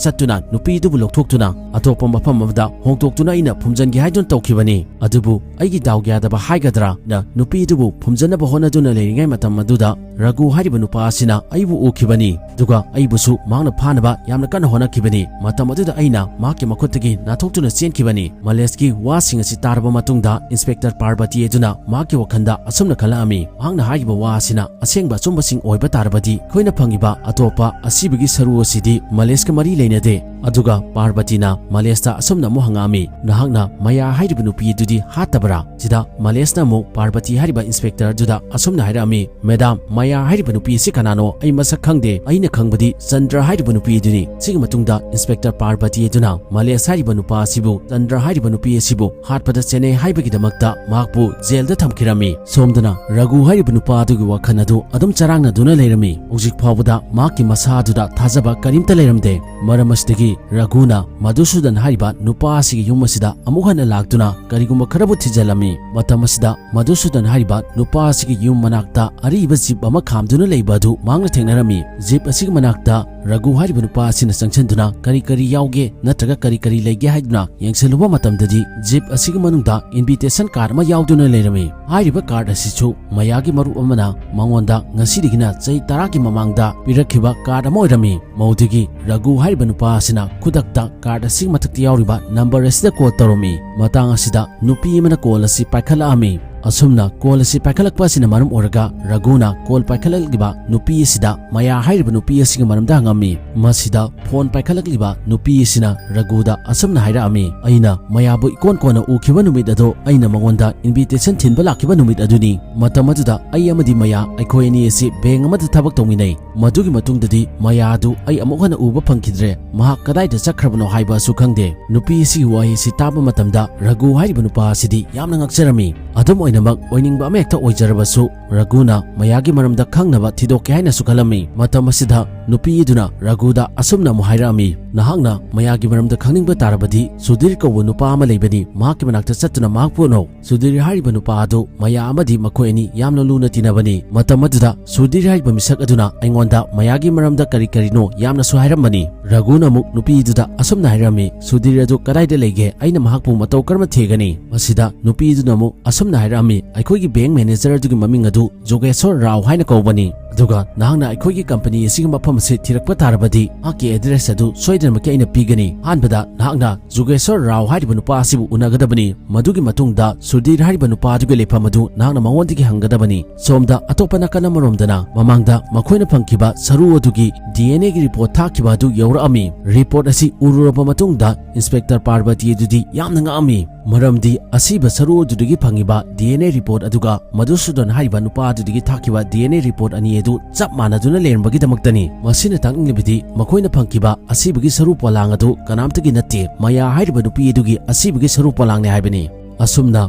ꯆꯠꯇꯨꯅ ꯅꯨꯄꯤ ꯑꯗꯨꯕꯨ ꯂꯧꯊꯣꯛꯇꯨꯅ ꯑꯇꯣꯞꯄ ꯃꯐꯝ ꯑꯃꯗ ꯍꯣꯡꯗꯣꯛꯇꯨꯅ ꯑꯩꯅ ꯐꯨꯝꯖꯤꯟꯒꯦ ꯍꯥꯏꯗꯨꯅ ꯇꯧꯈꯤꯕꯅꯤ꯫ ꯑꯗꯨꯕꯨ ꯑꯩꯒꯤ ꯗꯥꯎ ꯌꯥꯗꯕ ꯍꯥꯏꯒꯗ꯭ꯔꯥ, ꯅ ꯅꯨꯄꯤ ꯑꯗꯨꯕꯨ ꯐꯨꯝꯖꯤꯟꯅꯕ ꯍꯣꯠꯅꯗꯨꯅ ꯂꯩꯔꯤꯉꯩ ꯃꯇꯝ ꯑꯗꯨꯗ ꯔꯘꯨ ꯍꯥꯏꯔꯤꯕ ꯅꯨꯄꯥ ꯑꯁꯤꯅ ꯑꯩꯕꯨ ꯎꯈꯤꯕꯅꯤ꯫ ꯑꯗꯨꯒ ꯑꯩꯕꯨꯁꯨ ꯃꯍꯥꯛꯅ ꯐꯥꯅꯕ ꯌꯥꯝꯅ ꯀꯟꯅ ꯍꯣꯠꯅꯈꯤꯕꯅꯤ꯫ ꯃꯇꯝ ꯑꯗꯨꯗ ꯑꯩꯅ ꯃꯍꯥꯛꯀꯤ ꯃꯈꯨꯠꯇꯒꯤ ꯅꯥꯟꯊꯣꯛꯇꯨꯅ ꯆꯦꯟꯈꯤꯕꯅꯤ꯫ ꯃꯂꯦꯁꯀꯤ ꯋꯥꯁꯤꯡ ꯑꯁꯤ ꯇꯥꯔꯕ ꯃꯇꯨꯡꯗ ꯏꯟꯁꯄꯦꯛꯇꯔ ꯄꯥꯔꯕꯇꯤ ꯑꯗꯨꯅ ꯃꯍꯥꯛꯀꯤ ꯋꯥꯈꯜꯗ ꯑꯁꯨꯝꯅ ꯈꯜꯂꯛꯑꯝꯃꯤ, ꯃꯍꯥꯛꯅ ꯍꯥꯏꯔꯤꯕ ꯋꯥ ꯑꯁꯤꯅ ꯑꯁꯦꯡꯕ ꯑꯆꯨꯝꯕꯁꯤꯡ ꯑꯣꯏꯕ ꯇꯥꯔꯕꯗꯤ ꯑꯩꯈꯣꯏꯅ ꯐꯪꯉꯤꯕ ꯑꯇꯣꯞꯄ ꯑꯁꯤꯕꯒꯤ ꯁꯔꯨ ꯑꯁꯤꯗꯤ ꯃꯂꯦꯁꯀ ꯃꯔꯤ ꯂꯩꯅꯗꯦ꯫ ꯑꯗꯨꯒ ꯄꯥꯔꯕꯇꯤꯅ ꯃꯂꯦꯁꯇ ꯑꯁꯨꯝꯅ ꯑꯃꯨꯛ ꯍꯪꯉꯛꯑꯝꯃꯤ, "ꯅꯍꯥꯛꯅ ꯃꯌꯥ ꯍꯥꯏꯔꯤꯕ ꯅꯨꯄꯤ ꯑꯗꯨꯗꯤ ꯍꯥꯠꯇꯕ꯭ꯔꯥ?" ꯁꯤꯗ ꯃꯂꯦꯁꯅ ꯑꯃꯨꯛ ꯄꯥꯔꯕꯇꯤ ꯍꯥꯏꯔꯤꯕ ꯏꯟꯁꯄꯦꯛꯇꯔ ꯑꯗꯨꯗ ꯑꯁꯨꯝꯅ ꯍꯥꯏꯔꯛꯑꯝꯃꯤ, "ꯃꯦꯗꯥꯝ, ꯃꯌꯥ ꯍꯥꯏꯔꯤꯕ ꯅꯨꯄꯤ ꯑꯁꯤ ꯀꯅꯥꯅꯣ? ꯑꯩ ꯃꯁꯛ ꯈꯪꯗꯦ꯫ ꯑꯩꯅ ꯈꯪꯕꯗꯤ ꯆꯟꯗ꯭ꯔ ꯍꯥꯏꯔꯤꯕ ꯅꯨꯄꯤ ꯑꯗꯨꯅꯤ꯫" ꯁꯤꯒꯤ ꯃꯇꯨꯡꯗ ꯏꯟꯁꯄꯦꯛꯇꯔ ꯄꯥꯔꯕꯇꯤ ꯑꯗꯨꯅ ꯃꯂꯦꯁ ꯍꯥꯏꯔꯤꯕ ꯅꯨꯄꯥ ꯑꯁꯤꯕꯨ, ꯆꯟꯗ꯭ꯔ ꯍꯥꯏꯔꯤꯕ ꯅꯨꯄꯤ ꯑꯁꯤꯕꯨ ꯍꯥꯠꯄꯗ ꯆꯦꯟꯅꯩ ꯍꯥꯏꯕꯒꯤꯗꯃꯛꯇ ꯃꯍꯥꯛꯄꯨ ꯖꯦꯜꯗ ꯊꯝꯈꯤꯔꯝꯃꯤ꯫ ꯁꯣꯝꯗꯅ ꯔꯘꯨ ꯍꯥꯏꯔꯤꯕ ꯅꯨꯄꯥ ꯑꯗꯨꯒꯤ ꯋꯥꯈꯜ ꯑꯗꯨ ꯑꯗꯨꯝ ꯆꯔꯥꯡꯅꯗꯨꯅ ꯂꯩꯔꯝꯃꯤ꯫ ꯍꯧꯖꯤꯛ ꯐꯥꯎꯕꯗ ꯃꯍꯥꯛꯀꯤ ꯃꯁꯥ ꯑꯗꯨꯗ ꯊꯥꯖꯕ ꯀꯔꯤꯝꯇ ꯂꯩꯔꯝꯗꯦ꯫ ꯃꯔꯝ ꯑꯁꯤꯗꯒꯤ ꯔꯘꯨꯅ ꯃꯙꯨꯁꯨꯗꯟ ꯍꯥꯏꯔꯤꯕ ꯅꯨꯄꯥ ꯑꯁꯤꯒꯤ ꯌꯨꯝ ꯑꯁꯤꯗ ꯑꯃꯨꯛ ꯍꯟꯅ ꯂꯥꯛꯇꯨꯅ ꯀꯔꯤꯒꯨꯝꯕ ꯈꯔꯕꯨ ꯊꯤꯖꯤꯜꯂꯝꯃꯤ꯫ ꯃꯇꯝ ꯑꯁꯤꯗ ꯃꯙꯨꯁꯨꯗꯟ ꯍꯥꯏꯔꯤꯕ ꯅꯨꯄꯥ ꯑꯁꯤꯒꯤ ꯌꯨꯝ ꯃꯅꯥꯛꯇ ꯑꯔꯤꯕ ꯖꯤꯞ ꯑꯃ ꯈꯥꯝꯗꯨꯅ ꯂꯩꯕ ꯑꯗꯨ ꯃꯍꯥꯛꯅ ꯊꯦꯡꯅꯔꯝꯃꯤ꯫ ꯖꯤꯞ ꯑꯁꯤꯒꯤ ꯃꯅꯥꯛꯇ ꯔꯘꯨ ꯍꯥꯏꯔꯤꯕ ꯅꯨꯄꯥ ꯑꯁꯤꯅ ꯆꯪꯁꯤꯟꯗꯨꯅ ꯀꯔꯤ ꯀꯔꯤ ꯌꯥꯎꯒꯦ ꯅꯠꯇ꯭ꯔꯒ ꯀꯔꯤ ꯀꯔꯤ ꯂꯩꯒꯦ ꯍꯥꯏꯗꯨꯅ ꯌꯦꯡꯁꯤꯜꯂꯨꯕ ꯃꯇꯝꯗꯗꯤ ꯖꯤꯞ ꯑꯁꯤꯒꯤ ꯃꯅꯨꯡꯗ invitation card ꯑꯃ ꯌꯥꯎꯗꯨꯅ ꯂꯩꯔꯝꯃꯤ꯫ ꯍꯥꯏꯔꯤꯕ card ꯑꯁꯤꯁꯨ ꯃꯌꯥꯒꯤ ꯃꯔꯨꯞ ꯑꯃꯅ ꯃꯉꯣꯟꯗ ꯉꯁꯤꯗꯒꯤꯅ ꯆꯍꯤ ꯇꯔꯥꯒꯤ ꯃꯃꯥꯡꯗ ꯄꯤꯔꯛꯈꯤꯕ card ꯑꯃ ꯑꯣꯏꯔꯝꯃꯤ꯫ ꯃꯧꯗꯒꯤ ꯔꯘꯨ ꯍꯥꯏꯔꯤꯕ ꯅꯨꯄꯥ ꯑꯁꯤꯅ ꯈꯨꯗꯛꯇ card ꯑꯁꯤꯒꯤ ꯃꯊꯛꯇ ꯌꯥꯎꯔꯤꯕ number ꯑꯁꯤꯗ call ꯇꯧꯔꯝꯃꯤ꯫ ꯃꯇꯥꯡ ꯑꯁꯤꯗ ꯅꯨꯄꯤ ꯑꯃꯅ call ꯑꯁꯤ ꯄꯥꯏꯈꯠꯂꯛꯑꯝꯃꯤ꯫ ꯑꯁꯨꯝꯅ call ꯑꯁꯤ ꯄꯥꯏꯈꯠꯂꯛꯄ ꯑꯁꯤꯅ ꯃꯔꯝ ꯑꯣꯏꯔꯒ ꯔꯘꯨꯅ call ꯄꯥꯏꯈꯠꯂꯛꯂꯤꯕ ꯅꯨꯄꯤ ꯑꯁꯤꯗ ꯃꯌꯥ ꯍꯥꯏꯔꯤꯕ ꯅꯨꯄꯤ ꯑꯁꯤꯒꯤ ꯃꯔꯝꯗ ꯍꯪꯉꯝꯃꯤ꯫ ꯃꯁꯤꯗ phone ꯄꯥꯏꯈꯠꯂꯛꯂꯤꯕ ꯅꯨꯄꯤ ꯑꯁꯤꯅ ꯔꯘꯨꯗ ꯑꯁꯨꯝꯅ ꯍꯥꯏꯔꯛꯑꯝꯃꯤ, "ꯑꯩꯅ ꯃꯌꯥꯕꯨ ꯏꯀꯣꯟ ꯀꯣꯟꯅ ꯎꯈꯤꯕ ꯅꯨꯃꯤꯠ ꯑꯗꯣ ꯑꯩꯅ ꯃꯉꯣꯟꯗ invitation ꯊꯤꯟꯕ ꯂꯥꯛꯈꯤꯕ ꯅꯨꯃꯤꯠ ꯑꯗꯨꯅꯤ꯫ ꯃꯇꯝ ꯑꯗꯨꯗ ꯑꯩ ꯑꯃꯗꯤ ꯃꯌꯥ, ꯑꯩꯈꯣꯏ ꯑꯅꯤ ꯑꯁꯤ bank ꯑꯃꯗ ꯊꯕꯛ ꯇꯧꯃꯤꯟꯅꯩ꯫ ꯃꯗꯨꯒꯤ ꯃꯇꯨꯡꯗꯗꯤ ꯃꯌꯥ ꯑꯗꯨ ꯑꯩ ꯑꯃꯨꯛ ꯍꯟꯅ ꯎꯕ ꯐꯪꯈꯤꯗ꯭ꯔꯦ꯫ ꯃꯍꯥꯛ ꯀꯗꯥꯏꯗ ꯆꯠꯈ꯭ꯔꯕꯅꯣ ꯍꯥꯏꯕ ꯑꯁꯨ ꯈꯪꯗꯦ꯫" ꯅꯨꯄꯤ ꯑꯁꯤꯒꯤ ꯋꯥꯍꯩ ꯑꯁꯤ ꯇꯥꯕ ꯃꯇꯝꯗ ꯔꯘꯨ ꯍꯥꯏꯔꯤꯕ ꯅꯨꯄꯥ ꯑꯁꯤꯗꯤ ꯌꯥꯝꯅ ꯉꯛꯆꯔꯝꯃꯤ꯫ ꯑꯗꯨꯝ ꯑꯣꯏꯅꯃꯛ, ꯑꯣꯏꯅꯤꯡꯕ ꯑꯃ ꯍꯦꯛꯇ ꯑꯣꯏꯖꯔꯕꯁꯨ, ꯔꯘꯨꯅ ꯃꯌꯥꯒꯤ ꯃꯔꯝꯗ ꯈꯪꯅꯕ ꯊꯤꯗꯣꯛꯀꯦ ꯍꯥꯏꯅꯁꯨ ꯈꯜꯂꯝꯃꯤ꯫ ꯃꯇꯝ ꯑꯁꯤꯗ ꯅꯨꯄꯤ ꯑꯗꯨꯅ ꯔꯘꯨꯗ ꯑꯁꯨꯝꯅ ꯑꯃꯨꯛ ꯍꯥꯏꯔꯛꯑꯝꯃꯤ, "ꯅꯍꯥꯛꯅ ꯃꯌꯥꯒꯤ ꯃꯔꯝꯗ ꯈꯪꯅꯤꯡꯕ ꯇꯥꯔꯕꯗꯤ, ꯁꯨꯙꯤꯔ ꯀꯧꯕ ꯅꯨꯄꯥ ꯑꯃ ꯂꯩꯕꯅꯤ, ꯃꯍꯥꯛꯀꯤ ꯃꯅꯥꯛꯇ ꯆꯠꯇꯨꯅ ꯃꯍꯥꯛꯄꯨ ꯎꯅꯧ꯫" ꯁꯨꯙꯤꯔ ꯍꯥꯏꯔꯤꯕ ꯅꯨꯄꯥ ꯑꯗꯨ ꯃꯌꯥ ꯑꯃꯗꯤ ꯃꯈꯣꯏ ꯑꯅꯤ ꯌꯥꯝꯅ ꯂꯨꯅ ꯇꯤꯟꯅꯕꯅꯤ꯫ ꯃꯇꯝ ꯑꯗꯨꯗ ꯁꯨꯙꯤꯔ ꯍꯥꯏꯔꯤꯕ ꯃꯤꯁꯛ ꯑꯗꯨꯅ ꯑꯩꯉꯣꯟꯗ ꯃꯌꯥꯒꯤ ꯃꯔꯝꯗ ꯀꯔꯤ ꯀꯔꯤꯅꯣ ꯌꯥꯝꯅꯁꯨ ꯍꯥꯏꯔꯝꯕꯅꯤ꯫ ꯔꯘꯨꯅ ꯑꯃꯨꯛ ꯅꯨꯄꯤꯗꯨꯗ ꯑꯁꯨꯝꯅ ꯍꯥꯏꯔꯝꯃꯤ, "ꯁꯨꯙꯤꯔ ꯑꯗꯨ ꯀꯗꯥꯏꯗ ꯂꯩꯒꯦ? ꯑꯩꯅ ꯃꯍꯥꯛꯄꯨ ꯃꯇꯧ ꯀꯔꯝꯅ ꯊꯤꯒꯅꯤ?" ꯃꯁꯤꯗ ꯅꯨꯄꯤꯗꯨꯅ ꯑꯃꯨꯛ ꯑꯁꯨꯝꯅ ꯍꯥꯏꯔꯛꯑꯝꯃꯤ, "ꯑꯩꯈꯣꯏꯒꯤ bank manager ꯑꯗꯨꯒꯤ ꯃꯃꯤꯡ ꯑꯗꯨ ꯖꯣꯒꯦꯁꯣꯔ ꯔꯥꯎ ꯍꯥꯏꯅ ꯀꯧꯕꯅꯤ꯫ ꯑꯗꯨꯒ ꯅꯍꯥꯛꯅ ꯑꯩꯈꯣꯏꯒꯤ company ꯑꯁꯤꯒꯤ ꯃꯐꯝ ꯑꯁꯤ ꯊꯤꯔꯛꯄ ꯇꯥꯔꯕꯗꯤ, ꯃꯍꯥꯛꯀꯤ address ꯑꯗꯨ ꯁꯣꯏꯗꯅꯃꯛꯀꯤ ꯑꯩꯅ ꯄꯤꯒꯅꯤ꯫ ꯑꯍꯥꯟꯕꯗ ꯅꯍꯥꯛꯅ ꯖꯣꯒꯦꯁꯣꯔ ꯔꯥꯎ ꯍꯥꯏꯔꯤꯕ ꯅꯨꯄꯥ ꯑꯁꯤꯕꯨ ꯎꯅꯒꯗꯕꯅꯤ꯫ ꯃꯗꯨꯒꯤ ꯃꯇꯨꯡꯗ ꯁꯨꯙꯤꯔ ꯍꯥꯏꯔꯤꯕ ꯅꯨꯄꯥ ꯑꯗꯨꯒꯤ ꯂꯩꯐꯝ ꯑꯗꯨ ꯅꯍꯥꯛꯅ ꯃꯉꯣꯟꯗꯒꯤ ꯍꯪꯒꯗꯕꯅꯤ꯫" ꯁꯣꯝꯗ ꯑꯇꯣꯞꯄ ꯅꯥꯀꯟ ꯑꯃꯔꯣꯝꯗꯅ ꯃꯃꯥꯡꯗ ꯃꯈꯣꯏꯅ ꯐꯪꯈꯤꯕ ꯁꯔꯨ ꯑꯗꯨꯒꯤ D N A ꯒꯤ report ꯊꯥꯈꯤꯕ ꯑꯗꯨ ꯌꯧꯔꯛꯑꯝꯃꯤ꯫ Report ꯑꯁꯤ ꯎꯔꯨꯔꯕ ꯃꯇꯨꯡꯗ Inspector ꯄꯥꯔꯕꯇꯤ ꯑꯗꯨꯗꯤ ꯌꯥꯝꯅ ꯉꯛꯑꯝꯃꯤ꯫ ꯃꯔꯝꯗꯤ ꯑꯁꯤꯕ ꯁꯔꯨ ꯑꯗꯨꯗꯒꯤ ꯐꯪꯉꯤꯕ D N A report ꯑꯗꯨꯒ ꯃꯙꯨꯁꯨꯗꯟ ꯍꯥꯏꯔꯤꯕ ꯅꯨꯄꯥ ꯑꯗꯨꯗꯒꯤ ꯊꯥꯈꯤꯕ D N A report ꯑꯅꯤ ꯑꯗꯨ ꯆꯞ ꯃꯥꯟꯅꯗꯨꯅ ꯂꯩꯔꯝꯕꯒꯤꯗꯃꯛꯇꯅꯤ꯫ ꯃꯁꯤꯅ ꯇꯥꯛꯅꯤꯡꯂꯤꯕꯗꯤ ꯃꯈꯣꯏꯅ ꯐꯪꯈꯤꯕ ꯑꯁꯤꯕꯒꯤ ꯁꯔꯨ ꯄꯣꯂꯥꯡ ꯑꯗꯨ ꯀꯅꯥꯝꯇꯒꯤ ꯅꯠꯇꯦ, ꯃꯌꯥ ꯍꯥꯏꯔꯤꯕ ꯅꯨꯄꯤ ꯑꯗꯨꯒꯤ ꯑꯁꯤꯕꯒꯤ ꯁꯔꯨ ꯄꯣꯂꯥꯡꯅꯤ ꯍꯥꯏꯕꯅꯤ꯫ ꯑꯁꯨꯝꯅ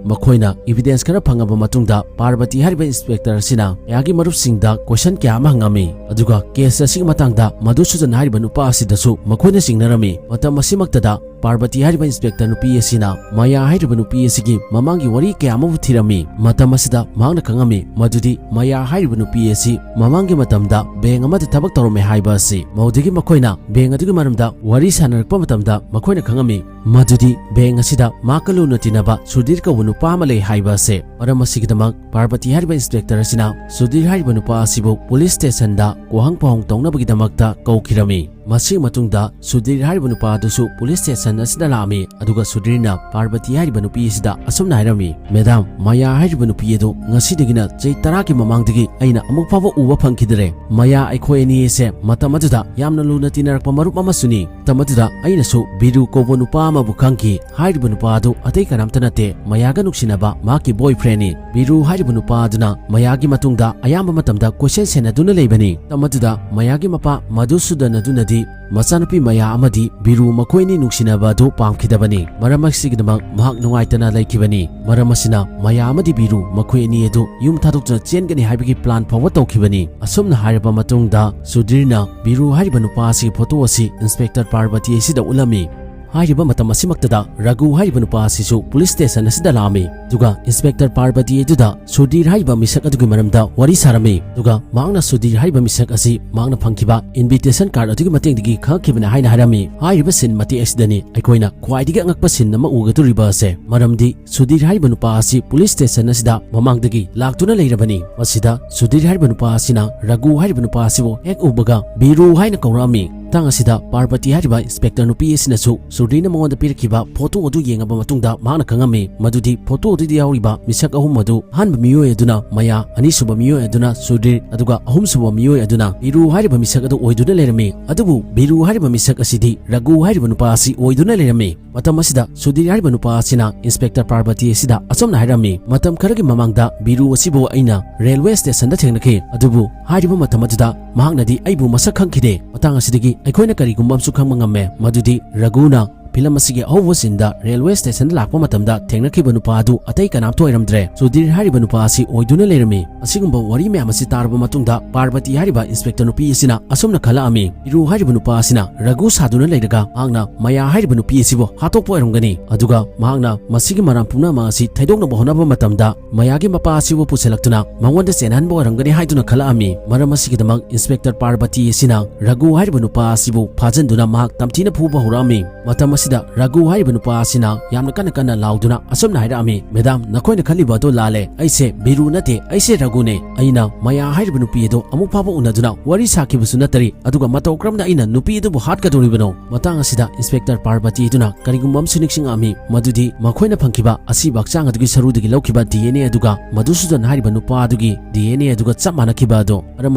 ꯃꯈꯣꯏꯅ evidence ꯈꯔ ꯐꯪꯉꯕ ꯃꯇꯨꯡꯗ ꯄꯥꯔꯕꯇꯤ ꯍꯥꯏꯔꯤꯕ inspector ꯑꯁꯤꯅ ꯃꯌꯥꯒꯤ ꯃꯔꯨꯞꯁꯤꯡꯗ question ꯀꯌꯥ ꯑꯃ ꯍꯪꯉꯝꯃꯤ꯫ ꯑꯗꯨꯒ case ꯑꯁꯤꯒꯤ ꯃꯇꯥꯡꯗ ꯃꯙꯨꯁꯨꯗꯟ ꯍꯥꯏꯔꯤꯕ ꯅꯨꯄꯥ ꯑꯁꯤꯗꯁꯨ ꯃꯈꯣꯏꯅ ꯆꯤꯡꯅꯔꯝꯃꯤ꯫ ꯃꯇꯝ ꯑꯁꯤꯃꯛꯇꯗ ꯄꯥꯔꯕꯇꯤ ꯍꯥꯏꯔꯤꯕ inspector ꯅꯨꯄꯤ ꯑꯁꯤꯅ ꯃꯌꯥ ꯍꯥꯏꯔꯤꯕ ꯅꯨꯄꯤ ꯑꯁꯤꯒꯤ ꯃꯃꯥꯡꯒꯤ ꯋꯥꯔꯤ ꯀꯌꯥ ꯑꯃꯕꯨ ꯊꯤꯔꯝꯃꯤ꯫ ꯃꯇꯝ ꯑꯁꯤꯗ ꯃꯍꯥꯛꯅ ꯈꯪꯉꯝꯃꯤ ꯃꯗꯨꯗꯤ ꯃꯌꯥ ꯍꯥꯏꯔꯤꯕ ꯅꯨꯄꯤ ꯑꯁꯤ ꯃꯃꯥꯡꯒꯤ ꯃꯇꯝꯗ bank ꯑꯃꯗ ꯊꯕꯛ ꯇꯧꯔꯝꯃꯦ ꯍꯥꯏꯕ ꯑꯁꯤ꯫ ꯃꯗꯨꯗꯒꯤ ꯃꯈꯣꯏꯅ bank ꯑꯗꯨꯒꯤ ꯃꯔꯝꯗ ꯋꯥꯔꯤ ꯁꯥꯟꯅꯔꯛꯄ ꯃꯇꯝꯗ ꯃꯈꯣꯏꯅ ꯈꯪꯉꯝꯃꯤ ꯃꯗꯨꯗꯤ bank ꯑꯁꯤꯗ ꯃꯍꯥꯛꯀ ꯂꯨꯅ ꯇꯤꯟꯅꯕ ꯁꯨꯙꯤꯔ ꯀꯧꯕ ꯅꯨꯄꯥ ꯑꯃ ꯂꯩ ꯍꯥꯏꯕ ꯑꯁꯤ꯫ ꯃꯔꯝ ꯑꯁꯤꯒꯤꯗꯃꯛ ꯄꯥꯔꯕꯇꯤ ꯍꯥꯏꯔꯤꯕ inspector ꯑꯁꯤꯅ ꯁꯨꯙꯤꯔ ꯍꯥꯏꯔꯤꯕ ꯅꯨꯄꯥ ꯑꯁꯤꯕꯨ police stationꯗ ꯋꯥꯍꯪ ꯄꯥꯎꯍꯪ ꯇꯧꯅꯕꯒꯤꯗꯃꯛꯇ ꯀꯧꯈꯤꯔꯝꯃꯤ꯫ ꯃꯁꯤꯒꯤ ꯃꯇꯨꯡꯗ ꯁꯨꯙꯤꯔ ꯍꯥꯏꯔꯤꯕ ꯅꯨꯄꯥ ꯑꯗꯨꯁꯨ police station ꯑꯁꯤꯗ ꯂꯥꯛꯑꯝꯃꯤ꯫ ꯑꯗꯨꯒ ꯁꯨꯙꯤꯔꯅ ꯄꯥꯔꯕꯇꯤ ꯍꯥꯏꯔꯤꯕ ꯅꯨꯄꯤ ꯑꯁꯤꯗ ꯑꯁꯨꯝꯅ ꯍꯥꯏꯔꯝꯃꯤ, "Madam, ꯃꯌꯥ ꯍꯥꯏꯔꯤꯕ ꯅꯨꯄꯤ ꯑꯗꯨ ꯉꯁꯤꯗꯒꯤꯅ ꯆꯍꯤ ꯇꯔꯥꯒꯤ ꯃꯃꯥꯡꯗꯒꯤ ꯑꯩꯅ ꯑꯃꯨꯛ ꯐꯥꯎꯕ ꯎꯕ ꯐꯪꯈꯤꯗ꯭ꯔꯦ꯫ ꯃꯌꯥ ꯑꯩꯈꯣꯏ ꯑꯅꯤ ꯑꯁꯦ ꯃꯇꯝ ꯑꯗꯨꯗ ꯌꯥꯝꯅ ꯂꯨꯅ ꯇꯤꯟꯅꯔꯛꯄ ꯃꯔꯨꯞ ꯑꯃꯁꯨꯅꯤ꯫ ꯃꯇꯝ ꯑꯗꯨꯗ ꯑꯩꯅꯁꯨ ꯕꯤꯔꯨ ꯀꯧꯕ ꯅꯨꯄꯥ ꯑꯃꯕꯨ ꯈꯪꯈꯤ꯫ ꯍꯥꯏꯔꯤꯕ ꯅꯨꯄꯥ ꯑꯗꯨ ꯑꯇꯩ ꯀꯅꯥꯝꯇ ꯅꯠꯇꯦ, ꯃꯌꯥꯒ ꯅꯨꯡꯁꯤꯅꯕ ꯃꯍꯥꯛꯀꯤ boyfriendꯅꯤ꯫" ꯕꯤꯔꯨ ꯍꯥꯏꯔꯤꯕ ꯅꯨꯄꯥ ꯑꯗꯨꯅ ꯃꯌꯥꯒꯤ ꯃꯇꯨꯡꯗ ꯑꯌꯥꯝꯕ ꯃꯇꯝꯗ ꯀꯣꯏꯆꯦꯟ ꯁꯦꯟꯅꯗꯨꯅ ꯂꯩꯕꯅꯤ꯫ ꯃꯇꯝ ꯑꯗꯨꯗ ꯃꯌꯥꯒꯤ ꯃꯄꯥ ꯃꯙꯨꯁꯨꯗꯟ ꯑꯗꯨꯅꯗꯤ ꯃꯆꯥꯅꯨꯄꯤ ꯃꯌꯥ ꯑꯃꯗꯤ ꯕꯤꯔꯨ ꯃꯈꯣꯏ ꯑꯅꯤ ꯅꯨꯡꯁꯤꯅꯕ ꯑꯗꯨ ꯄꯥꯝꯈꯤꯗꯕꯅꯤ꯫ ꯃꯔꯝ ꯑꯁꯤꯒꯤꯗꯃꯛ ꯃꯍꯥꯛ ꯅꯨꯡꯉꯥꯏꯇꯅ ꯂꯩꯈꯤꯕꯅꯤ꯫ ꯃꯔꯝ ꯑꯁꯤꯅ ꯃꯌꯥ ꯑꯃꯗꯤ ꯕꯤꯔꯨ ꯃꯈꯣꯏ ꯑꯅꯤ ꯑꯗꯨ ꯌꯨꯝ ꯊꯥꯗꯣꯛꯇꯨꯅ ꯆꯦꯟꯒꯅꯤ ꯍꯥꯏꯕꯒꯤ plan ꯐꯥꯎꯕ ꯇꯧꯈꯤꯕꯅꯤ꯫ ꯑꯁꯨꯝꯅ ꯍꯥꯏꯔꯕ ꯃꯇꯨꯡꯗ ꯁꯨꯙꯤꯔꯅ ꯕꯤꯔꯨ ꯍꯥꯏꯔꯤꯕ ꯅꯨꯄꯥ ꯑꯁꯤꯒꯤ photo ꯑꯁꯤ inspector ꯄꯥꯔꯕꯇꯤ ꯑꯁꯤꯗ ꯎꯠꯂꯝꯃꯤ꯫ ꯍꯥꯏꯔꯤꯕ ꯃꯇꯝ ꯑꯁꯤꯃꯛꯇꯗ ꯔꯘꯨ ꯍꯥꯏꯔꯤꯕ ꯅꯨꯄꯥ ꯑꯁꯤꯁꯨ police station ꯑꯁꯤꯗ ꯂꯥꯛꯑꯝꯃꯤ꯫ ꯑꯗꯨꯒ inspector ꯄꯥꯔꯕꯇꯤ ꯑꯗꯨꯗ ꯁꯨꯙꯤꯔ ꯍꯥꯏꯔꯤꯕ ꯃꯤꯁꯛ ꯑꯗꯨꯒꯤ ꯃꯔꯝꯗ ꯋꯥꯔꯤ ꯁꯥꯔꯝꯃꯤ꯫ ꯑꯗꯨꯒ ꯃꯍꯥꯛꯅ ꯁꯨꯙꯤꯔ ꯍꯥꯏꯔꯤꯕ ꯃꯤꯁꯛ ꯑꯁꯤ ꯃꯍꯥꯛꯅ ꯐꯪꯈꯤꯕ invitation card ꯑꯗꯨꯒꯤ ꯃꯇꯦꯡꯗꯒꯤ ꯈꯪꯉꯛꯈꯤꯕꯅꯤ ꯍꯥꯏꯅ ꯍꯥꯏꯔꯝꯃꯤ꯫ ꯍꯥꯏꯔꯤꯕ scene ꯃꯇꯦꯛ ꯑꯁꯤꯗꯅꯤ ꯑꯩꯈꯣꯏꯅ ꯈ꯭ꯋꯥꯏꯗꯒꯤ ꯑꯉꯛꯄ scene ꯑꯃ ꯎꯒꯗꯧꯔꯤꯕ ꯑꯁꯦ꯫ ꯃꯔꯝꯗꯤ ꯁꯨꯙꯤꯔ ꯍꯥꯏꯔꯤꯕ ꯅꯨꯄꯥ ꯑꯁꯤ police station ꯑꯁꯤꯗ ꯃꯃꯥꯡꯗꯒꯤ ꯂꯥꯛꯇꯨꯅ ꯂꯩꯔꯕꯅꯤ꯫ ꯃꯁꯤꯗ ꯁꯨꯙꯤꯔ ꯍꯥꯏꯔꯤꯕ ꯅꯨꯄꯥ ꯑꯁꯤꯅ ꯔꯘꯨ ꯍꯥꯏꯔꯤꯕ ꯅꯨꯄꯥ ꯑꯁꯤꯕꯨ ꯍꯦꯛ ꯎꯕꯒ ꯕꯤꯔꯨ ꯍꯥꯏꯅ ꯀꯧꯔꯛꯑꯝꯃꯤ꯫ ꯃꯇꯥꯡ ꯑꯁꯤꯗ ꯄꯥꯔꯕꯇꯤ ꯍꯥꯏꯔꯤꯕ inspector ꯅꯨꯄꯤ ꯑꯁꯤꯅꯁꯨ ꯁꯨꯙꯤꯔꯅ ꯃꯉꯣꯟꯗ ꯄꯤꯔꯛꯈꯤꯕ photo ꯑꯗꯨ ꯌꯦꯡꯉꯕ ꯃꯇꯨꯡꯗ ꯃꯍꯥꯛꯅ ꯈꯪꯉꯝꯃꯤ ꯃꯗꯨꯗꯤ photo ꯑꯗꯨꯗ ꯌꯥꯎꯔꯤꯕ ꯃꯤꯁꯛ ꯑꯍꯨꯝ ꯑꯗꯨ ꯑꯍꯥꯟꯕ ꯃꯤꯑꯣꯏ ꯑꯗꯨꯅ ꯃꯌꯥ, ꯑꯅꯤꯁꯨꯕ ꯃꯤꯑꯣꯏ ꯑꯗꯨꯅ ꯁꯨꯙꯤꯔ, ꯑꯗꯨꯒ ꯑꯍꯨꯝꯁꯨꯕ ꯃꯤꯑꯣꯏ ꯑꯗꯨꯅ ꯕꯤꯔꯨ ꯍꯥꯏꯔꯤꯕ ꯃꯤꯁꯛ ꯑꯗꯨ ꯑꯣꯏꯗꯨꯅ ꯂꯩꯔꯝꯃꯤ꯫ ꯑꯗꯨꯕꯨ ꯕꯤꯔꯨ ꯍꯥꯏꯔꯤꯕ ꯃꯤꯁꯛ ꯑꯁꯤꯗꯤ ꯔꯘꯨ ꯍꯥꯏꯔꯤꯕ ꯅꯨꯄꯥ ꯑꯁꯤ ꯑꯣꯏꯗꯨꯅ ꯂꯩꯔꯝꯃꯤ꯫ ꯃꯇꯝ ꯑꯁꯤꯗ ꯁꯨꯙꯤꯔ ꯍꯥꯏꯔꯤꯕ ꯅꯨꯄꯥ ꯑꯁꯤꯅ inspector ꯄꯥꯔꯕꯇꯤ ꯑꯁꯤꯗ ꯑꯁꯨꯝꯅ ꯍꯥꯏꯔꯝꯃꯤ, "ꯃꯇꯝ ꯈꯔꯒꯤ ꯃꯃꯥꯡꯗ ꯕꯤꯔꯨ ꯑꯁꯤꯕꯨ ꯑꯩꯅ railway station ꯊꯦꯡꯅꯈꯤ, ꯑꯗꯨꯕꯨ ꯍꯥꯏꯔꯤꯕ ꯃꯇꯝ ꯑꯗꯨꯗ ꯃꯍꯥꯛꯅꯗꯤ ꯑꯩꯕꯨ ꯃꯁꯛ ꯈꯪꯈꯤꯗꯦ꯫" ꯃꯇꯥꯡ ꯑꯁꯤꯗꯒꯤ ꯑꯩꯈꯣꯏꯅ ꯀꯔꯤꯒꯨꯝꯕ ꯑꯃꯁꯨ ꯈꯪꯕ ꯉꯝꯃꯦ, ꯃꯗꯨꯗꯤ ꯔꯘꯨꯅ ꯐꯤꯂꯝ ꯑꯁꯤꯒꯤ ꯑꯍꯧꯕ ꯁꯤꯟꯗ ꯔꯦꯜꯋꯦ ꯁ꯭ꯇꯦꯁꯟꯗ ꯂꯥꯛꯄ ꯃꯇꯝꯗ ꯊꯦꯡꯅꯈꯤꯕ ꯅꯨꯄꯥ ꯑꯗꯨ ꯑꯇꯩ ꯀꯅꯥꯝꯇ ꯑꯣꯏꯔꯝꯗ꯭ꯔꯦ, ꯁꯨꯙꯤꯔ ꯍꯥꯏꯔꯤꯕ ꯅꯨꯄꯥ ꯑꯁꯤ ꯑꯣꯏꯗꯨꯅ ꯂꯩꯔꯝꯃꯤ꯫ ꯑꯁꯤꯒꯨꯝꯕ ꯋꯥꯔꯤ ꯃꯌꯥꯝ ꯑꯁꯤ ꯇꯥꯔꯕ ꯃꯇꯨꯡꯗ ꯄꯥꯔꯕꯇꯤ ꯍꯥꯏꯔꯤꯕ ꯏꯟꯁꯄꯦꯛꯇꯔ ꯅꯨꯄꯤ ꯑꯁꯤꯅ ꯑꯁꯨꯝꯅ ꯈꯜꯂꯛꯑꯝꯃꯤ, ꯕꯤꯔꯨ ꯍꯥꯏꯔꯤꯕ ꯅꯨꯄꯥ ꯑꯁꯤꯅ ꯔꯘꯨ ꯁꯥꯗꯨꯅ ꯂꯩꯔꯒ ꯃꯍꯥꯛꯅ ꯃꯌꯥ ꯍꯥꯏꯔꯤꯕ ꯅꯨꯄꯤ ꯑꯁꯤꯕꯨ ꯍꯥꯠꯇꯣꯛꯄ ꯑꯣꯏꯔꯝꯒꯅꯤ, ꯑꯗꯨꯒ ꯃꯍꯥꯛꯅ ꯃꯁꯤꯒꯤ ꯃꯔꯥꯟ ꯄꯨꯝꯅꯃꯛ ꯑꯁꯤ ꯊꯩꯗꯣꯛꯅꯕ ꯍꯣꯠꯅꯕ ꯃꯇꯝꯗ ꯃꯌꯥꯒꯤ ꯃꯄꯥ ꯑꯁꯤꯕꯨ ꯄꯨꯁꯤꯜꯂꯛꯇꯨꯅ ꯃꯉꯣꯟꯗ ꯆꯦꯟꯍꯟꯕ ꯑꯣꯏꯔꯝꯒꯅꯤ ꯍꯥꯏꯗꯨꯅ ꯈꯜꯂꯛꯑꯝꯃꯤ꯫ ꯃꯔꯝ ꯑꯁꯤꯒꯤꯗꯃꯛ ꯏꯟꯁꯄꯦꯛꯇꯔ ꯄꯥꯔꯕꯇꯤ ꯑꯁꯤꯅ ꯔꯘꯨ ꯍꯥꯏꯔꯤꯕ ꯅꯨꯄꯥ ꯑꯁꯤꯕꯨ ꯐꯥꯖꯤꯟꯗꯨꯅ ꯃꯍꯥꯛ ꯇꯝꯊꯤꯅ ꯐꯨꯕ ꯍꯧꯔꯛꯑꯝꯃꯤ꯫ ꯃꯇꯝ ꯑꯁꯤꯗ ꯔꯘꯨ ꯍꯥꯏꯔꯤꯕ ꯅꯨꯄꯥ ꯑꯁꯤꯅ ꯌꯥꯝꯅ ꯀꯟꯅ ꯀꯟꯅ ꯂꯥꯎꯗꯨꯅ ꯑꯁꯨꯝꯅ ꯍꯥꯏꯔꯛꯑꯝꯃꯤ, "ꯃꯦꯗꯥꯝ, ꯅꯈꯣꯏꯅ ꯈꯜꯂꯤꯕ ꯑꯗꯨ ꯂꯥꯜꯂꯦ꯫ ꯑꯩꯁꯦ ꯕꯤꯔꯨ ꯅꯠꯇꯦ, ꯑꯩꯁꯦ ꯔꯘꯨꯅꯦ꯫ ꯑꯩꯅ ꯃꯌꯥ ꯍꯥꯏꯔꯤꯕ ꯅꯨꯄꯤ ꯑꯗꯨ ꯑꯃꯨꯛ ꯐꯥꯎꯕ ꯎꯅꯗꯨꯅ ꯋꯥꯔꯤ ꯁꯥꯈꯤꯕꯁꯨ ꯅꯠꯇꯔꯤ, ꯑꯗꯨꯒ ꯃꯇꯧ ꯀꯔꯝꯅ ꯑꯩꯅ ꯅꯨꯄꯤ ꯑꯗꯨꯕꯨ ꯍꯥꯠꯀꯗꯧꯔꯤꯕꯅꯣ?" ꯃꯇꯥꯡ ꯑꯁꯤꯗ ꯏꯟꯁꯄꯦꯛꯇꯔ ꯄꯥꯔꯕꯇꯤ ꯑꯗꯨꯅ ꯀꯔꯤꯒꯨꯝꯕ ꯑꯃꯁꯨ ꯅꯤꯡꯁꯤꯡꯉꯛꯑꯝꯃꯤ, ꯃꯗꯨꯗꯤ ꯃꯈꯣꯏꯅ ꯐꯪꯈꯤꯕ ꯑꯁꯤꯕ ꯍꯛꯆꯥꯡ ꯑꯗꯨꯒꯤ ꯁꯔꯨꯗꯒꯤ ꯂꯧꯈꯤꯕ ꯗꯤ ꯑꯦꯟ ꯑꯦ ꯑꯗꯨꯒ ꯃꯙꯨꯁꯨꯗꯟ ꯍꯥꯏꯔꯤꯕ ꯅꯨꯄꯥ ꯑꯗꯨꯒꯤ ꯗꯤ ꯑꯦꯟ ꯑꯦ ꯑꯗꯨꯒ ꯆꯞ ꯃꯥꯟꯅꯈꯤꯕ ꯑꯗꯨ꯫ ꯃꯔꯝ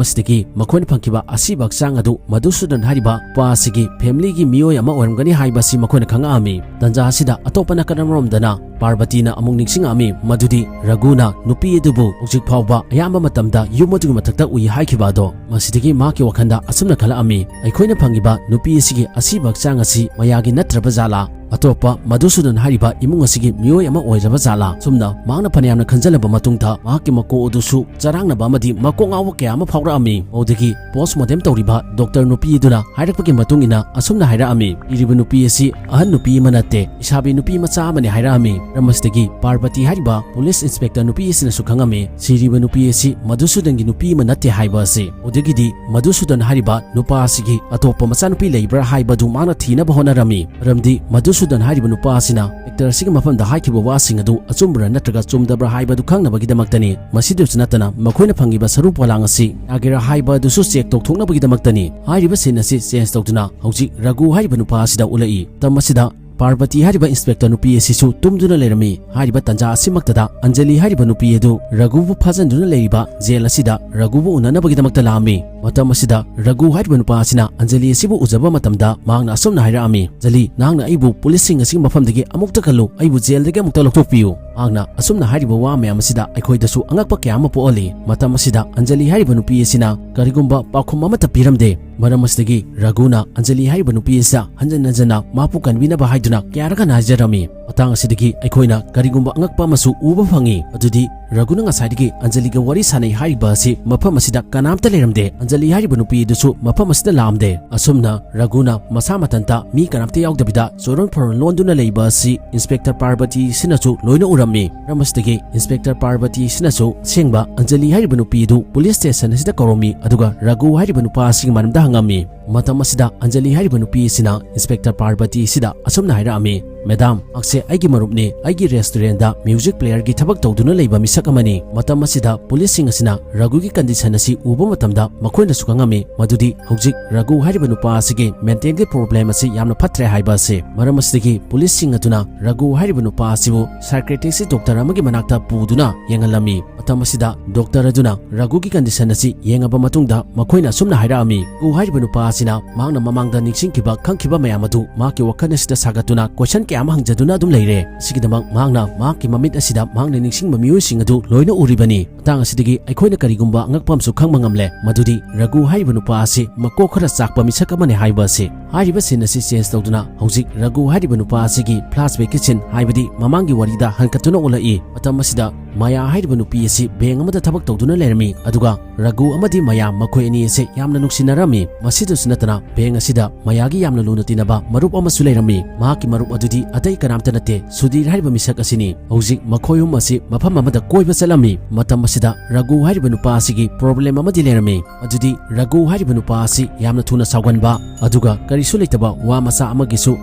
ꯑꯁꯤꯗꯒꯤ ꯃꯈꯣꯏꯅ ꯐꯪꯈꯤꯕ ꯑꯁꯤꯕ ꯍꯛꯆꯥꯡ ꯑꯗꯨ ꯃꯙꯨꯁꯨꯗꯟ ꯍꯥꯏꯔꯤꯕ ꯅꯨꯄꯥ ꯑꯁꯤꯒꯤ ꯐꯦꯃꯤꯂꯤꯒꯤ ꯃꯤꯑꯣꯏ ꯑꯃ ꯑꯣꯏꯔꯝꯒꯅꯤ ꯍꯥꯏꯕ ꯑꯁꯤ ꯃꯈꯣꯏꯅ ꯈꯪꯉꯛꯑꯝꯃꯤ꯫ ꯇꯟꯖꯥ ꯑꯁꯤꯗ ꯑꯇꯣꯞꯄ ꯅꯥꯀꯟ ꯑꯃꯔꯣꯝꯗꯅ ꯄꯥꯔꯕꯇꯤꯅ ꯑꯃꯨꯛ ꯅꯤꯡꯁꯤꯡꯉꯛꯑꯝꯃꯤ, ꯃꯗꯨꯗꯤ ꯔꯘꯨꯅ ꯅꯨꯄꯤ ꯑꯗꯨꯕꯨ ꯍꯧꯖꯤꯛ ꯐꯥꯎꯕ ꯑꯌꯥꯝꯕ ꯃꯇꯝꯗ ꯌꯨꯝ ꯑꯗꯨꯒꯤ ꯃꯊꯛꯇ ꯎꯏ ꯍꯥꯏꯈꯤꯕ ꯑꯗꯣ꯫ ꯃꯁꯤꯗꯒꯤ ꯃꯍꯥꯛꯀꯤ ꯋꯥꯈꯜꯗ ꯑꯁꯨꯝꯅ ꯈꯜꯂꯛꯑꯝꯃꯤ, ꯑꯩꯈꯣꯏꯅ ꯐꯪꯉꯤꯕ ꯅꯨꯄꯤ ꯑꯁꯤꯒꯤ ꯑꯁꯤꯕ ꯍꯛꯆꯥꯡ ꯑꯁꯤ ꯃꯌꯥꯒꯤ ꯅꯠꯇ꯭ꯔꯕ ꯖꯥꯠꯂꯥ? ꯑꯇꯣꯞꯄ ꯃꯙꯨꯁꯨꯗꯟ ꯍꯥꯏꯔꯤꯕ ꯏꯃꯨꯡ ꯑꯁꯤꯒꯤ ꯃꯤꯑꯣꯏ ꯑꯃ ꯑꯣꯏꯔꯕ ꯖꯥꯠꯂꯥ? ꯁꯨꯝꯅ ꯃꯍꯥꯛꯅ ꯐꯅꯌꯥꯝꯅ ꯈꯟꯖꯜꯂꯕ ꯃꯇꯨꯡꯗ ꯃꯍꯥꯛꯀꯤ ꯃꯀꯣꯛ ꯑꯗꯨꯁꯨ ꯆꯔꯥꯡꯅꯕ ꯑꯃꯗꯤ ꯃꯀꯣꯛ ꯉꯥꯎꯕ ꯀꯌꯥ ꯑꯃ ꯐꯥꯎꯔꯛꯑꯝꯃꯤ꯫ ꯃꯗꯨꯗꯒꯤ ꯄꯣꯁꯃꯣꯔꯇꯦꯝ ꯇꯧꯔꯤꯕ ꯗꯣꯛꯇꯔ ꯅꯨꯄꯤ ꯑꯗꯨꯅ ꯍꯥꯏꯔꯛꯄꯒꯤ ꯃꯇꯨꯡ ꯏꯟꯅ ꯑꯁꯨꯝꯅ ꯍꯥꯏꯔꯛꯑꯝꯃꯤ, ꯏꯔꯤꯕ ꯅꯨꯄꯤ ꯑꯁꯤ ꯑꯍꯟ ꯅꯨꯄꯤ ꯑꯃ ꯅꯠꯇꯦ, ꯏꯁꯥꯕꯤ ꯅꯨꯄꯤ ꯃꯆꯥ ꯑꯃꯅꯤ ꯍꯥꯏꯔꯛꯑꯝꯃꯤ꯫ ꯃꯔꯝ ꯑꯁꯤꯗꯒꯤ ꯄꯥꯔꯕꯇꯤ ꯍꯥꯏꯔꯤꯕ ꯄꯨꯂꯤꯁ ꯏꯟꯁꯄꯦꯛꯇꯔ ꯅꯨꯄꯤ ꯑꯁꯤꯅꯁꯨ ꯈꯪꯉꯝꯃꯤ, ꯁꯤꯔꯤꯕ ꯅꯨꯄꯤ ꯑꯁꯤ ꯃꯙꯨꯁꯨꯗꯟꯒꯤ ꯅꯨꯄꯤ ꯑꯃ ꯅꯠꯇꯦ ꯍꯥꯏꯕ ꯑꯁꯤ꯫ ꯑꯗꯨꯗꯒꯤꯗꯤ ꯃꯙꯨꯁꯨꯗꯟ ꯍꯥꯏꯔꯤꯕ ꯅꯨꯄꯥ ꯑꯁꯤꯒꯤ ꯑꯇꯣꯞꯄ ꯃꯆꯥꯅꯨꯄꯤ ꯂꯩꯕ꯭ꯔꯥ ꯍꯥꯏꯕꯗꯨ ꯃꯥꯅ ꯊꯤꯅꯕ ꯍꯣꯠꯅꯔꯝꯃꯤ꯫ ꯃꯔꯝꯗꯤ ꯃꯙꯨꯁꯨꯗꯟ ꯍꯥꯏꯔꯤꯕ ꯅꯨꯄꯥ ꯑꯁꯤꯅ ꯑꯦꯛꯇꯔ ꯑꯁꯤꯒꯤ ꯃꯐꯝꯗ ꯍꯥꯏꯈꯤꯕ ꯋꯥꯁꯤꯡ ꯑꯗꯨ ꯑꯆꯨꯝꯕꯔꯥ ꯅꯠꯇ꯭ꯔꯒ ꯆꯨꯝꯗꯕ꯭ꯔꯥ ꯍꯥꯏꯕꯗꯨ ꯈꯪꯅꯕꯒꯤꯗꯃꯛꯇꯅꯤ꯫ ꯃꯁꯤꯗꯁꯨ ꯅꯠꯇꯅ ꯃꯈꯣꯏꯅ ꯐꯪꯉꯤꯕ ꯁꯔꯨ ꯄꯣꯂꯥꯡ ꯑꯁꯤ ꯌꯥꯒꯦꯔꯥ ꯍꯥꯏꯕ ꯑꯗꯨꯁꯨ ꯆꯦꯛ ꯇꯧꯊꯣꯛꯅꯕꯒꯤꯗꯃꯛꯇꯅꯤ꯫ ꯍꯥꯏꯔꯤꯕ ꯁꯤꯟ ꯑꯁꯤ ꯆꯦꯟꯖ ꯇꯧꯗꯨꯅ ꯍꯧꯖꯤꯛ ꯔꯘꯨ ꯍꯥꯏꯔꯤꯕ ꯅꯨꯄꯥ ꯑꯁꯤꯗ ꯎꯠꯂꯛꯏ꯫ ꯃꯇꯝ ꯑꯁꯤꯗ ꯄꯥꯔꯕꯇꯤ ꯍꯥꯏꯔꯤꯕ ꯏꯟꯁꯄꯦꯛꯇꯔ ꯅꯨꯄꯤ ꯑꯁꯤꯁꯨ ꯇꯨꯝꯗꯨꯅ ꯂꯩꯔꯝꯃꯤ꯫ ꯍꯥꯏꯔꯤꯕ ꯇꯟꯖꯥ ꯑꯁꯤꯃꯛꯇꯗ ꯑꯟꯖꯂꯤ ꯍꯥꯏꯔꯤꯕ ꯅꯨꯄꯤ ꯑꯗꯨ ꯔꯘꯨꯕꯨ ꯐꯥꯖꯤꯟꯗꯨꯅ ꯂꯩꯔꯤꯕ ꯖꯦꯜ ꯑꯁꯤꯗ ꯔꯘꯨꯕꯨ ꯎꯅꯅꯕꯒꯤꯗꯃꯛꯇ ꯂꯥꯛꯑꯝꯃꯤ꯫ ꯃꯇꯝ ꯑꯁꯤꯗ ꯔꯘꯨ ꯍꯥꯏꯔꯤꯕ ꯅꯨꯄꯥ ꯑꯁꯤꯅ ꯑꯟꯖꯂꯤ ꯑꯁꯤꯕꯨ ꯎꯖꯕ ꯃꯇꯝꯗ ꯃꯍꯥꯛꯅ ꯑꯁꯨꯝꯅ ꯍꯥꯏꯔꯛꯑꯝꯃꯤ, "ꯑꯟꯖꯂꯤ, ꯅꯍꯥꯛꯅ ꯑꯩꯕꯨ ꯄꯨꯂꯤꯁꯁꯤꯡ ꯑꯁꯤꯒꯤ ꯃꯐꯝꯗꯒꯤ ꯑꯃꯨꯛꯇ ꯀꯜꯂꯨ, ꯑꯩꯕꯨ ꯖꯦꯜꯗꯒꯤ ꯑꯃꯨꯛꯇ ꯂꯧꯊꯣꯛꯄꯤꯌꯨ"꯫ ꯃꯍꯥꯛꯅ ꯑꯁꯨꯝꯅ ꯍꯥꯏꯔꯤꯕ ꯋꯥ ꯃꯌꯥꯝ ꯑꯁꯤꯗ ꯑꯩꯈꯣꯏꯗꯁꯨ ꯑꯉꯛꯄ ꯀꯌꯥ ꯑꯃ ꯄꯣꯛꯍꯜꯂꯤ꯫ ꯃꯇꯝ ꯑꯁꯤꯗ ꯑꯟꯖꯂꯤ ꯍꯥꯏꯔꯤꯕ ꯅꯨꯄꯤ ꯑꯁꯤꯅ ꯀꯔꯤꯒꯨꯝꯕ ꯄꯥꯎꯈꯨꯝ ꯑꯃꯠꯇ ꯄꯤꯔꯝꯗꯦ꯫ ꯃꯔꯝ ꯑꯁꯤꯗꯒꯤ ꯔꯘꯨꯅ ꯑꯟꯖꯂꯤ ꯍꯥꯏꯔꯤꯕ ꯅꯨꯄꯤ ꯑꯁꯤꯗ ꯍꯟꯖꯟ ꯍꯟꯖꯟꯅ ꯃꯍꯥꯛꯄꯨ ꯀꯟꯕꯤꯅꯕ ꯍꯥꯏꯗꯨꯅ ꯀꯌꯥꯔꯛ ꯍꯟꯅ ꯍꯥꯏꯖꯔꯝꯃꯤ꯫ ꯃꯇꯥꯡ ꯑꯁꯤꯗꯒꯤ ꯑꯩꯈꯣꯏꯅ ꯀꯔꯤꯒꯨꯝꯕ ꯑꯉꯛꯄ ꯑꯃꯁꯨ ꯎꯕ ꯐꯪꯉꯤ, ꯃꯗꯨꯗꯤ ꯔꯘꯨꯅ ꯉꯁꯥꯏꯗꯒꯤ ꯑꯟꯖꯂꯤꯒ ꯋꯥꯔꯤ ꯁꯥꯟꯅꯩ ꯍꯥꯏꯔꯤꯕ ꯑꯁꯤ ꯃꯐꯝ ꯑꯁꯤꯗ ꯀꯅꯥꯝꯇ ꯂꯩꯔꯝꯗꯦ꯫ ꯑꯟꯖꯂꯤ ꯍꯥꯏꯔꯤꯕ ꯅꯨꯄꯤ ꯑꯗꯨꯁꯨ ꯃꯐꯝ ꯑꯁꯤꯗ ꯂꯥꯛꯑꯝꯗꯦ꯫ ꯑꯁꯨꯝꯅ ꯔꯘꯨꯅ ꯃꯁꯥ ꯃꯊꯟꯇ ꯃꯤ ꯀꯅꯥꯝꯇ ꯌꯥꯎꯗꯕꯤꯗ ꯆꯨꯔꯣꯟ ꯐꯣꯔꯣꯟ ꯂꯣꯟꯗꯨꯅ ꯂꯩꯕ ꯑꯁꯤ ꯏꯟꯁꯄꯦꯛꯇꯔ ꯄꯥꯔꯕꯇꯤ ꯁꯤꯅꯁꯨ ꯂꯣꯏꯅ ꯎꯔꯝꯃꯤ꯫ ꯃꯔꯝ ꯑꯁꯤꯗꯒꯤ ꯏꯟꯁꯄꯦꯛꯇꯔ ꯄꯥꯔꯕꯇꯤ ꯁꯤꯅꯁꯨ ꯑꯁꯦꯡꯕ ꯑꯟꯖꯂꯤ ꯍꯥꯏꯔꯤꯕ ꯅꯨꯄꯤ ꯑꯗꯨ ꯄꯨꯂꯤꯁ ꯁ꯭ꯇꯦꯁꯟ ꯑꯁꯤꯗ ꯀꯧꯔꯝꯃꯤ, ꯑꯗꯨꯒ ꯔꯘꯨ ꯍꯥꯏꯔꯤꯕ ꯅꯨꯄꯥ ꯑꯁꯤꯒꯤ ꯃꯔꯝꯗ ꯍꯪꯉꯝꯃꯤ꯫ ꯃꯇꯝ ꯑꯁꯤꯗ ꯑꯟꯖꯂꯤ ꯍꯥꯏꯔꯤꯕ ꯅꯨꯄꯤ ꯑꯁꯤꯅ ꯏꯟꯁꯄꯦꯛꯇꯔ ꯄꯥꯔꯕꯇꯤ ꯑꯁꯤꯗ ꯑꯁꯨꯝꯅ ꯍꯥꯏꯔꯛꯑꯝꯃꯤ, "ꯃꯦꯗꯥꯝ, ꯃꯍꯥꯛꯁꯦ ꯑꯩꯒꯤ ꯃꯔꯨꯞꯅꯤ, ꯑꯩꯒꯤ ꯔꯦꯁꯇꯨꯔꯦꯟꯗ ꯃ꯭ꯌꯨꯖꯤꯛ ꯄ꯭ꯂꯦꯌꯔꯒꯤ ꯊꯕꯛ ꯇꯧꯗꯨꯅ ꯂꯩꯕ ꯃꯤꯁꯛ ꯑꯃꯅꯤ"꯫ ꯃꯇꯝ ꯑꯁꯤꯗ ꯄꯨꯂꯤꯁꯁꯤꯡ ꯑꯁꯤꯅ ꯔꯘꯨꯒꯤ ꯀꯟꯗꯤꯁꯟ ꯑꯁꯤ ꯎꯕ ꯃꯇꯝꯗ ꯃꯈꯣꯏꯅꯁꯨ ꯈꯪꯉꯝꯃꯤ ꯃꯗꯨꯗꯤ ꯍꯧꯖꯤꯛ ꯔꯘꯨ ꯍꯥꯏꯔꯤꯕ ꯅꯨꯄꯥ ꯑꯁꯤꯒꯤ ꯃꯦꯟꯇꯦꯜꯒꯤ ꯄ꯭ꯔꯣꯕ꯭ꯂꯦꯝ ꯑꯁꯤ ꯌꯥꯝꯅ ꯐꯠꯇ꯭ꯔꯦ ꯍꯥꯏꯕ ꯑꯁꯤ꯫ ꯃꯔꯝ ꯑꯁꯤꯗꯒꯤ ꯄꯨꯂꯤꯁꯁꯤꯡ ꯑꯗꯨꯅ ꯔꯘꯨ ꯍꯥꯏꯔꯤꯕ ꯅꯨꯄꯥ ꯑꯁꯤꯕꯨ ꯁꯥꯏꯀ꯭ꯔꯦꯇꯤꯁꯀꯤ ꯗꯣꯛꯇꯔ ꯑꯃꯒꯤ ꯃꯅꯥꯛꯇ ꯄꯨꯗꯨꯅ ꯌꯦꯡꯍꯜꯂꯝꯃꯤ꯫ ꯃꯇꯝ ꯑꯁꯤꯗ ꯗꯣꯛꯇꯔ ꯑꯗꯨꯅ ꯔꯘꯨꯒꯤ ꯀꯟꯗꯤꯁꯟ ꯑꯁꯤ ꯌꯦꯡꯉꯕ ꯃꯇꯨꯡꯗ ꯃꯈꯣꯏꯅ ꯑꯁꯨꯝꯅ ꯍꯥꯏꯔꯛꯑꯝꯃꯤ, "ꯔꯘꯨ ꯍꯥꯏꯔꯤꯕ ꯅꯨꯄꯥ ꯑꯁꯤꯅ ꯃꯍꯥꯛꯅ ꯃꯃꯥꯡꯗ ꯅꯤꯡꯁꯤꯡꯈꯤꯕ, ꯈꯪꯈꯤꯕ ꯃꯌꯥꯝ ꯑꯗꯨ ꯃꯍꯥꯛꯀꯤ ꯋꯥꯈꯜ ꯑꯁꯤꯗ ꯁꯥꯒꯠꯇꯨꯅ ꯀꯣꯏꯁꯟ ꯀꯌꯥ ꯑꯃ ꯍꯪꯖꯗꯨꯅ ꯑꯗꯨꯝ ꯂꯩꯔꯦ꯫ ꯑꯁꯤꯒꯤꯗꯃꯛ ꯃꯍꯥꯛꯅ ꯃꯍꯥꯛꯀꯤ ꯃꯃꯤꯠ ꯑꯁꯤꯗ ꯃꯍꯥꯛꯅ ꯅꯤꯡꯁꯤꯡꯕ ꯃꯤꯑꯣꯏꯁꯤꯡ ꯑꯗꯨ ꯂꯣꯏꯅ ꯎꯔꯤꯕꯅꯤ"꯫ ꯃꯇꯥꯡ ꯑꯁꯤꯗꯒꯤ ꯑꯩꯈꯣꯏꯅ ꯀꯔꯤꯒꯨꯝꯕ ꯑꯉꯛꯄ ꯑꯃꯁꯨ ꯈꯪꯕ ꯉꯝꯂꯦ, ꯃꯗꯨꯗꯤ ꯔꯘꯨ ꯍꯥꯏꯔꯤꯕ ꯅꯨꯄꯥ ꯑꯁꯤ ꯃꯀꯣꯛ ꯈꯔ ꯆꯥꯛꯄ ꯃꯤꯁꯛ ꯑꯃꯅꯤ ꯍꯥꯏꯕ ꯑꯁꯤ꯫ ꯍꯥꯏꯔꯤꯕ ꯁꯤꯟ ꯑꯁꯤ ꯆꯦꯟꯖ ꯇꯧꯗꯨꯅ ꯍꯧꯖꯤꯛ ꯔꯘꯨ ꯍꯥꯏꯔꯤꯕ ꯅꯨꯄꯥ ꯑꯁꯤꯒꯤ ꯐ꯭ꯂꯥꯁꯕꯦꯛꯀꯤ ꯁꯤꯟ, ꯍꯥꯏꯕꯗꯤ ꯃꯃꯥꯡꯒꯤ ꯋꯥꯔꯤꯗ ꯍꯟꯀꯠꯇꯨꯅ ꯎꯠꯂꯛꯏ꯫ ꯃꯇꯝ ꯑꯁꯤꯗ ꯃꯌꯥ ꯍꯥꯏꯔꯤꯕ ꯅꯨꯄꯤ ꯑꯁꯤ ꯕꯦꯡ ꯑꯃꯗ ꯊꯕꯛ ꯇꯧꯗꯨꯅ ꯂꯩꯔꯝꯃꯤ, ꯑꯗꯨꯒ ꯔꯘꯨ ꯑꯃꯗꯤ ꯃꯌꯥ ꯃꯈꯣꯏ ꯑꯅꯤ ꯑꯁꯤ ꯌꯥꯝꯅ ꯅꯨꯡꯁꯤꯅꯔꯝꯃꯤ꯫ ꯃꯁꯤꯗꯁꯨ ꯅꯠꯇꯅ ꯕꯦꯡ ꯑꯁꯤꯗ ꯃꯌꯥꯒꯤ ꯌꯥꯝꯅ ꯂꯨꯅ ꯇꯤꯟꯅꯕ ꯃꯔꯨꯞ ꯑꯃꯁꯨ ꯂꯩꯔꯝꯃꯤ꯫ ꯃꯍꯥꯛꯀꯤ ꯃꯔꯨꯞ ꯑꯗꯨꯗꯤ ꯑꯇꯩ ꯀꯅꯥꯝꯇ ꯅꯠꯇꯦ, ꯁꯨꯙꯤꯔ ꯍꯥꯏꯔꯤꯕ ꯃꯤꯁꯛ ꯑꯁꯤꯅꯤ꯫ ꯍꯧꯖꯤꯛ ꯃꯈꯣꯏ ꯑꯍꯨꯝ ꯑꯁꯤ ꯃꯐꯝ ꯑꯃꯗ ꯀꯣꯏꯕ ꯆꯠꯂꯝꯃꯤ꯫ ꯃꯇꯝ ꯑꯁꯤꯗ ꯔꯘꯨ ꯍꯥꯏꯔꯤꯕ ꯅꯨꯄꯥ ꯑꯁꯤꯒꯤ ꯄ꯭ꯔꯣꯕ꯭ꯂꯦꯝ ꯑꯃꯗꯤ ꯂꯩꯔꯝꯃꯤ꯫ ꯑꯗꯨꯗꯤ ꯔꯘꯨ ꯍꯥꯏꯔꯤꯕ ꯅꯨꯄꯥ ꯑꯁꯤ ꯌꯥꯝꯅ ꯊꯨꯅ ꯁꯥꯎꯒꯟꯕ, ꯑꯗꯨꯒ ꯀꯔꯤꯁꯨ ꯂꯩꯇꯕ ꯋꯥ ꯃꯆꯥ ꯑꯃꯒꯤꯁꯨ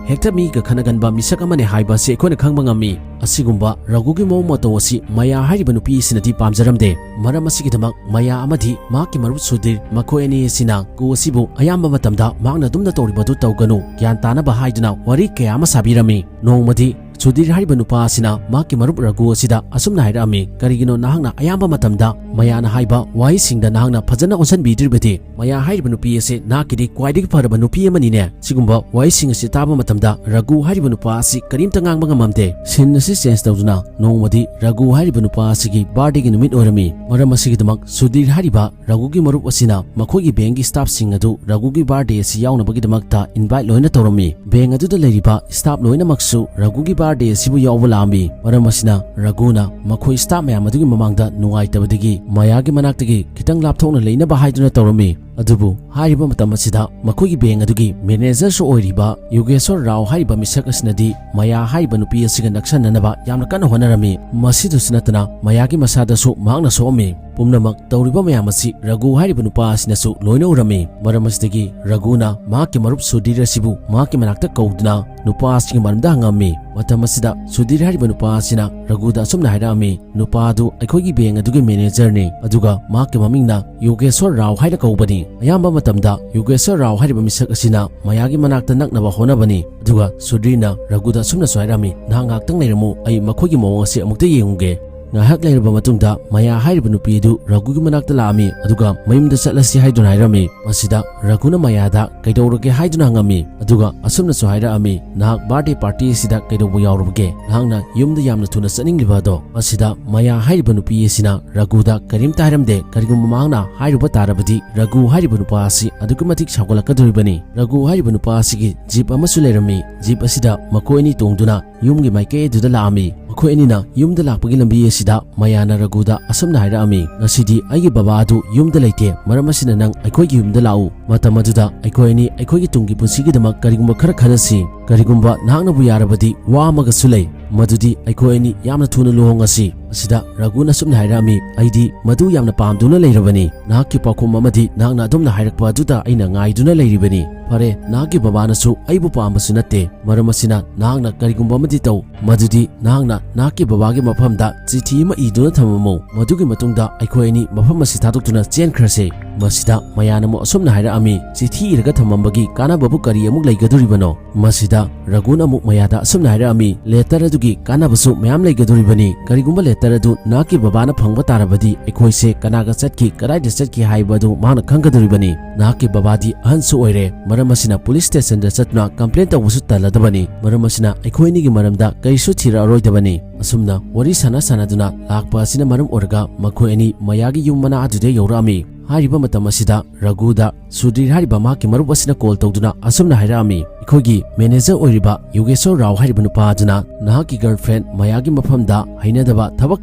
ꯍꯦꯛꯇ ꯃꯤꯒ ꯈꯠꯅꯒꯟꯕ ꯃꯤꯁꯛ ꯑꯃꯅꯤ ꯍꯥꯏꯕ ꯑꯁꯤ ꯑꯩꯈꯣꯏꯅ ꯈꯪꯕ ꯉꯝꯃꯤ꯫ ꯑꯁꯤꯒꯨꯝꯕ ꯔꯘꯨꯒꯤ ꯃꯑꯣꯡ ꯃꯇꯧ ꯑꯁꯤ ꯃꯌꯥ ꯍꯥꯏꯔꯤꯕ ꯅꯨꯄꯤ ꯑꯁꯤꯅꯗꯤ ꯄꯥꯝꯖꯔꯝꯗꯦ꯫ ꯃꯔꯝ ꯑꯁꯤꯒꯤꯗꯃꯛ ꯃꯌꯥ ꯑꯃꯗꯤ ꯃꯍꯥꯛꯀꯤ ꯃꯔꯨꯞ ꯁꯨꯙꯤꯔ ꯃꯈꯣꯏ ꯑꯅꯤ ꯑꯁꯤꯅ ꯔꯘꯨ ꯑꯁꯤꯕꯨ ꯑꯌꯥꯝꯕ ꯃꯇꯝꯗ ꯃꯍꯥꯛꯅ ꯑꯗꯨꯝꯅ ꯇꯧꯔꯤꯕꯗꯨ ꯇꯧꯒꯅꯨ, ꯒ꯭ꯌꯥꯟ ꯇꯥꯅꯕ ꯍꯥꯏꯗꯨꯅ ꯋꯥꯔꯤ ꯀꯌꯥ ꯑꯃ ꯁꯥꯕꯤꯔꯝꯃꯤ꯫ ꯅꯣꯡꯃꯗꯤ ꯁꯨꯙꯤꯔ ꯍꯥꯏꯔꯤꯕ ꯅꯨꯄꯥ ꯑꯁꯤꯅ ꯃꯍꯥꯛꯀꯤ ꯃꯔꯨꯞ ꯔꯘꯨ ꯑꯁꯤꯗ ꯑꯁꯨꯝꯅ ꯍꯥꯏꯔꯛꯑꯝꯃꯤ, "ꯀꯔꯤꯒꯤꯅꯣ ꯅꯍꯥꯛꯅ ꯑꯌꯥꯝꯕ ꯃꯇꯝꯗ ꯃꯌꯥꯅ ꯍꯥꯏꯕ ꯋꯥꯍꯩꯁꯤꯡꯗ ꯅꯍꯥꯛꯅ ꯐꯖꯅ ꯑꯣꯟꯁꯤꯟꯕꯤꯗ꯭ꯔꯤꯕꯗꯤ? ꯃꯌꯥ ꯍꯥꯏꯔꯤꯕ ꯅꯨꯄꯤ ꯑꯁꯤ ꯅꯍꯥꯛꯀꯤꯗꯤ ꯈ꯭ꯋꯥꯏꯗꯒꯤ ꯐꯔꯕ ꯅꯨꯄꯤ ꯑꯃꯅꯤꯅꯦ?" ꯁꯤꯒꯨꯝꯕ ꯋꯥꯍꯩꯁꯤꯡ ꯑꯁꯤ ꯇꯥꯕ ꯃꯇꯝꯗ ꯔꯘꯨ ꯍꯥꯏꯔꯤꯕ ꯅꯨꯄꯥ ꯑꯁꯤ ꯀꯔꯤꯝꯇ ꯉꯥꯡꯕ ꯉꯝꯃꯝꯗꯦ꯫ ꯁꯤꯟ ꯑꯁꯤ ꯆꯦꯟꯖ ꯇꯧꯗꯨꯅ ꯅꯣꯡꯃꯗꯤ ꯔꯘꯨ ꯍꯥꯏꯔꯤꯕ ꯅꯨꯄꯥ ꯑꯁꯤꯒꯤ ꯕꯥꯔꯗꯦꯒꯤ ꯅꯨꯃꯤꯠ ꯑꯣꯏꯔꯝꯃꯤ꯫ ꯃꯔꯝ ꯑꯁꯤꯒꯤꯗꯃꯛ ꯁꯨꯙꯤꯔ ꯍꯥꯏꯔꯤꯕ ꯔꯘꯨꯒꯤ ꯃꯔꯨꯞ ꯑꯁꯤꯅ ꯃꯈꯣꯏꯒꯤ ꯕꯦꯡꯒꯤ ꯁ꯭ꯇꯥꯐꯁꯤꯡ ꯑꯗꯨ ꯔꯘꯨꯒꯤ ꯕꯥꯔꯗꯦ ꯑꯁꯤ ꯌꯥꯎꯅꯕꯒꯤꯗꯃꯛꯇ ꯏꯟꯚꯥꯏꯠ ꯂꯣꯏꯅ ꯇꯧꯔꯝꯃꯤ꯫ ꯕꯦꯡ ꯑꯗꯨꯗ ꯂꯩꯔꯤꯕ ꯁ꯭ꯇꯥꯐ ꯂꯣꯏꯅꯃꯛꯁꯨ ꯔꯘꯨꯒꯤ ꯕꯥꯔꯗꯦ ꯑꯁꯤꯕꯨ ꯌꯥꯎꯕ ꯂꯥꯛꯑꯝꯃꯤ꯫ ꯃꯔꯝ ꯑꯁꯤꯅ ꯔꯘꯨꯅ ꯃꯈꯣꯏ ꯁ꯭ꯇꯥꯐ ꯃꯌꯥꯝ ꯑꯗꯨꯒꯤ ꯃꯃꯥꯡꯗ ꯅꯨꯡꯉꯥꯏꯇꯕꯗꯒꯤ ꯃꯌꯥꯒꯤ ꯃꯅꯥꯛꯇꯒꯤ ꯈꯤꯇꯪ ꯂꯥꯞꯊꯣꯛꯅ ꯂꯩꯅꯕ ꯍꯥꯏꯗꯨꯅ ꯇꯧꯔꯝꯃꯤ꯫ ꯑꯗꯨꯕꯨ ꯍꯥꯏꯔꯤꯕ ꯃꯇꯝ ꯑꯁꯤꯗ ꯃꯈꯣꯏꯒꯤ ꯕꯦꯡ ꯑꯗꯨꯒꯤ ꯃꯦꯅꯦꯖꯔꯁꯨ ꯑꯣꯏꯔꯤꯕ ꯌꯣꯒꯦꯁ꯭ꯋꯔ ꯔꯥꯎ ꯍꯥꯏꯔꯤꯕ ꯃꯤꯁꯛ ꯑꯁꯤꯅꯗꯤ ꯃꯌꯥ ꯍꯥꯏꯔꯤꯕ ꯅꯨꯄꯤ ꯑꯁꯤꯒ ꯅꯛꯁꯟꯅꯅꯕ ꯌꯥꯝꯅ ꯀꯟꯅ ꯍꯣꯠꯅꯔꯝꯃꯤ꯫ ꯃꯁꯤꯗꯁꯨ ꯅꯠꯇꯅ ꯃꯌꯥꯒꯤ ꯃꯁꯥꯗꯁꯨ ꯃꯍꯥꯛꯅ ꯁꯣꯛꯑꯝꯃꯤ꯫ ꯄꯨꯝꯅꯃꯛ ꯇꯧꯔꯤꯕ ꯃꯌꯥꯝ ꯑꯁꯤ ꯔꯘꯨ ꯍꯥꯏꯔꯤꯕ ꯅꯨꯄꯥ ꯑꯁꯤꯅꯁꯨ ꯂꯣꯏꯅ ꯎꯔꯝꯃꯤ꯫ ꯃꯔꯝ ꯑꯁꯤꯗꯒꯤ ꯔꯘꯨꯅ ꯃꯍꯥꯛꯀꯤ ꯃꯔꯨꯞ ꯁꯨꯙꯤꯔ ꯑꯁꯤꯕꯨ ꯃꯍꯥꯛꯀꯤ ꯃꯅꯥꯛꯇ ꯀꯧꯗꯨꯅ ꯅꯨꯄꯥ ꯑꯁꯤꯒꯤ ꯃꯔꯝꯗ ꯍꯪꯉꯝꯃꯤ꯫ ꯃꯇꯝ ꯑꯁꯤꯗ ꯁꯨꯙꯤꯔ ꯍꯥꯏꯔꯤꯕ ꯅꯨꯄꯥ ꯑꯁꯤꯅ ꯔꯘꯨꯗ ꯑꯁꯨꯝꯅ ꯍꯥꯏꯔꯛꯑꯝꯃꯤ, "ꯅꯨꯄꯥ ꯑꯗꯨ ꯑꯩꯈꯣꯏꯒꯤ ꯕꯦꯡ ꯑꯗꯨꯒꯤ ꯃꯦꯅꯦꯖꯔꯅꯤ, ꯑꯗꯨꯒ ꯃꯍꯥꯛꯀꯤ ꯃꯃꯤꯡꯅ ꯌꯣꯒꯦꯁ꯭ꯋꯔ ꯔꯥꯎ ꯍꯥꯏꯅ ꯀꯧꯕꯅꯤ꯫ ꯑꯌꯥꯝꯕ ꯃꯇꯝꯗ ꯌꯣꯒꯦꯁ꯭ꯋꯔ ꯔꯥꯎ ꯍꯥꯏꯔꯤꯕ ꯃꯤꯁꯛ ꯑꯁꯤꯅ ꯃꯌꯥꯒꯤ ꯃꯅꯥꯛꯇ ꯅꯛꯅꯕ ꯍꯣꯠꯅꯕꯅꯤ꯫" ꯑꯗꯨꯒ ꯁꯨꯙꯤꯔꯅ ꯔꯘꯨꯗ ꯑꯁꯨꯝꯅꯁꯨ ꯍꯥꯏꯔꯝꯃꯤ, "ꯅꯍꯥꯛ ꯉꯥꯏꯍꯥꯛꯇꯪ ꯂꯩꯔꯝꯃꯨ, ꯑꯩ ꯃꯈꯣꯏꯒꯤ ꯃꯑꯣꯡ ꯑꯁꯤ ꯑꯃꯨꯛꯇ ꯌꯦꯡꯉꯨꯒꯦ꯫" ꯉꯥꯏꯍꯥꯛ ꯂꯩꯔꯕ ꯃꯇꯨꯡꯗ ꯃꯌꯥ ꯍꯥꯏꯔꯤꯕ ꯅꯨꯄꯤ ꯑꯗꯨ ꯔꯘꯨꯒꯤ ꯃꯅꯥꯛꯇ ꯂꯥꯛꯑꯝꯃꯤ, ꯑꯗꯨꯒ ꯃꯌꯨꯝꯗ ꯆꯠꯂꯁꯤ ꯍꯥꯏꯗꯨꯅ ꯍꯥꯏꯔꯝꯃꯤ꯫ ꯃꯁꯤꯗ ꯔꯘꯨꯅ ꯃꯌꯥꯗ ꯀꯩꯗꯧꯔꯒꯦ ꯍꯥꯏꯗꯨꯅ ꯍꯪꯉꯝꯃꯤ, ꯑꯗꯨꯒ ꯑꯁꯨꯝꯅꯁꯨ ꯍꯥꯏꯔꯛꯑꯝꯃꯤ, "ꯅꯍꯥꯛ ꯕꯥꯔꯗꯦ ꯄꯥꯔꯇꯤ ꯑꯁꯤꯗ ꯀꯩꯗꯧꯕ ꯌꯥꯎꯔꯨꯕꯒꯦ? ꯅꯍꯥꯛꯅ ꯌꯨꯝꯗ ꯌꯥꯝꯅ ꯊꯨꯅ ꯆꯠꯅꯤꯡꯂꯤꯕ ꯑꯗꯣ?" ꯃꯁꯤꯗ ꯃꯌꯥ ꯍꯥꯏꯔꯤꯕ ꯅꯨꯄꯤ ꯑꯁꯤꯅ ꯔꯘꯨꯗ ꯀꯔꯤꯝꯇ ꯍꯥꯏꯔꯝꯗꯦ꯫ ꯀꯔꯤꯒꯨꯝꯕ ꯃꯍꯥꯛꯅ ꯍꯥꯏꯔꯨꯕ ꯇꯥꯔꯕꯗꯤ ꯔꯘꯨ ꯍꯥꯏꯔꯤꯕ ꯅꯨꯄꯥ ꯑꯁꯤ ꯑꯗꯨꯛꯀꯤ ꯃꯇꯤꯛ ꯁꯥꯎꯒꯠꯂꯛꯀꯗꯧꯔꯤꯕꯅꯤ꯫ ꯔꯘꯨ ꯍꯥꯏꯔꯤꯕ ꯅꯨꯄꯥ ꯑꯁꯤꯒꯤ ꯖꯤꯞ ꯑꯃꯁꯨ ꯂꯩꯔꯝꯃꯤ꯫ ꯖꯤꯞ ꯑꯁꯤꯗ ꯃꯈꯣꯏ ꯑꯅꯤ ꯇꯣꯡꯗꯨꯅ ꯌꯨꯝꯒꯤ ꯃꯥꯏꯀꯩ ꯑꯗꯨꯗ ꯂꯥꯛꯑꯝꯃꯤ꯫ ꯃꯈꯣꯏ ꯑꯅꯤꯅ ꯌꯨꯝꯗ ꯂꯥꯛꯄꯒꯤ ꯂꯝꯕꯤ ꯑꯁꯤꯗ ꯃꯌꯥꯅ ꯔꯘꯨꯗ ꯑꯁꯨꯝꯅ ꯍꯥꯏꯔꯛꯑꯝꯃꯤ, "ꯉꯁꯤꯗꯤ ꯑꯩꯒꯤ ꯕꯕꯥ ꯑꯗꯨ ꯌꯨꯝꯗ ꯂꯩꯇꯦ, ꯃꯔꯝ ꯑꯁꯤꯅ ꯅꯪ ꯑꯩꯈꯣꯏꯒꯤ ꯌꯨꯝꯗ ꯂꯥꯛꯎ꯫ ꯃꯇꯝ ꯑꯗꯨꯗ ꯑꯩꯈꯣꯏ ꯑꯅꯤ ꯑꯩꯈꯣꯏꯒꯤ ꯇꯨꯡꯒꯤ ꯄꯨꯟꯁꯤꯒꯤꯗꯃꯛ ꯀꯔꯤꯒꯨꯝꯕ ꯈꯔ ꯈꯟꯅꯁꯤ꯫ ꯀꯔꯤꯒꯨꯝꯕ ꯅꯍꯥꯛꯅꯕꯨ ꯌꯥꯔꯕꯗꯤ ꯋꯥ ꯑꯃꯒꯁꯨ ꯂꯩ, ꯃꯗꯨꯗꯤ ꯑꯩꯈꯣꯏ ꯑꯅꯤ ꯌꯥꯝꯅ ꯊꯨꯅ ꯂꯨꯍꯣꯡꯉꯁꯤ꯫" ꯑꯁꯤꯗ ꯔꯘꯨꯅ ꯑꯁꯨꯝꯅ ꯍꯥꯏꯔꯛꯑꯝꯃꯤ, "ꯑꯩꯗꯤ ꯃꯗꯨ ꯌꯥꯝꯅ ꯄꯥꯝꯗꯨꯅ ꯂꯩꯔꯕꯅꯤ꯫ ꯅꯍꯥꯛꯀꯤ ꯄꯥꯎꯈꯨꯝ ꯑꯃꯗꯤ ꯅꯍꯥꯛꯅ ꯑꯗꯨꯝꯅ ꯍꯥꯏꯔꯛꯄ ꯑꯗꯨꯗ ꯑꯩꯅ ꯉꯥꯏꯗꯨꯅ ꯂꯩꯔꯤꯕꯅꯤ꯫ ꯐꯔꯦ, ꯅꯍꯥꯛꯀꯤ ꯕꯕꯥꯅꯁꯨ ꯑꯩꯕꯨ ꯄꯥꯝꯕꯁꯨ ꯅꯠꯇꯦ꯫ ꯃꯔꯝ ꯑꯁꯤꯅ ꯅꯍꯥꯛꯅ ꯀꯔꯤꯒꯨꯝꯕ ꯑꯃꯗꯤ ꯇꯧ, ꯃꯗꯨꯗꯤ ꯅꯍꯥꯛꯅ ꯅꯍꯥꯛꯀꯤ ꯕꯕꯥꯒꯤ ꯃꯐꯝꯗ ꯆꯤꯊꯤ ꯑꯃ ꯏꯗꯨꯅ ꯊꯝꯃꯝꯃꯨ꯫ ꯃꯗꯨꯒꯤ ꯃꯇꯨꯡꯗ ꯑꯩꯈꯣꯏ ꯑꯅꯤ ꯃꯐꯝ ꯑꯁꯤ ꯊꯥꯗꯣꯛꯇꯨꯅ ꯆꯦꯟꯈ꯭ꯔꯁꯦ꯫ ꯃꯁꯤꯗ ꯃꯌꯥꯅ ꯑꯃꯨꯛ ꯑꯁꯨꯝꯅ ꯍꯥꯏꯔꯛꯑꯝꯃꯤ, "ꯆꯤꯊꯤ ꯏꯔꯒ ꯊꯝꯃꯝꯕꯒꯤ ꯀꯥꯟꯅꯕꯕꯨ ꯀꯔꯤ ꯑꯃꯨꯛ ꯂꯩꯒꯗꯣꯔꯤꯕꯅꯣ?" ꯃꯁꯤꯗ ꯔꯘꯨꯅ ꯑꯃꯨꯛ ꯃꯌꯥꯗ ꯑꯁꯨꯝꯅ ꯍꯥꯏꯔꯛꯑꯝꯃꯤ, "ꯂꯦꯇꯔ ꯑꯗꯨꯒꯤ ꯀꯥꯟꯅꯕꯁꯨ ꯃꯌꯥꯝ ꯂꯩꯒꯗꯣꯔꯤꯕꯅꯤ꯫ ꯀꯔꯤꯒꯨꯝꯕ ꯂꯦꯇꯔ ꯑꯗꯨ ꯅꯍꯥꯛꯀꯤ ꯕꯕꯥꯅ ꯐꯪꯕ ꯇꯥꯔꯕꯗꯤ ꯑꯩꯈꯣꯏꯁꯦ ꯀꯅꯥꯒ ꯆꯠꯈꯤ, ꯀꯗꯥꯏꯗ ꯆꯠꯈꯤ ꯍꯥꯏꯕ ꯑꯗꯨ ꯃꯍꯥꯛꯅ ꯈꯪꯒꯗꯣꯔꯤꯕꯅꯤ꯫ ꯅꯍꯥꯛꯀꯤ ꯕꯕꯥꯗꯤ ꯑꯍꯟꯁꯨ ꯑꯣꯏꯔꯦ, ꯃꯔꯝ ꯑꯁꯤꯅ ꯄꯨꯂꯤꯁ ꯁ꯭ꯇꯦꯁꯟꯗ ꯆꯠꯇꯨꯅ ꯀꯝꯄ꯭ꯂꯦꯟ ꯇꯧꯕꯁꯨ ꯇꯜꯂꯗꯕꯅꯤ꯫ ꯃꯔꯝ ꯑꯁꯤꯅ ꯑꯩꯈꯣꯏ ꯑꯅꯤꯒꯤ ꯃꯔꯝꯗ ꯀꯔꯤꯁꯨ ꯊꯤꯔꯛꯑꯔꯣꯏꯗꯕꯅꯤ꯫" ꯑꯁꯨꯝꯅ ꯋꯥꯔꯤ ꯁꯥꯟꯅ ꯁꯥꯟꯅꯗꯨꯅ ꯂꯥꯛꯄ ꯑꯁꯤꯅ ꯃꯔꯝ ꯑꯣꯏꯔꯒ ꯃꯈꯣꯏ ꯑꯅꯤ ꯃꯌꯥꯒꯤ ꯌꯨꯝ ꯃꯅꯥꯛ ꯑꯗꯨꯗ ꯌꯧꯔꯛꯑꯝꯃꯤ꯫ ꯍꯥꯏꯔꯤꯕ ꯃꯇꯝ ꯑꯁꯤꯗ ꯔꯘꯨꯗ ꯁꯨꯙꯤꯔ ꯍꯥꯏꯔꯤꯕ ꯃꯍꯥꯛꯀꯤ ꯃꯔꯨꯞ ꯑꯁꯤꯅ ꯀꯣꯜ ꯇꯧꯗꯨꯅ ꯑꯁꯨꯝꯅ ꯍꯥꯏꯔꯛꯑꯝꯃꯤ, "ꯑꯩꯈꯣꯏꯒꯤ ꯃꯦꯅꯦꯖꯔ ꯑꯣꯏꯔꯤꯕ ꯌꯣꯒꯦꯁꯣꯔ ꯔꯥꯎ ꯍꯥꯏꯔꯤꯕ ꯅꯨꯄꯥ ꯑꯗꯨꯅ ꯅꯍꯥꯛꯀꯤ ꯒꯔꯜꯐ꯭ꯔꯦꯟ ꯃꯌꯥꯒꯤ ꯃꯐꯝꯗ ꯍꯩꯅꯗꯕ ꯊꯕꯛ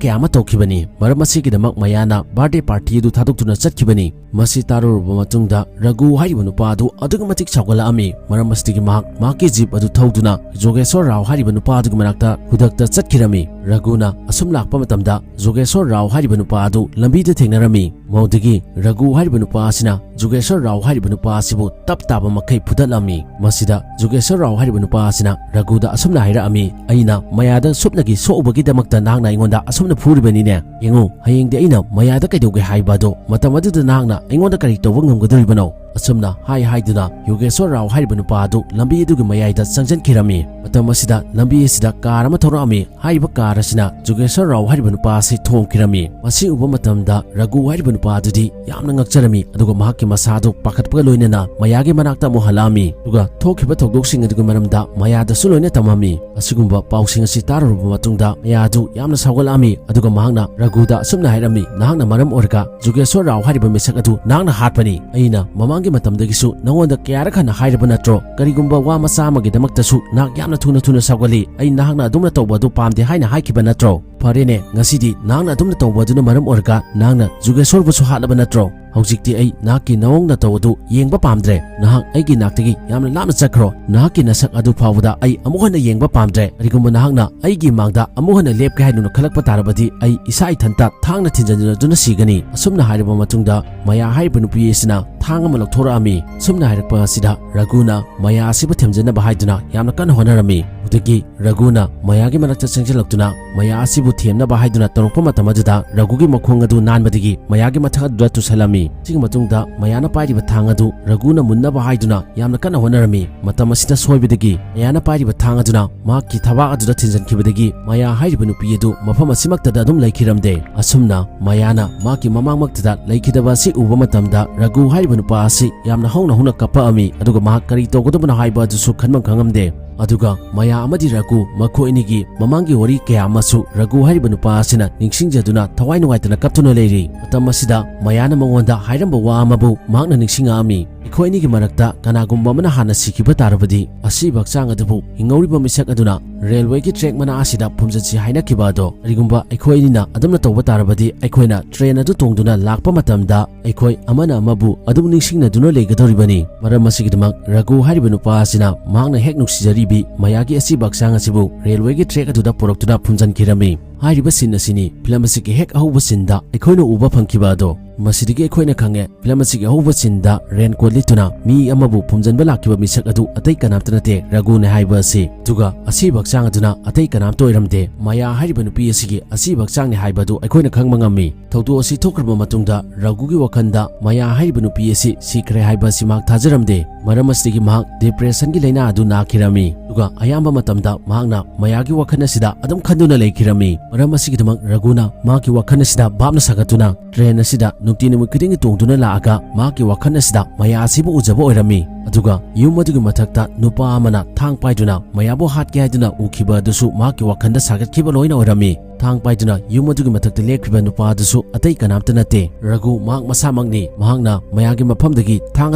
ꯀꯌꯥ ꯑꯃ ꯇꯧꯈꯤꯕꯅꯤ꯫ ꯃꯔꯝ ꯑꯁꯤꯒꯤꯗꯃꯛ ꯃꯌꯥꯅ ꯕꯥꯔꯗꯦ ꯄꯥꯔꯇꯤ ꯑꯗꯨ ꯊꯥꯗꯣꯛꯇꯨꯅ ꯆꯠꯈꯤꯕꯅꯤ꯫" ꯃꯁꯤ ꯇꯥꯔꯨꯔꯕ ꯃꯇꯨꯡꯗ ꯔꯘꯨ ꯍꯥꯏꯔꯤꯕ ꯅꯨꯄꯥ ꯑꯗꯨ ꯑꯗꯨꯛꯀꯤ ꯃꯇꯤꯛ ꯁꯥꯎꯒꯠꯂꯛꯑꯝꯃꯤ꯫ ꯃꯔꯝ ꯑꯁꯤꯗꯒꯤ ꯃꯍꯥꯛ ꯃꯍꯥꯛꯀꯤ ꯖꯤꯞ ꯑꯗꯨ ꯊꯧꯗꯨꯅ ꯖꯣꯒꯦꯁꯣꯔ ꯔꯥꯎ ꯍꯥꯏꯔꯤꯕ ꯅꯨꯄꯥ ꯑꯗꯨꯒꯤ ꯃꯅꯥꯛꯇ ꯈꯨꯗꯛꯇ ꯆꯠꯈꯤꯔꯝꯃꯤ꯫ ꯔꯘꯨꯅ ꯑꯁꯨꯝ ꯂꯥꯛꯄ ꯃꯇꯝꯗ ꯖꯣꯒꯦꯁꯣꯔ ꯔꯥꯎ ꯍꯥꯏꯔꯤꯕ ꯅꯨꯄꯥ ꯑꯗꯨ ꯂꯝꯕꯤꯗ ꯊꯦꯡꯅꯔꯝꯃꯤ꯫ ꯃꯗꯨꯗꯒꯤ ꯔꯘꯨ ꯍꯥꯏꯔꯤꯕ ꯅꯨꯄꯥ ꯑꯁꯤꯅ ꯖꯣꯒꯦꯁꯣꯔ ꯔꯥꯎ ꯍꯥꯏꯔꯤꯕ ꯅꯨꯄꯥ ꯑꯁꯤꯕꯨ ꯇꯞ ꯇꯥꯕ ꯃꯈꯩ ꯐꯨꯗꯠꯂꯝꯃꯤ꯫ ꯃꯁꯤꯗ ꯖꯣꯒꯦꯁꯣꯔ ꯔꯥꯎ ꯍꯥꯏꯔꯤꯕ ꯅꯨꯄꯥ ꯑꯁꯤꯅ ꯔꯘꯨꯗ ꯑꯁꯨꯝꯅ ꯍꯥꯏꯔꯛꯑꯝꯃꯤ, "ꯑꯩꯅ ꯃꯌꯥꯗ ꯁꯨꯞꯅꯒꯤ ꯁꯣꯛꯎꯕꯒꯤꯗꯃꯛꯇ ꯅꯍꯥꯛꯅ ꯑꯩꯉꯣꯟꯗ ꯑꯁꯨꯝꯅ ꯐꯨꯔꯤꯕꯅꯤꯅꯦ꯫ ꯌꯦꯡꯉꯨ, ꯍꯌꯦꯡꯗꯤ ꯑꯩꯅ ꯃꯌꯥꯗ ꯀꯩꯗꯧꯒꯦ ꯍꯥꯏꯕ ꯑꯗꯣ, ꯃꯇꯝ ꯑꯗꯨꯗ ꯅꯍꯥꯛꯅ ꯑꯩꯉꯣꯟꯗ ꯀꯔꯤ ꯇꯧꯕ ꯉꯝꯒꯗꯧꯔꯤꯕꯅꯣ?" ꯑꯁꯨꯝꯅ ꯍꯥꯏ ꯍꯥꯏꯗꯨꯅ ꯌꯣꯒꯦꯁꯣꯔ ꯔꯥꯎ ꯍꯥꯏꯔꯤꯕ ꯅꯨꯄꯥ ꯑꯗꯨ ꯂꯝꯕꯤ ꯑꯗꯨꯒꯤ ꯃꯌꯥꯏꯗ ꯆꯪꯁꯤꯟꯈꯤꯔꯝꯃꯤ꯫ ꯃꯇꯝ ꯑꯁꯤꯗ ꯂꯝꯕꯤ ꯑꯁꯤꯗ ꯀꯥꯔ ꯑꯃ ꯊꯧꯔꯛꯑꯝꯃꯤ꯫ ꯍꯥꯏꯔꯤꯕ ꯀꯥꯔ ꯑꯁꯤꯅ ꯖꯣꯒꯦꯁꯣꯔ ꯔꯥꯎ ꯍꯥꯏꯔꯤꯕ ꯅꯨꯄꯥ ꯑꯁꯤ ꯊꯣꯝꯈꯤꯔꯝꯃꯤ꯫ ꯃꯁꯤ ꯎꯕ ꯃꯇꯝꯗ ꯔꯘꯨ ꯍꯥꯏꯔꯤꯕ ꯅꯨꯄꯥ ꯑꯗꯨꯗꯤ ꯌꯥꯝꯅ ꯉꯛꯆꯔꯝꯃꯤ, ꯑꯗꯨꯒ ꯃꯍꯥꯛꯀꯤ ꯃꯁꯥꯗꯨ ꯄꯥꯈꯠꯄꯒ ꯂꯣꯏꯅꯅ ꯃꯌꯥꯒꯤ ꯃꯅꯥꯛꯇ ꯑꯃꯨꯛ ꯍꯜꯂꯛꯑꯝꯃꯤ꯫ ꯑꯗꯨꯒ ꯊꯣꯛꯈꯤꯕ ꯊꯧꯗꯣꯛꯁꯤꯡ ꯑꯗꯨꯒꯤ ꯃꯔꯝꯗ ꯃꯌꯥꯗꯁꯨ ꯂꯣꯏꯅ ꯇꯝꯃꯝꯃꯤ꯫ ꯑꯁꯤꯒꯨꯝꯕ ꯄꯥꯎꯁꯤꯡ ꯑꯁꯤ ꯇꯥꯔꯨꯔꯕ ꯃꯇꯨꯡꯗ ꯃꯌꯥꯗꯨ ꯌꯥꯝꯅ ꯁꯥꯎꯒꯠꯂꯛꯑꯝꯃꯤ, ꯑꯗꯨꯒ ꯃꯍꯥꯛꯅ ꯔꯘꯨꯗ ꯑꯁꯨꯝꯅ ꯍꯥꯏꯔꯝꯃꯤ, "ꯅꯍꯥꯛꯅ ꯃꯔꯝ ꯑꯣꯏꯔꯒ ꯖꯨꯒꯦꯁꯣꯔ ꯔꯥꯎ ꯍꯥꯏꯔꯤꯕ ꯃꯤꯁꯛ ꯑꯗꯨ ꯅꯍꯥꯛꯅ ꯍꯥꯠꯄꯅꯤ꯫ ꯑꯩꯅ ꯃꯃꯥꯡꯒꯤ ꯃꯇꯝꯗꯒꯤꯁꯨ ꯅꯉꯣꯟꯗ ꯀꯌꯥꯔꯛ ꯍꯟꯅ ꯍꯥꯏꯔꯕ ꯅꯠꯇ꯭ꯔꯣ? ꯀꯔꯤꯒꯨꯝꯕ ꯋꯥ ꯃꯆꯥ ꯑꯃꯒꯤꯗꯃꯛꯇꯁꯨ ꯅꯍꯥꯛ ꯌꯥꯝꯅ ꯊꯨꯅ ꯊꯨꯅ ꯁꯥꯎꯒꯠꯂꯤ꯫ ꯑꯩ ꯅꯍꯥꯛꯅ ꯑꯗꯨꯝꯅ ꯇꯧꯕ ꯑꯗꯨ ꯄꯥꯝꯗꯦ ꯍꯥꯏꯅ ꯍꯥꯏꯈꯤꯕ ꯅꯠꯇ꯭ꯔꯣ? ꯐꯔꯦꯅꯦ, ꯉꯁꯤꯗꯤ ꯅꯍꯥꯛꯅ ꯑꯗꯨꯝꯅ ꯇꯧꯕ ꯑꯗꯨꯅ ꯃꯔꯝ ꯑꯣꯏꯔꯒ ꯅꯍꯥꯛꯅ ꯖꯨꯒꯦꯁꯣꯔꯕꯨꯁꯨ ꯍꯥꯠꯂꯕ ꯅꯠꯇ꯭ꯔꯣ? ꯍꯧꯖꯤꯛꯇꯤ ꯑꯩ ꯅꯍꯥꯛꯀꯤ ꯅꯑꯣꯡ ꯅꯇꯧ ꯑꯗꯨ ꯌꯦꯡꯕ ꯄꯥꯝꯗ꯭ꯔꯦ꯫ ꯅꯍꯥꯛ ꯑꯩꯒꯤ ꯅꯥꯛꯇꯒꯤ ꯌꯥꯝꯅ ꯂꯥꯞꯅ ꯆꯠꯈ꯭ꯔꯣ꯫ ꯅꯍꯥꯛꯀꯤ ꯅꯁꯛ ꯑꯗꯨ ꯐꯥꯎꯕꯗ ꯑꯩ ꯑꯃꯨꯛ ꯍꯟꯅ ꯌꯦꯡꯕ ꯄꯥꯝꯗ꯭ꯔꯦ꯫ ꯀꯔꯤꯒꯨꯝꯕ ꯅꯍꯥꯛꯅ ꯑꯩꯒꯤ ꯃꯥꯡꯗ ꯑꯃꯨꯛ ꯍꯟꯅ ꯂꯦꯞꯀꯦ ꯍꯥꯏꯗꯨꯅ ꯈꯜꯂꯛꯄ ꯇꯥꯔꯕꯗꯤ ꯑꯩ ꯏꯁꯥ ꯏꯊꯟꯇ ꯊꯥꯡꯅ ꯊꯤꯟꯖꯤꯟꯗꯨꯅ ꯁꯤꯒꯅꯤ꯫" ꯑꯁꯨꯝꯅ ꯍꯥꯏꯔꯕ ꯃꯇꯨꯡꯗ ꯃꯌꯥ ꯍꯥꯏꯔꯤꯕ ꯅꯨꯄꯤ ꯑꯁꯤꯅ ꯊꯥꯡ ꯑꯃ ꯂꯧꯊꯣꯔꯛꯑꯝꯃꯤ꯫ ꯑꯁꯨꯝꯅ ꯍꯥꯏꯔꯛꯄ ꯑꯁꯤꯗ ꯔꯘꯨꯅ ꯃꯌꯥ ꯑꯁꯤꯕꯨ ꯊꯦꯝꯖꯤꯟꯅꯕ ꯍꯥꯏꯗꯨꯅ ꯌꯥꯝꯅ ꯀꯟꯅ ꯍꯣꯠꯅꯔꯝꯃꯤ꯫ ꯑꯗꯨꯗꯒꯤ ꯔꯘꯨꯅ ꯃꯌꯥꯒꯤ ꯃꯅꯥꯛꯇ ꯆꯪꯁꯤꯜꯂꯛꯇꯨꯅ ꯃꯌꯥ ꯑꯁꯤꯕꯨ ꯊꯦꯝꯅꯕ ꯍꯥꯏꯗꯨꯅ ꯇꯧꯔꯛꯄ ꯃꯇꯝ ꯑꯗꯨꯗ ꯔꯘꯨꯒꯤ ꯃꯈꯣꯡ ꯑꯗꯨ ꯅꯥꯟꯕꯗꯒꯤ ꯃꯌꯥꯒꯤ ꯃꯊꯛ ꯑꯗꯨꯗ ꯇꯨꯁꯜꯂꯝꯃꯤ꯫ ꯁꯤꯒꯤ ꯃꯇꯨꯡꯗ ꯃꯌꯥꯅ ꯄꯥꯏꯔꯤꯕ ꯊꯥꯡ ꯑꯗꯨ ꯔꯘꯨꯅ ꯃꯨꯟꯅꯕ ꯍꯥꯏꯗꯨꯅ ꯌꯥꯝꯅ ꯀꯟꯅ ꯍꯣꯠꯅꯔꯝꯃꯤ꯫ ꯃꯇꯝ ꯑꯁꯤꯗ ꯁꯣꯏꯕꯗꯒꯤ ꯃꯌꯥꯅ ꯄꯥꯏꯔꯤꯕ ꯊꯥꯡ ꯑꯗꯨꯅ ꯃꯍꯥꯛꯀꯤ ꯊꯕꯥꯛ ꯑꯗꯨꯗ ꯊꯤꯟꯖꯤꯟꯈꯤꯕꯗꯒꯤ ꯃꯌꯥ ꯍꯥꯏꯔꯤꯕ ꯅꯨꯄꯤ ꯑꯗꯨ ꯃꯐꯝ ꯑꯁꯤꯃꯛꯇꯗ ꯑꯗꯨꯝ ꯂꯩꯈꯤꯔꯝꯗꯦ꯫ ꯑꯁꯨꯝꯅ ꯃꯌꯥꯅ ꯃꯍꯥꯛꯀꯤ ꯃꯃꯥꯡꯃꯛꯇꯗ ꯂꯩꯈꯤꯗꯕ ꯑꯁꯤ ꯎꯕ ꯃꯇꯝꯗ ꯔꯘꯨ ꯍꯥꯏꯔꯤꯕ ꯅꯨꯄꯥ ꯑꯁꯤ ꯌꯥꯝꯅ ꯍꯧꯅ ꯍꯧꯅ ꯀꯞꯄꯛꯑꯝꯃꯤ, ꯑꯗꯨꯒ ꯃꯍꯥꯛ ꯀꯔꯤ ꯇꯧꯒꯗꯕꯅꯣ ꯍꯥꯏꯕ ꯑꯗꯨꯁꯨ ꯈꯟꯐꯝ ꯈꯪꯉꯝꯗꯦ꯫ ꯑꯗꯨꯒ ꯃꯌꯥ ꯑꯃꯗꯤ ꯔꯘꯨ ꯃꯈꯣꯏ ꯑꯅꯤꯒꯤ ꯃꯃꯥꯡꯒꯤ ꯋꯥꯔꯤ ꯀꯌꯥ ꯑꯃꯁꯨ ꯔꯘꯨ ꯍꯥꯏꯔꯤꯕ ꯅꯨꯄꯥ ꯑꯁꯤꯅ ꯅꯤꯡꯁꯤꯡꯖꯗꯨꯅ ꯊꯋꯥꯏ ꯅꯨꯡꯉꯥꯏꯇꯅ ꯀꯞꯇꯨꯅ ꯂꯩꯔꯤ꯫ ꯃꯇꯝ ꯑꯁꯤꯗ ꯃꯌꯥꯅ ꯃꯉꯣꯟꯗ ꯍꯥꯏꯔꯝꯕ ꯋꯥ ꯑꯃꯕꯨ ꯃꯍꯥꯛꯅ ꯅꯤꯡꯁꯤꯡꯉꯛꯑꯝꯃꯤ꯫ ꯑꯩꯈꯣꯏ ꯑꯅꯤꯒꯤ ꯃꯔꯛꯇ ꯀꯅꯥꯒꯨꯝꯕ ꯑꯃꯅ ꯍꯥꯟꯅ ꯁꯤꯈꯤꯕ ꯇꯥꯔꯕꯗꯤ, ꯑꯁꯤꯕ ꯍꯛꯆꯥꯡ ꯑꯗꯨꯕꯨ ꯍꯤꯡꯍꯧꯔꯤꯕ ꯃꯤꯁꯛ ꯑꯗꯨꯅ ꯔꯦꯜꯋꯦꯒꯤ ꯇ꯭ꯔꯦꯛ ꯃꯅꯥꯛ ꯑꯁꯤꯗ ꯐꯨꯝꯖꯤꯟꯁꯤ ꯍꯥꯏꯅꯈꯤꯕ ꯑꯗꯣ, ꯀꯔꯤꯒꯨꯝꯕ ꯑꯩꯈꯣꯏ ꯑꯅꯤꯅ ꯑꯗꯨꯝꯅ ꯇꯧꯕ ꯇꯥꯔꯕꯗꯤ, ꯑꯩꯈꯣꯏꯅ ꯇ꯭ꯔꯦꯟ ꯑꯗꯨ ꯇꯣꯡꯗꯨꯅ ꯂꯥꯛꯄ ꯃꯇꯝꯗ ꯑꯩꯈꯣꯏ ꯑꯃꯅ ꯑꯃꯕꯨ ꯑꯗꯨꯝ ꯅꯤꯡꯁꯤꯡꯅꯗꯨꯅ ꯂꯩꯒꯗꯧꯔꯤꯕꯅꯤ꯫ ꯃꯔꯝ ꯑꯁꯤꯒꯤꯗꯃꯛ ꯔꯘꯨ ꯍꯥꯏꯔꯤꯕ ꯅꯨꯄꯥ ꯑꯁꯤꯅ ꯃꯍꯥꯛꯅ ꯍꯦꯛ ꯅꯨꯡꯁꯤꯖꯔꯤꯕꯤ ꯃꯌꯥꯒꯤ ꯑꯁꯤꯕ ꯍꯛꯆꯥꯡ ꯑꯁꯤꯕꯨ ꯔꯦꯜꯋꯦꯒꯤ ꯇ꯭ꯔꯦꯛ ꯑꯗꯨꯗ ꯄꯨꯔꯛꯇꯨꯅ ꯐꯨꯝꯖꯤꯟꯈꯤꯔꯝꯃꯤ꯫ ꯍꯥꯏꯔꯤꯕ ꯁꯤꯟ ꯑꯁꯤꯅꯤ ꯐꯤꯂꯝ ꯑꯁꯤꯒꯤ ꯍꯦꯛ ꯑꯍꯧꯕ ꯁꯤꯟꯗ ꯑꯩꯈꯣꯏꯅ ꯎꯕ ꯐꯪꯈꯤꯕ ꯑꯗꯣ꯫ ꯃꯁꯤꯗꯒꯤ ꯑꯩꯈꯣꯏꯅ ꯈꯪꯉꯦ, ꯐꯤꯂꯝ ꯑꯁꯤꯒꯤ ꯑꯍꯧꯕ ꯁꯤꯟꯗ ꯔꯦꯟꯀꯣꯠ ꯂꯤꯠꯇꯨꯅ ꯃꯤ ꯑꯃꯕꯨ ꯐꯨꯝꯖꯤꯟꯕ ꯂꯥꯛꯈꯤꯕ ꯃꯤꯁꯛ ꯑꯗꯨ ꯑꯇꯩ ꯀꯅꯥꯝꯇ ꯅꯠꯇꯦ, ꯔꯘꯨꯅꯦ ꯍꯥꯏꯕ ꯑꯁꯤ꯫ ꯑꯗꯨꯒ ꯑꯁꯤꯕ ꯍꯛꯆꯥꯡ ꯑꯗꯨꯅ ꯑꯇꯩ ꯀꯅꯥꯝꯇ ꯑꯣꯏꯔꯝꯗꯦ, ꯃꯌꯥ ꯍꯥꯏꯔꯤꯕ ꯅꯨꯄꯤ ꯑꯁꯤꯒꯤ ꯑꯁꯤꯕ ꯍꯛꯆꯥꯡꯅꯤ ꯍꯥꯏꯕ ꯑꯗꯨ ꯑꯩꯈꯣꯏꯅ ꯈꯪꯕ ꯉꯝꯃꯤ꯫ ꯊꯧꯗꯣꯛ ꯑꯁꯤ ꯊꯣꯛꯈ꯭ꯔꯕ ꯃꯇꯨꯡꯗ ꯔꯘꯨꯒꯤ ꯋꯥꯈꯜꯗ ꯃꯌꯥ ꯍꯥꯏꯔꯤꯕ ꯅꯨꯄꯤ ꯑꯁꯤ ꯁꯤꯈ꯭ꯔꯦ ꯍꯥꯏꯕ ꯑꯁꯤ ꯃꯍꯥꯛ ꯊꯥꯖꯔꯝꯗꯦ꯫ ꯃꯔꯝ ꯑꯁꯤꯗꯒꯤ ꯃꯍꯥꯛ ꯗꯤꯄ꯭ꯔꯦꯁꯟꯒꯤ ꯂꯥꯏꯅꯥ ꯑꯗꯨ ꯅꯥꯈꯤꯔꯝꯃꯤ꯫ ꯑꯗꯨꯒ ꯑꯌꯥꯝꯕ ꯃꯇꯝꯗ ꯃꯍꯥꯛꯅ ꯃꯌꯥꯒꯤ ꯋꯥꯈꯜ ꯑꯁꯤꯗ ꯑꯗꯨꯝ ꯈꯟꯗꯨꯅ ꯂꯩꯈꯤꯔꯝꯃꯤ꯫ ꯃꯔꯝ ꯑꯁꯤꯒꯤꯗꯃꯛ ꯔꯘꯨꯅ ꯃꯍꯥꯛꯀꯤ ꯋꯥꯈꯜ ꯑꯁꯤꯗ ꯚꯥꯞꯅ ꯁꯥꯒꯠꯇꯨꯅ ꯇ꯭ꯔꯦꯟ ꯑꯁꯤꯗ ꯅꯨꯡꯇꯤ ꯅꯨꯃꯤꯠ ꯈꯨꯗꯤꯡꯒꯤ ꯇꯣꯡꯗꯨꯅ ꯂꯥꯛꯑꯒ ꯃꯍꯥꯛꯀꯤ ꯋꯥꯈꯜ ꯑꯁꯤꯗ ꯃꯌꯥ ꯑꯁꯤꯕꯨ ꯎꯖꯕ ꯑꯣꯏꯔꯝꯃꯤ꯫ ꯑꯗꯨꯒ ꯌꯨꯝ ꯑꯗꯨꯒꯤ ꯃꯊꯛꯇ ꯅꯨꯄꯥ ꯑꯃꯅ ꯊꯥꯡ ꯄꯥꯏꯗꯨꯅ ꯃꯌꯥꯕꯨ ꯍꯥꯠꯀꯦ ꯍꯥꯏꯗꯨꯅ ꯎꯈꯤꯕ ꯑꯗꯨꯁꯨ ꯃꯍꯥꯛꯀꯤ ꯋꯥꯈꯜꯗ ꯁꯥꯒꯠꯈꯤꯕ ꯂꯣꯏꯅ ꯑꯣꯏꯔꯝꯃꯤ꯫ ꯊꯥꯡ ꯄꯥꯏꯗꯨꯅ ꯌꯨꯝ ꯑꯗꯨꯒꯤ ꯃꯊꯛꯇ ꯂꯦꯞꯈꯤꯕ ꯅꯨꯄꯥ ꯑꯗꯨꯁꯨ ꯑꯇꯩ ꯀꯅꯥꯝꯇ ꯅꯠꯇꯦ, ꯔꯘꯨ ꯃꯍꯥꯛ ꯃꯁꯥꯃꯛꯅꯤ꯫ ꯃꯍꯥꯛꯅ ꯃꯌꯥꯒꯤ ꯃꯐꯝꯗꯒꯤ ꯊꯥꯡ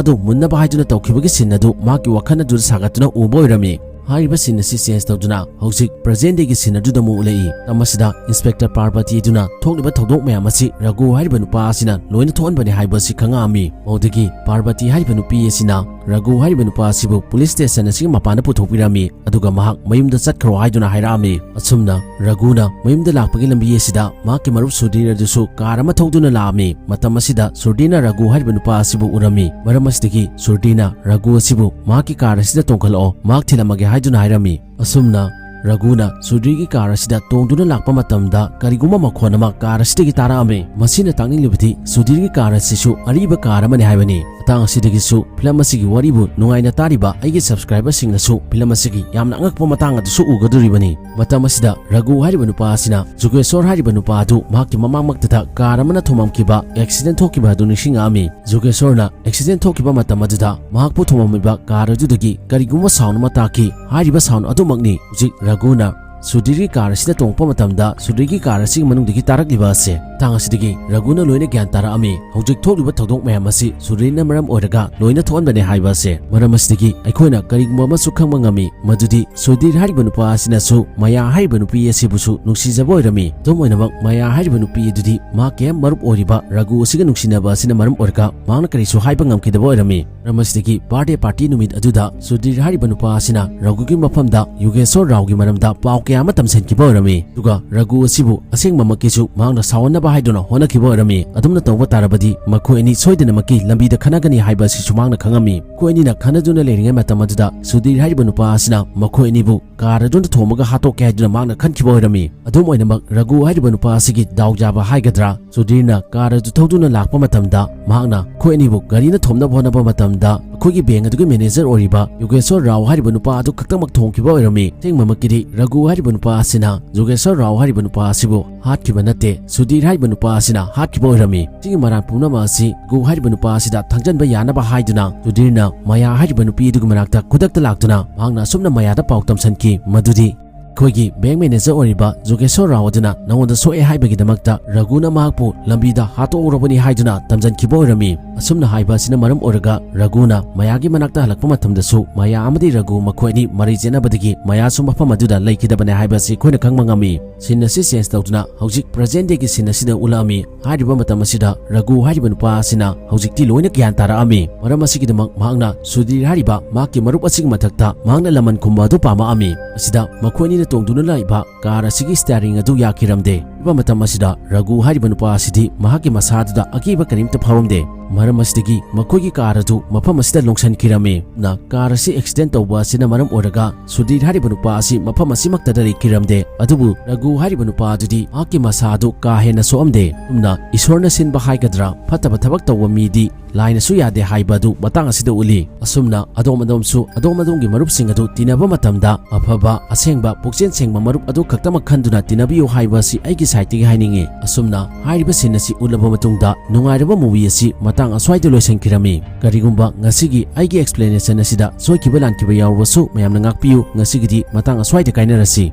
ꯑꯗꯨ ꯃꯨꯟꯅꯕ ꯍꯥꯏꯗꯨꯅ ꯇꯧꯈꯤꯕꯒꯤ ꯁꯤꯟ ꯑꯗꯨ ꯃꯍꯥꯛꯀꯤ ꯋꯥꯈꯜ ꯑꯗꯨꯗ ꯁꯥꯒꯠꯇꯨꯅ ꯎꯕ ꯑꯣꯏꯔꯝꯃꯤ꯫ ꯍꯥꯏꯔꯤꯕ ꯁꯤꯟ ꯑꯁꯤ ꯆꯦꯟꯖ ꯇꯧꯗꯨꯅ ꯍꯧꯖꯤꯛ ꯄ꯭ꯔꯖꯦꯟ ꯗꯦꯒꯤ ꯁꯤꯟ ꯑꯗꯨꯗ ꯑꯃꯨꯛ ꯎꯠꯂꯛꯏ꯫ ꯃꯇꯝ ꯑꯁꯤꯗ ꯏꯟꯁꯄꯦꯛꯇꯔ ꯄꯥꯔꯕꯇꯤ ꯑꯗꯨꯅ ꯊꯣꯛꯂꯤꯕ ꯊꯧꯗꯣꯛ ꯃꯌꯥꯝ ꯑꯁꯤ ꯔꯘꯨ ꯍꯥꯏꯔꯤꯕ ꯅꯨꯄꯥ ꯑꯁꯤꯅ ꯂꯣꯏꯅ ꯊꯣꯛꯍꯟꯕꯅꯤ ꯍꯥꯏꯕ ꯑꯁꯤ ꯈꯪꯉꯛꯑꯝꯃꯤ꯫ ꯃꯗꯨꯗꯒꯤ ꯄꯥꯔꯕꯇꯤ ꯍꯥꯏꯔꯤꯕ ꯅꯨꯄꯤ ꯑꯁꯤꯅ ꯔꯘꯨ ꯍꯥꯏꯔꯤꯕ ꯅꯨꯄꯥ ꯑꯁꯤꯕꯨ ꯄꯨꯂꯤꯁ ꯁ꯭ꯇꯦꯁꯟ ꯑꯁꯤꯒꯤ ꯃꯄꯥꯟꯗ ꯄꯨꯊꯣꯛꯄꯤꯔꯝꯃꯤ, ꯑꯗꯨꯒ ꯃꯍꯥꯛ ꯃꯌꯨꯝꯗ ꯆꯠꯈ꯭ꯔꯣ ꯍꯥꯏꯗꯨꯅ ꯍꯥꯏꯔꯛꯑꯝꯃꯤ꯫ ꯑꯁꯨꯝꯅ ꯔꯘꯨꯅ ꯃꯌꯨꯝꯗ ꯂꯥꯛꯄꯒꯤ ꯂꯝꯕꯤ ꯑꯁꯤꯗ ꯃꯍꯥꯛꯀꯤ ꯃꯔꯨꯞ ꯁꯨꯔꯗꯤꯔ ꯑꯗꯨꯁꯨ ꯀꯥꯔ ꯑꯃ ꯊꯧꯗꯨꯅ ꯂꯥꯛꯑꯝꯃꯤ꯫ ꯃꯇꯝ ꯑꯁꯤꯗ ꯁꯨꯔꯗꯤꯔꯅ ꯔꯘꯨ ꯍꯥꯏꯔꯤꯕ ꯅꯨꯄꯥ ꯑꯁꯤꯕꯨ ꯎꯔꯝꯃꯤ꯫ ꯃꯔꯝ ꯑꯁꯤꯗꯒꯤ ꯁꯨꯔꯗꯤꯔꯅ ꯔꯘꯨ ꯑꯁꯤꯕꯨ ꯃꯍꯥꯛꯀꯤ ꯀꯥꯔ ꯑꯁꯤꯗ ꯇꯣꯡꯈꯠꯂꯛꯑꯣ, ꯃꯍꯥꯛ ꯊꯤꯜꯂꯝꯃꯒꯦ ꯍꯥꯏꯗꯨꯅ ꯍꯥꯏꯔꯝꯃꯤ꯫ ꯑꯁꯨꯝꯅ ꯔꯘꯨꯅ ꯁꯨꯙꯤꯔꯒꯤ ꯀꯥꯔ ꯑꯁꯤꯗ ꯇꯣꯡꯗꯨꯅ ꯂꯥꯛꯄ ꯃꯇꯝꯗ ꯀꯔꯤꯒꯨꯝꯕ ꯃꯈꯣꯟ ꯑꯃ ꯀꯥꯔ ꯑꯁꯤꯗꯒꯤ ꯇꯥꯔꯛꯑꯝꯃꯤ꯫ ꯃꯁꯤꯅ ꯇꯥꯛꯅꯤꯡꯂꯤꯕꯗꯤ ꯁꯨꯙꯤꯔꯒꯤ ꯀꯥꯔ ꯑꯁꯤꯁꯨ ꯑꯔꯤꯕ ꯀꯥꯔ ꯑꯃꯅꯤ ꯍꯥꯏꯕꯅꯤ꯫ ꯃꯇꯥꯡ ꯑꯁꯤꯗꯒꯤꯁꯨ ꯐꯤꯂꯝ ꯑꯁꯤꯒꯤ ꯋꯥꯔꯤꯕꯨ ꯅꯨꯡꯉꯥꯏꯅ ꯇꯥꯔꯤꯕ ꯑꯩꯒꯤ ꯁꯕꯁꯀ꯭ꯔꯥꯏꯕꯔꯁꯤꯡꯅꯁꯨ ꯐꯤꯂꯝ ꯑꯁꯤꯒꯤ ꯌꯥꯝꯅ ꯑꯉꯛꯄ ꯃꯇꯥꯡ ꯑꯗꯨꯁꯨ ꯎꯒꯗꯧꯔꯤꯕꯅꯤ꯫ ꯃꯇꯝ ꯑꯁꯤꯗ ꯔꯘꯨ ꯍꯥꯏꯔꯤꯕ ꯅꯨꯄꯥ ꯑꯁꯤꯅ ꯖꯨꯒꯦꯁꯣꯔ ꯍꯥꯏꯔꯤꯕ ꯅꯨꯄꯥ ꯑꯗꯨ ꯃꯍꯥꯛꯀꯤ ꯃꯃꯥꯡꯃꯛꯇꯗ ꯀꯥꯔ ꯑꯃꯅ ꯊꯣꯝꯃꯝꯈꯤꯕ ꯑꯦꯛꯁꯤꯗꯦꯟ ꯊꯣꯛꯈꯤꯕ ꯑꯗꯨ ꯅꯤꯡꯁꯤꯡꯉꯛꯑꯝꯃꯤ꯫ ꯖꯨꯒꯦꯁꯣꯔꯅ ꯑꯦꯛꯁꯤꯗꯦꯟ ꯊꯣꯛꯈꯤꯕ ꯃꯇꯝ ꯑꯗꯨꯗ ꯃꯍꯥꯛꯄꯨ ꯊꯣꯝꯃꯝꯃꯤꯕ ꯀꯥꯔ ꯑꯗꯨꯗꯒꯤ ꯀꯔꯤꯒꯨꯝꯕ ꯁꯥꯎꯟ ꯑꯃ ꯇꯥꯈꯤ꯫ ꯍꯥꯏꯔꯤꯕ ꯁꯥꯎꯟ ꯑꯗꯨꯃꯛꯅꯤ ꯍꯧꯖꯤꯛ ꯔꯘꯨꯅ ꯁꯨꯙꯤꯔꯒꯤ ꯀꯥꯔ ꯑꯁꯤꯗ ꯇꯣꯡꯉꯛꯄ ꯃꯇꯝꯗ ꯁꯨꯙꯤꯔꯒꯤ ꯀꯥꯔ ꯑꯁꯤꯒꯤ ꯃꯅꯨꯡꯗꯒꯤ ꯇꯥꯔꯛꯂꯤꯕ ꯑꯁꯦ꯫ ꯃꯇꯥꯡ ꯑꯁꯤꯗꯒꯤ ꯔꯘꯨꯅ ꯂꯣꯏꯅ ꯒ꯭ꯌꯥꯟ ꯇꯥꯔꯛꯑꯝꯃꯤ꯫ ꯍꯧꯖꯤꯛ ꯊꯣꯛꯂꯤꯕ ꯊꯧꯗꯣꯛ ꯃꯌꯥꯝ ꯑꯁꯤ ꯁꯨꯙꯤꯔꯅ ꯃꯔꯝ ꯑꯣꯏꯔꯒ ꯂꯣꯏꯅ ꯊꯣꯛꯍꯟꯕꯅꯦ ꯍꯥꯏꯕ ꯑꯁꯦ꯫ ꯃꯔꯝ ꯑꯁꯤꯗꯒꯤ ꯑꯩꯈꯣꯏꯅ ꯀꯔꯤꯒꯨꯝꯕ ꯑꯃꯁꯨ ꯈꯪꯕ ꯉꯝꯃꯤ, ꯃꯗꯨꯗꯤ ꯁꯨꯙꯤꯔ ꯍꯥꯏꯔꯤꯕ ꯅꯨꯄꯥ ꯑꯁꯤꯅꯁꯨ ꯃꯌꯥ ꯍꯥꯏꯔꯤꯕ ꯅꯨꯄꯤ ꯑꯁꯤꯕꯨꯁꯨ ꯅꯨꯡꯁꯤꯖꯕ ꯑꯣꯏꯔꯝꯃꯤ꯫ ꯑꯗꯨꯝ ꯑꯣꯏꯅꯃꯛ, ꯃꯌꯥ ꯍꯥꯏꯔꯤꯕ ꯅꯨꯄꯤ ꯑꯗꯨꯗꯤ ꯃꯍꯥꯛꯀꯤ ꯃꯔꯨꯞ ꯑꯣꯏꯔꯤꯕ ꯔꯘꯨ ꯑꯁꯤꯒ ꯅꯨꯡꯁꯤꯅꯕ ꯑꯁꯤꯅ ꯃꯔꯝ ꯑꯣꯏꯔꯒ ꯃꯍꯥꯛꯅ ꯀꯔꯤꯁꯨ ꯍꯥꯏꯕ ꯉꯝꯈꯤꯗꯕ ꯑꯣꯏꯔꯝꯃꯤ꯫ ꯃꯔꯝ ꯑꯁꯤꯗꯒꯤ ꯕꯥꯔꯗꯦ ꯄꯥꯔꯇꯤ ꯅꯨꯃꯤꯠ ꯑꯗꯨꯗ ꯁꯨꯙꯤꯔ ꯍꯥꯏꯔꯤꯕ ꯅꯨꯄꯥ ꯑꯁꯤꯅ ꯔꯘꯨꯒꯤ ꯃꯐꯝꯗ ꯌꯨꯒꯦꯁꯣꯔ ꯔꯥꯎꯒꯤ ꯃꯔꯝꯗ ꯄꯥꯎ ꯀꯌꯥ ꯑꯃ ꯇꯝꯁꯤꯟꯈꯤꯕ ꯑꯣꯏꯔꯝꯃꯤ꯫ ꯑꯗꯨꯒ ꯔꯘꯨ ꯑꯁꯤꯕꯨ ꯑꯁꯦꯡꯕꯃꯛꯀꯤꯁꯨ ꯃꯍꯥꯛꯅ ꯁꯥꯎꯍꯟꯅꯕ ꯍꯥꯏꯗꯨꯅ ꯍꯣꯠꯅꯈꯤꯕ ꯑꯣꯏꯔꯝꯃꯤ꯫ ꯑꯗꯨꯝꯅ ꯇꯧꯕ ꯇꯥꯔꯕꯗꯤ ꯃꯈꯣꯏ ꯑꯅꯤ ꯁꯣꯏꯗꯅꯃꯛꯀꯤ ꯂꯝꯕꯤꯗ ꯈꯠꯅꯒꯅꯤ ꯍꯥꯏꯕ ꯑꯁꯤꯁꯨ ꯃꯍꯥꯛꯅ ꯈꯪꯉꯝꯃꯤ꯫ ꯃꯈꯣꯏ ꯑꯅꯤꯅ ꯈꯠꯅꯗꯨꯅ ꯂꯩꯔꯤꯉꯩ ꯃꯇꯝ ꯑꯗꯨꯗ ꯁꯨꯙꯤꯔ ꯍꯥꯏꯔꯤꯕ ꯅꯨꯄꯥ ꯑꯁꯤꯅ ꯃꯈꯣꯏ ꯑꯅꯤꯕꯨ ꯀꯥꯔ ꯑꯗꯨꯅ ꯊꯣꯝꯃꯒ ꯍꯥꯠꯇꯣꯛꯀꯦ ꯍꯥꯏꯗꯨꯅ ꯃꯍꯥꯛꯅ ꯈꯟꯈꯤꯕ ꯑꯣꯏꯔꯝꯃꯤ꯫ ꯑꯗꯨꯝ ꯑꯣꯏꯅꯃꯛ, ꯔꯘꯨ ꯍꯥꯏꯔꯤꯕ ꯅꯨꯄꯥ ꯑꯁꯤꯒꯤ ꯗꯥꯎ ꯌꯥꯕ ꯍꯥꯏꯒꯗ꯭ꯔꯥ, ꯁꯨꯙꯤꯔꯅ ꯀꯥꯔ ꯑꯗꯨ ꯊꯧꯗꯨꯅ ꯂꯥꯛꯄ ꯃꯇꯝꯗ ꯃꯍꯥꯛꯅ ꯃꯈꯣꯏ ꯑꯅꯤꯕꯨ ꯒꯥꯔꯤꯅ ꯊꯣꯝꯅꯕ ꯍꯣꯠꯅꯕ ꯃꯇꯝꯗ ꯑꯩꯈꯣꯏꯒꯤ ꯕꯦꯡ ꯑꯗꯨꯒꯤ ꯃꯦꯅꯦꯖꯔ ꯑꯣꯏꯔꯤꯕ ꯌꯨꯒꯦꯁꯣꯔ ꯔꯥꯎ ꯍꯥꯏꯔꯤꯕ ꯅꯨꯄꯥ ꯑꯗꯨ ꯈꯛꯇꯃꯛ ꯊꯣꯝꯈꯤꯕ ꯑꯣꯏꯔꯝꯃꯤ꯫ ꯑꯁꯦꯡꯕꯃꯛꯀꯤꯗꯤ ꯔꯘꯨ ꯍꯥꯏꯔꯤꯕ ꯅꯨꯄꯥ ꯑꯁꯤꯅ ꯌꯨꯒꯦꯁꯣꯔ ꯔꯥꯎ ꯍꯥꯏꯔꯤꯕ ꯅꯨꯄꯥ ꯑꯁꯤꯕꯨ ꯍꯥꯠꯈꯤꯕ ꯅꯠꯇꯦ, ꯁꯨꯙꯤꯔ ꯍꯥꯏꯔꯤꯕ ꯅꯨꯄꯥ ꯑꯁꯤꯅ ꯍꯥꯠꯈꯤꯕ ꯑꯣꯏꯔꯝꯃꯤ꯫ ꯁꯤꯒꯤ ꯃꯔꯥꯜ ꯄꯨꯝꯅꯃꯛ ꯑꯁꯤ ꯔꯘꯨ ꯍꯥꯏꯔꯤꯕ ꯅꯨꯄꯥ ꯑꯁꯤꯗ ꯊꯪꯖꯟꯕ ꯌꯥꯅꯕ ꯍꯥꯏꯗꯨꯅ ꯁꯨꯙꯤꯔꯅ ꯃꯌꯥ ꯍꯥꯏꯔꯤꯕ ꯅꯨꯄꯤ ꯑꯗꯨꯒꯤ ꯃꯅꯥꯛꯇ ꯈꯨꯗꯛꯇ ꯂꯥꯛꯇꯨꯅ ꯃꯍꯥꯛꯅ ꯑꯁꯨꯝꯅ ꯃꯌꯥꯗ ꯄꯥꯎ ꯇꯝꯁꯤꯟꯈꯤ, ꯃꯗꯨꯗꯤ ꯑꯩꯈꯣꯏꯒꯤ ꯕꯦꯡ ꯃꯦꯅꯦꯖꯔ ꯑꯣꯏꯔꯤꯕ ꯖꯨꯒꯦꯁꯣꯔ ꯔꯥꯎ ꯑꯗꯨꯅ ꯅꯉꯣꯟꯗ ꯁꯣꯛꯑꯦ ꯍꯥꯏꯕꯒꯤꯗꯃꯛꯇ ꯔꯘꯨꯅ ꯃꯍꯥꯛꯄꯨ ꯂꯝꯕꯤꯗ ꯍꯥꯠꯇꯣꯛꯎꯔꯕꯅꯤ ꯍꯥꯏꯗꯨꯅ ꯇꯝꯖꯟꯈꯤꯕ ꯑꯣꯏꯔꯝꯃꯤ꯫ ꯑꯁꯨꯝꯅ ꯍꯥꯏꯕ ꯑꯁꯤꯅ ꯃꯔꯝ ꯑꯣꯏꯔꯒ ꯔꯘꯨꯅ ꯃꯌꯥꯒꯤ ꯃꯅꯥꯛꯇ ꯍꯜꯂꯛꯄ ꯃꯇꯝꯗꯁꯨ ꯃꯌꯥ ꯑꯃꯗꯤ ꯔꯘꯨ ꯃꯈꯣꯏ ꯑꯅꯤ ꯃꯔꯩ ꯆꯦꯠꯅꯕꯗꯒꯤ ꯃꯌꯥꯁꯨ ꯃꯐꯝ ꯑꯗꯨꯗ ꯂꯩꯈꯤꯗꯕꯅꯦ ꯍꯥꯏꯕ ꯑꯁꯤ ꯑꯩꯈꯣꯏꯅ ꯈꯪꯕ ꯉꯝꯃꯤ꯫ ꯁꯤꯟ ꯑꯁꯤ ꯆꯦꯟꯖ ꯇꯧꯗꯨꯅ ꯍꯧꯖꯤꯛ ꯄ꯭ꯔꯖꯦꯟ ꯗꯦꯒꯤ ꯁꯤꯟ ꯑꯁꯤꯗ ꯎꯠꯂꯛꯑꯝꯃꯤ꯫ ꯍꯥꯏꯔꯤꯕ ꯃꯇꯝ ꯑꯁꯤꯗ ꯔꯘꯨ ꯍꯥꯏꯔꯤꯕ ꯅꯨꯄꯥ ꯑꯁꯤꯅ ꯍꯧꯖꯤꯛꯇꯤ ꯂꯣꯏꯅ ꯒ꯭ꯌꯥꯟ ꯇꯥꯔꯛꯑꯝꯃꯤ꯫ ꯃꯔꯝ ꯑꯁꯤꯒꯤꯗꯃꯛ ꯃꯍꯥꯛꯅ ꯁꯨꯙꯤꯔ ꯍꯥꯏꯔꯤꯕ ꯃꯍꯥꯛꯀꯤ ꯃꯔꯨꯞ ꯑꯁꯤꯒꯤ ꯃꯊꯛꯇ ꯃꯍꯥꯛꯅ ꯂꯃꯟ ꯈꯨꯝꯕ ꯑꯗꯨ ꯄꯥꯝꯃꯛꯑꯝꯃꯤ꯫ ꯃꯁꯤꯗ ꯃꯈꯣꯏ ꯑꯅꯤꯅ ꯇꯣꯡꯗꯨꯅ ꯂꯥꯛꯏꯕ ꯀꯥꯔ ꯑꯁꯤꯒꯤ ꯁ꯭ꯇꯤꯌꯥꯔꯤꯡ ꯑꯗꯨ ꯌꯥꯈꯤꯔꯝꯗꯦ꯫ ꯃꯇꯝ ꯑꯁꯤꯗ ꯔꯘꯨ ꯍꯥꯏꯔꯤꯕ ꯅꯨꯄꯥ ꯑꯁꯤꯗꯤ ꯃꯍꯥꯛꯀꯤ ꯃꯁꯥꯗꯨꯗ ꯑꯀꯤꯕ ꯀꯔꯤꯝꯇ ꯐꯥꯎꯔꯝꯗꯦ꯫ ꯃꯔꯝ ꯑꯁꯤꯗꯒꯤ ꯃꯈꯣꯏꯒꯤ ꯀꯥꯔ ꯑꯗꯨ ꯃꯐꯝ ꯑꯁꯤꯗ ꯂꯣꯡꯁꯤꯟꯈꯤꯔꯝꯃꯤ꯫ ꯅ ꯀꯥꯔ ꯑꯁꯤ ꯑꯦꯛꯁꯤꯗꯦꯟ ꯇꯧꯕ ꯑꯁꯤꯅ ꯃꯔꯝ ꯑꯣꯏꯔꯒ ꯁꯨꯙꯤꯔ ꯍꯥꯏꯔꯤꯕ ꯅꯨꯄꯥ ꯑꯁꯤ ꯃꯐꯝ ꯑꯁꯤꯃꯛꯇꯗ ꯂꯩꯈꯤꯔꯝꯗꯦ꯫ ꯑꯗꯨꯕꯨ ꯔꯘꯨ ꯍꯥꯏꯔꯤꯕ ꯅꯨꯄꯥ ꯑꯗꯨꯗꯤ ꯃꯍꯥꯛꯀꯤ ꯃꯁꯥ ꯑꯗꯨ ꯀꯥ ꯍꯦꯟꯅ ꯁꯣꯛꯑꯝꯗꯦ꯫ ꯑꯁꯨꯝꯅ ꯏꯁꯣꯔꯅ ꯁꯤꯟꯕ ꯍꯥꯏꯒꯗ꯭ꯔꯥ, ꯐꯠꯇꯕ ꯊꯕꯛ ꯇꯧꯕ ꯃꯤꯗꯤ ꯂꯥꯏꯅꯁꯨ ꯌꯥꯗꯦ ꯍꯥꯏꯕ ꯑꯗꯨ ꯃꯇꯥꯡ ꯑꯁꯤꯗ ꯎꯠꯂꯤ꯫ ꯑꯁꯨꯝꯅ ꯑꯗꯣꯝ ꯑꯗꯣꯝꯁꯨ ꯑꯗꯣꯝ ꯑꯗꯣꯝꯒꯤ ꯃꯔꯨꯞꯁꯤꯡ ꯑꯗꯨ ꯇꯤꯟꯅꯕ ꯃꯇꯝꯗ ꯑꯐꯕ, ꯑꯁꯦꯡꯕ, ꯄꯨꯛꯆꯦꯜ ꯁꯦꯡꯕ ꯃꯔꯨꯞ ꯑꯗꯨ ꯈꯛꯇꯃꯛ ꯈꯟꯗꯨꯅ ꯇꯤꯟꯅꯕꯤꯌꯨ ꯍꯥꯏꯕ ꯑꯁꯤ ꯑꯩꯒꯤ ꯁꯥꯏꯠꯇꯒꯤ ꯍꯥꯏꯅꯤꯡꯉꯤ꯫ ꯑꯁꯨꯝꯅ ꯍꯥꯏꯔꯤꯕ ꯁꯤꯟ ꯑꯁꯤ ꯎꯠꯂꯕ ꯃꯇꯨꯡꯗ ꯅꯨꯡꯉꯥꯏꯔꯕ ꯃꯨꯚꯤ ꯑꯁꯤ ꯃꯇꯥꯡ ꯑꯁ꯭ꯋꯥꯏꯗ ꯂꯣꯏꯁꯤꯟꯈꯤꯔꯝꯃꯤ꯫ ꯀꯔꯤꯒꯨꯝꯕ ꯉꯁꯤꯒꯤ ꯑꯩꯒꯤ ꯑꯦꯛꯁꯄ꯭ꯂꯦꯅꯦꯁꯟ ꯑꯁꯤꯗ ꯁꯣꯏꯈꯤꯕ ꯂꯥꯟꯈꯤꯕ ꯌꯥꯎꯔꯕꯁꯨ ꯃꯌꯥꯝꯅ ꯉꯥꯛꯄꯤꯌꯨ꯫ ꯉꯁꯤꯒꯤꯗꯤ ꯃꯇꯥꯡ ꯑꯁ꯭ꯋꯥꯏꯗ ꯀꯥꯏꯅꯔꯁꯤ꯫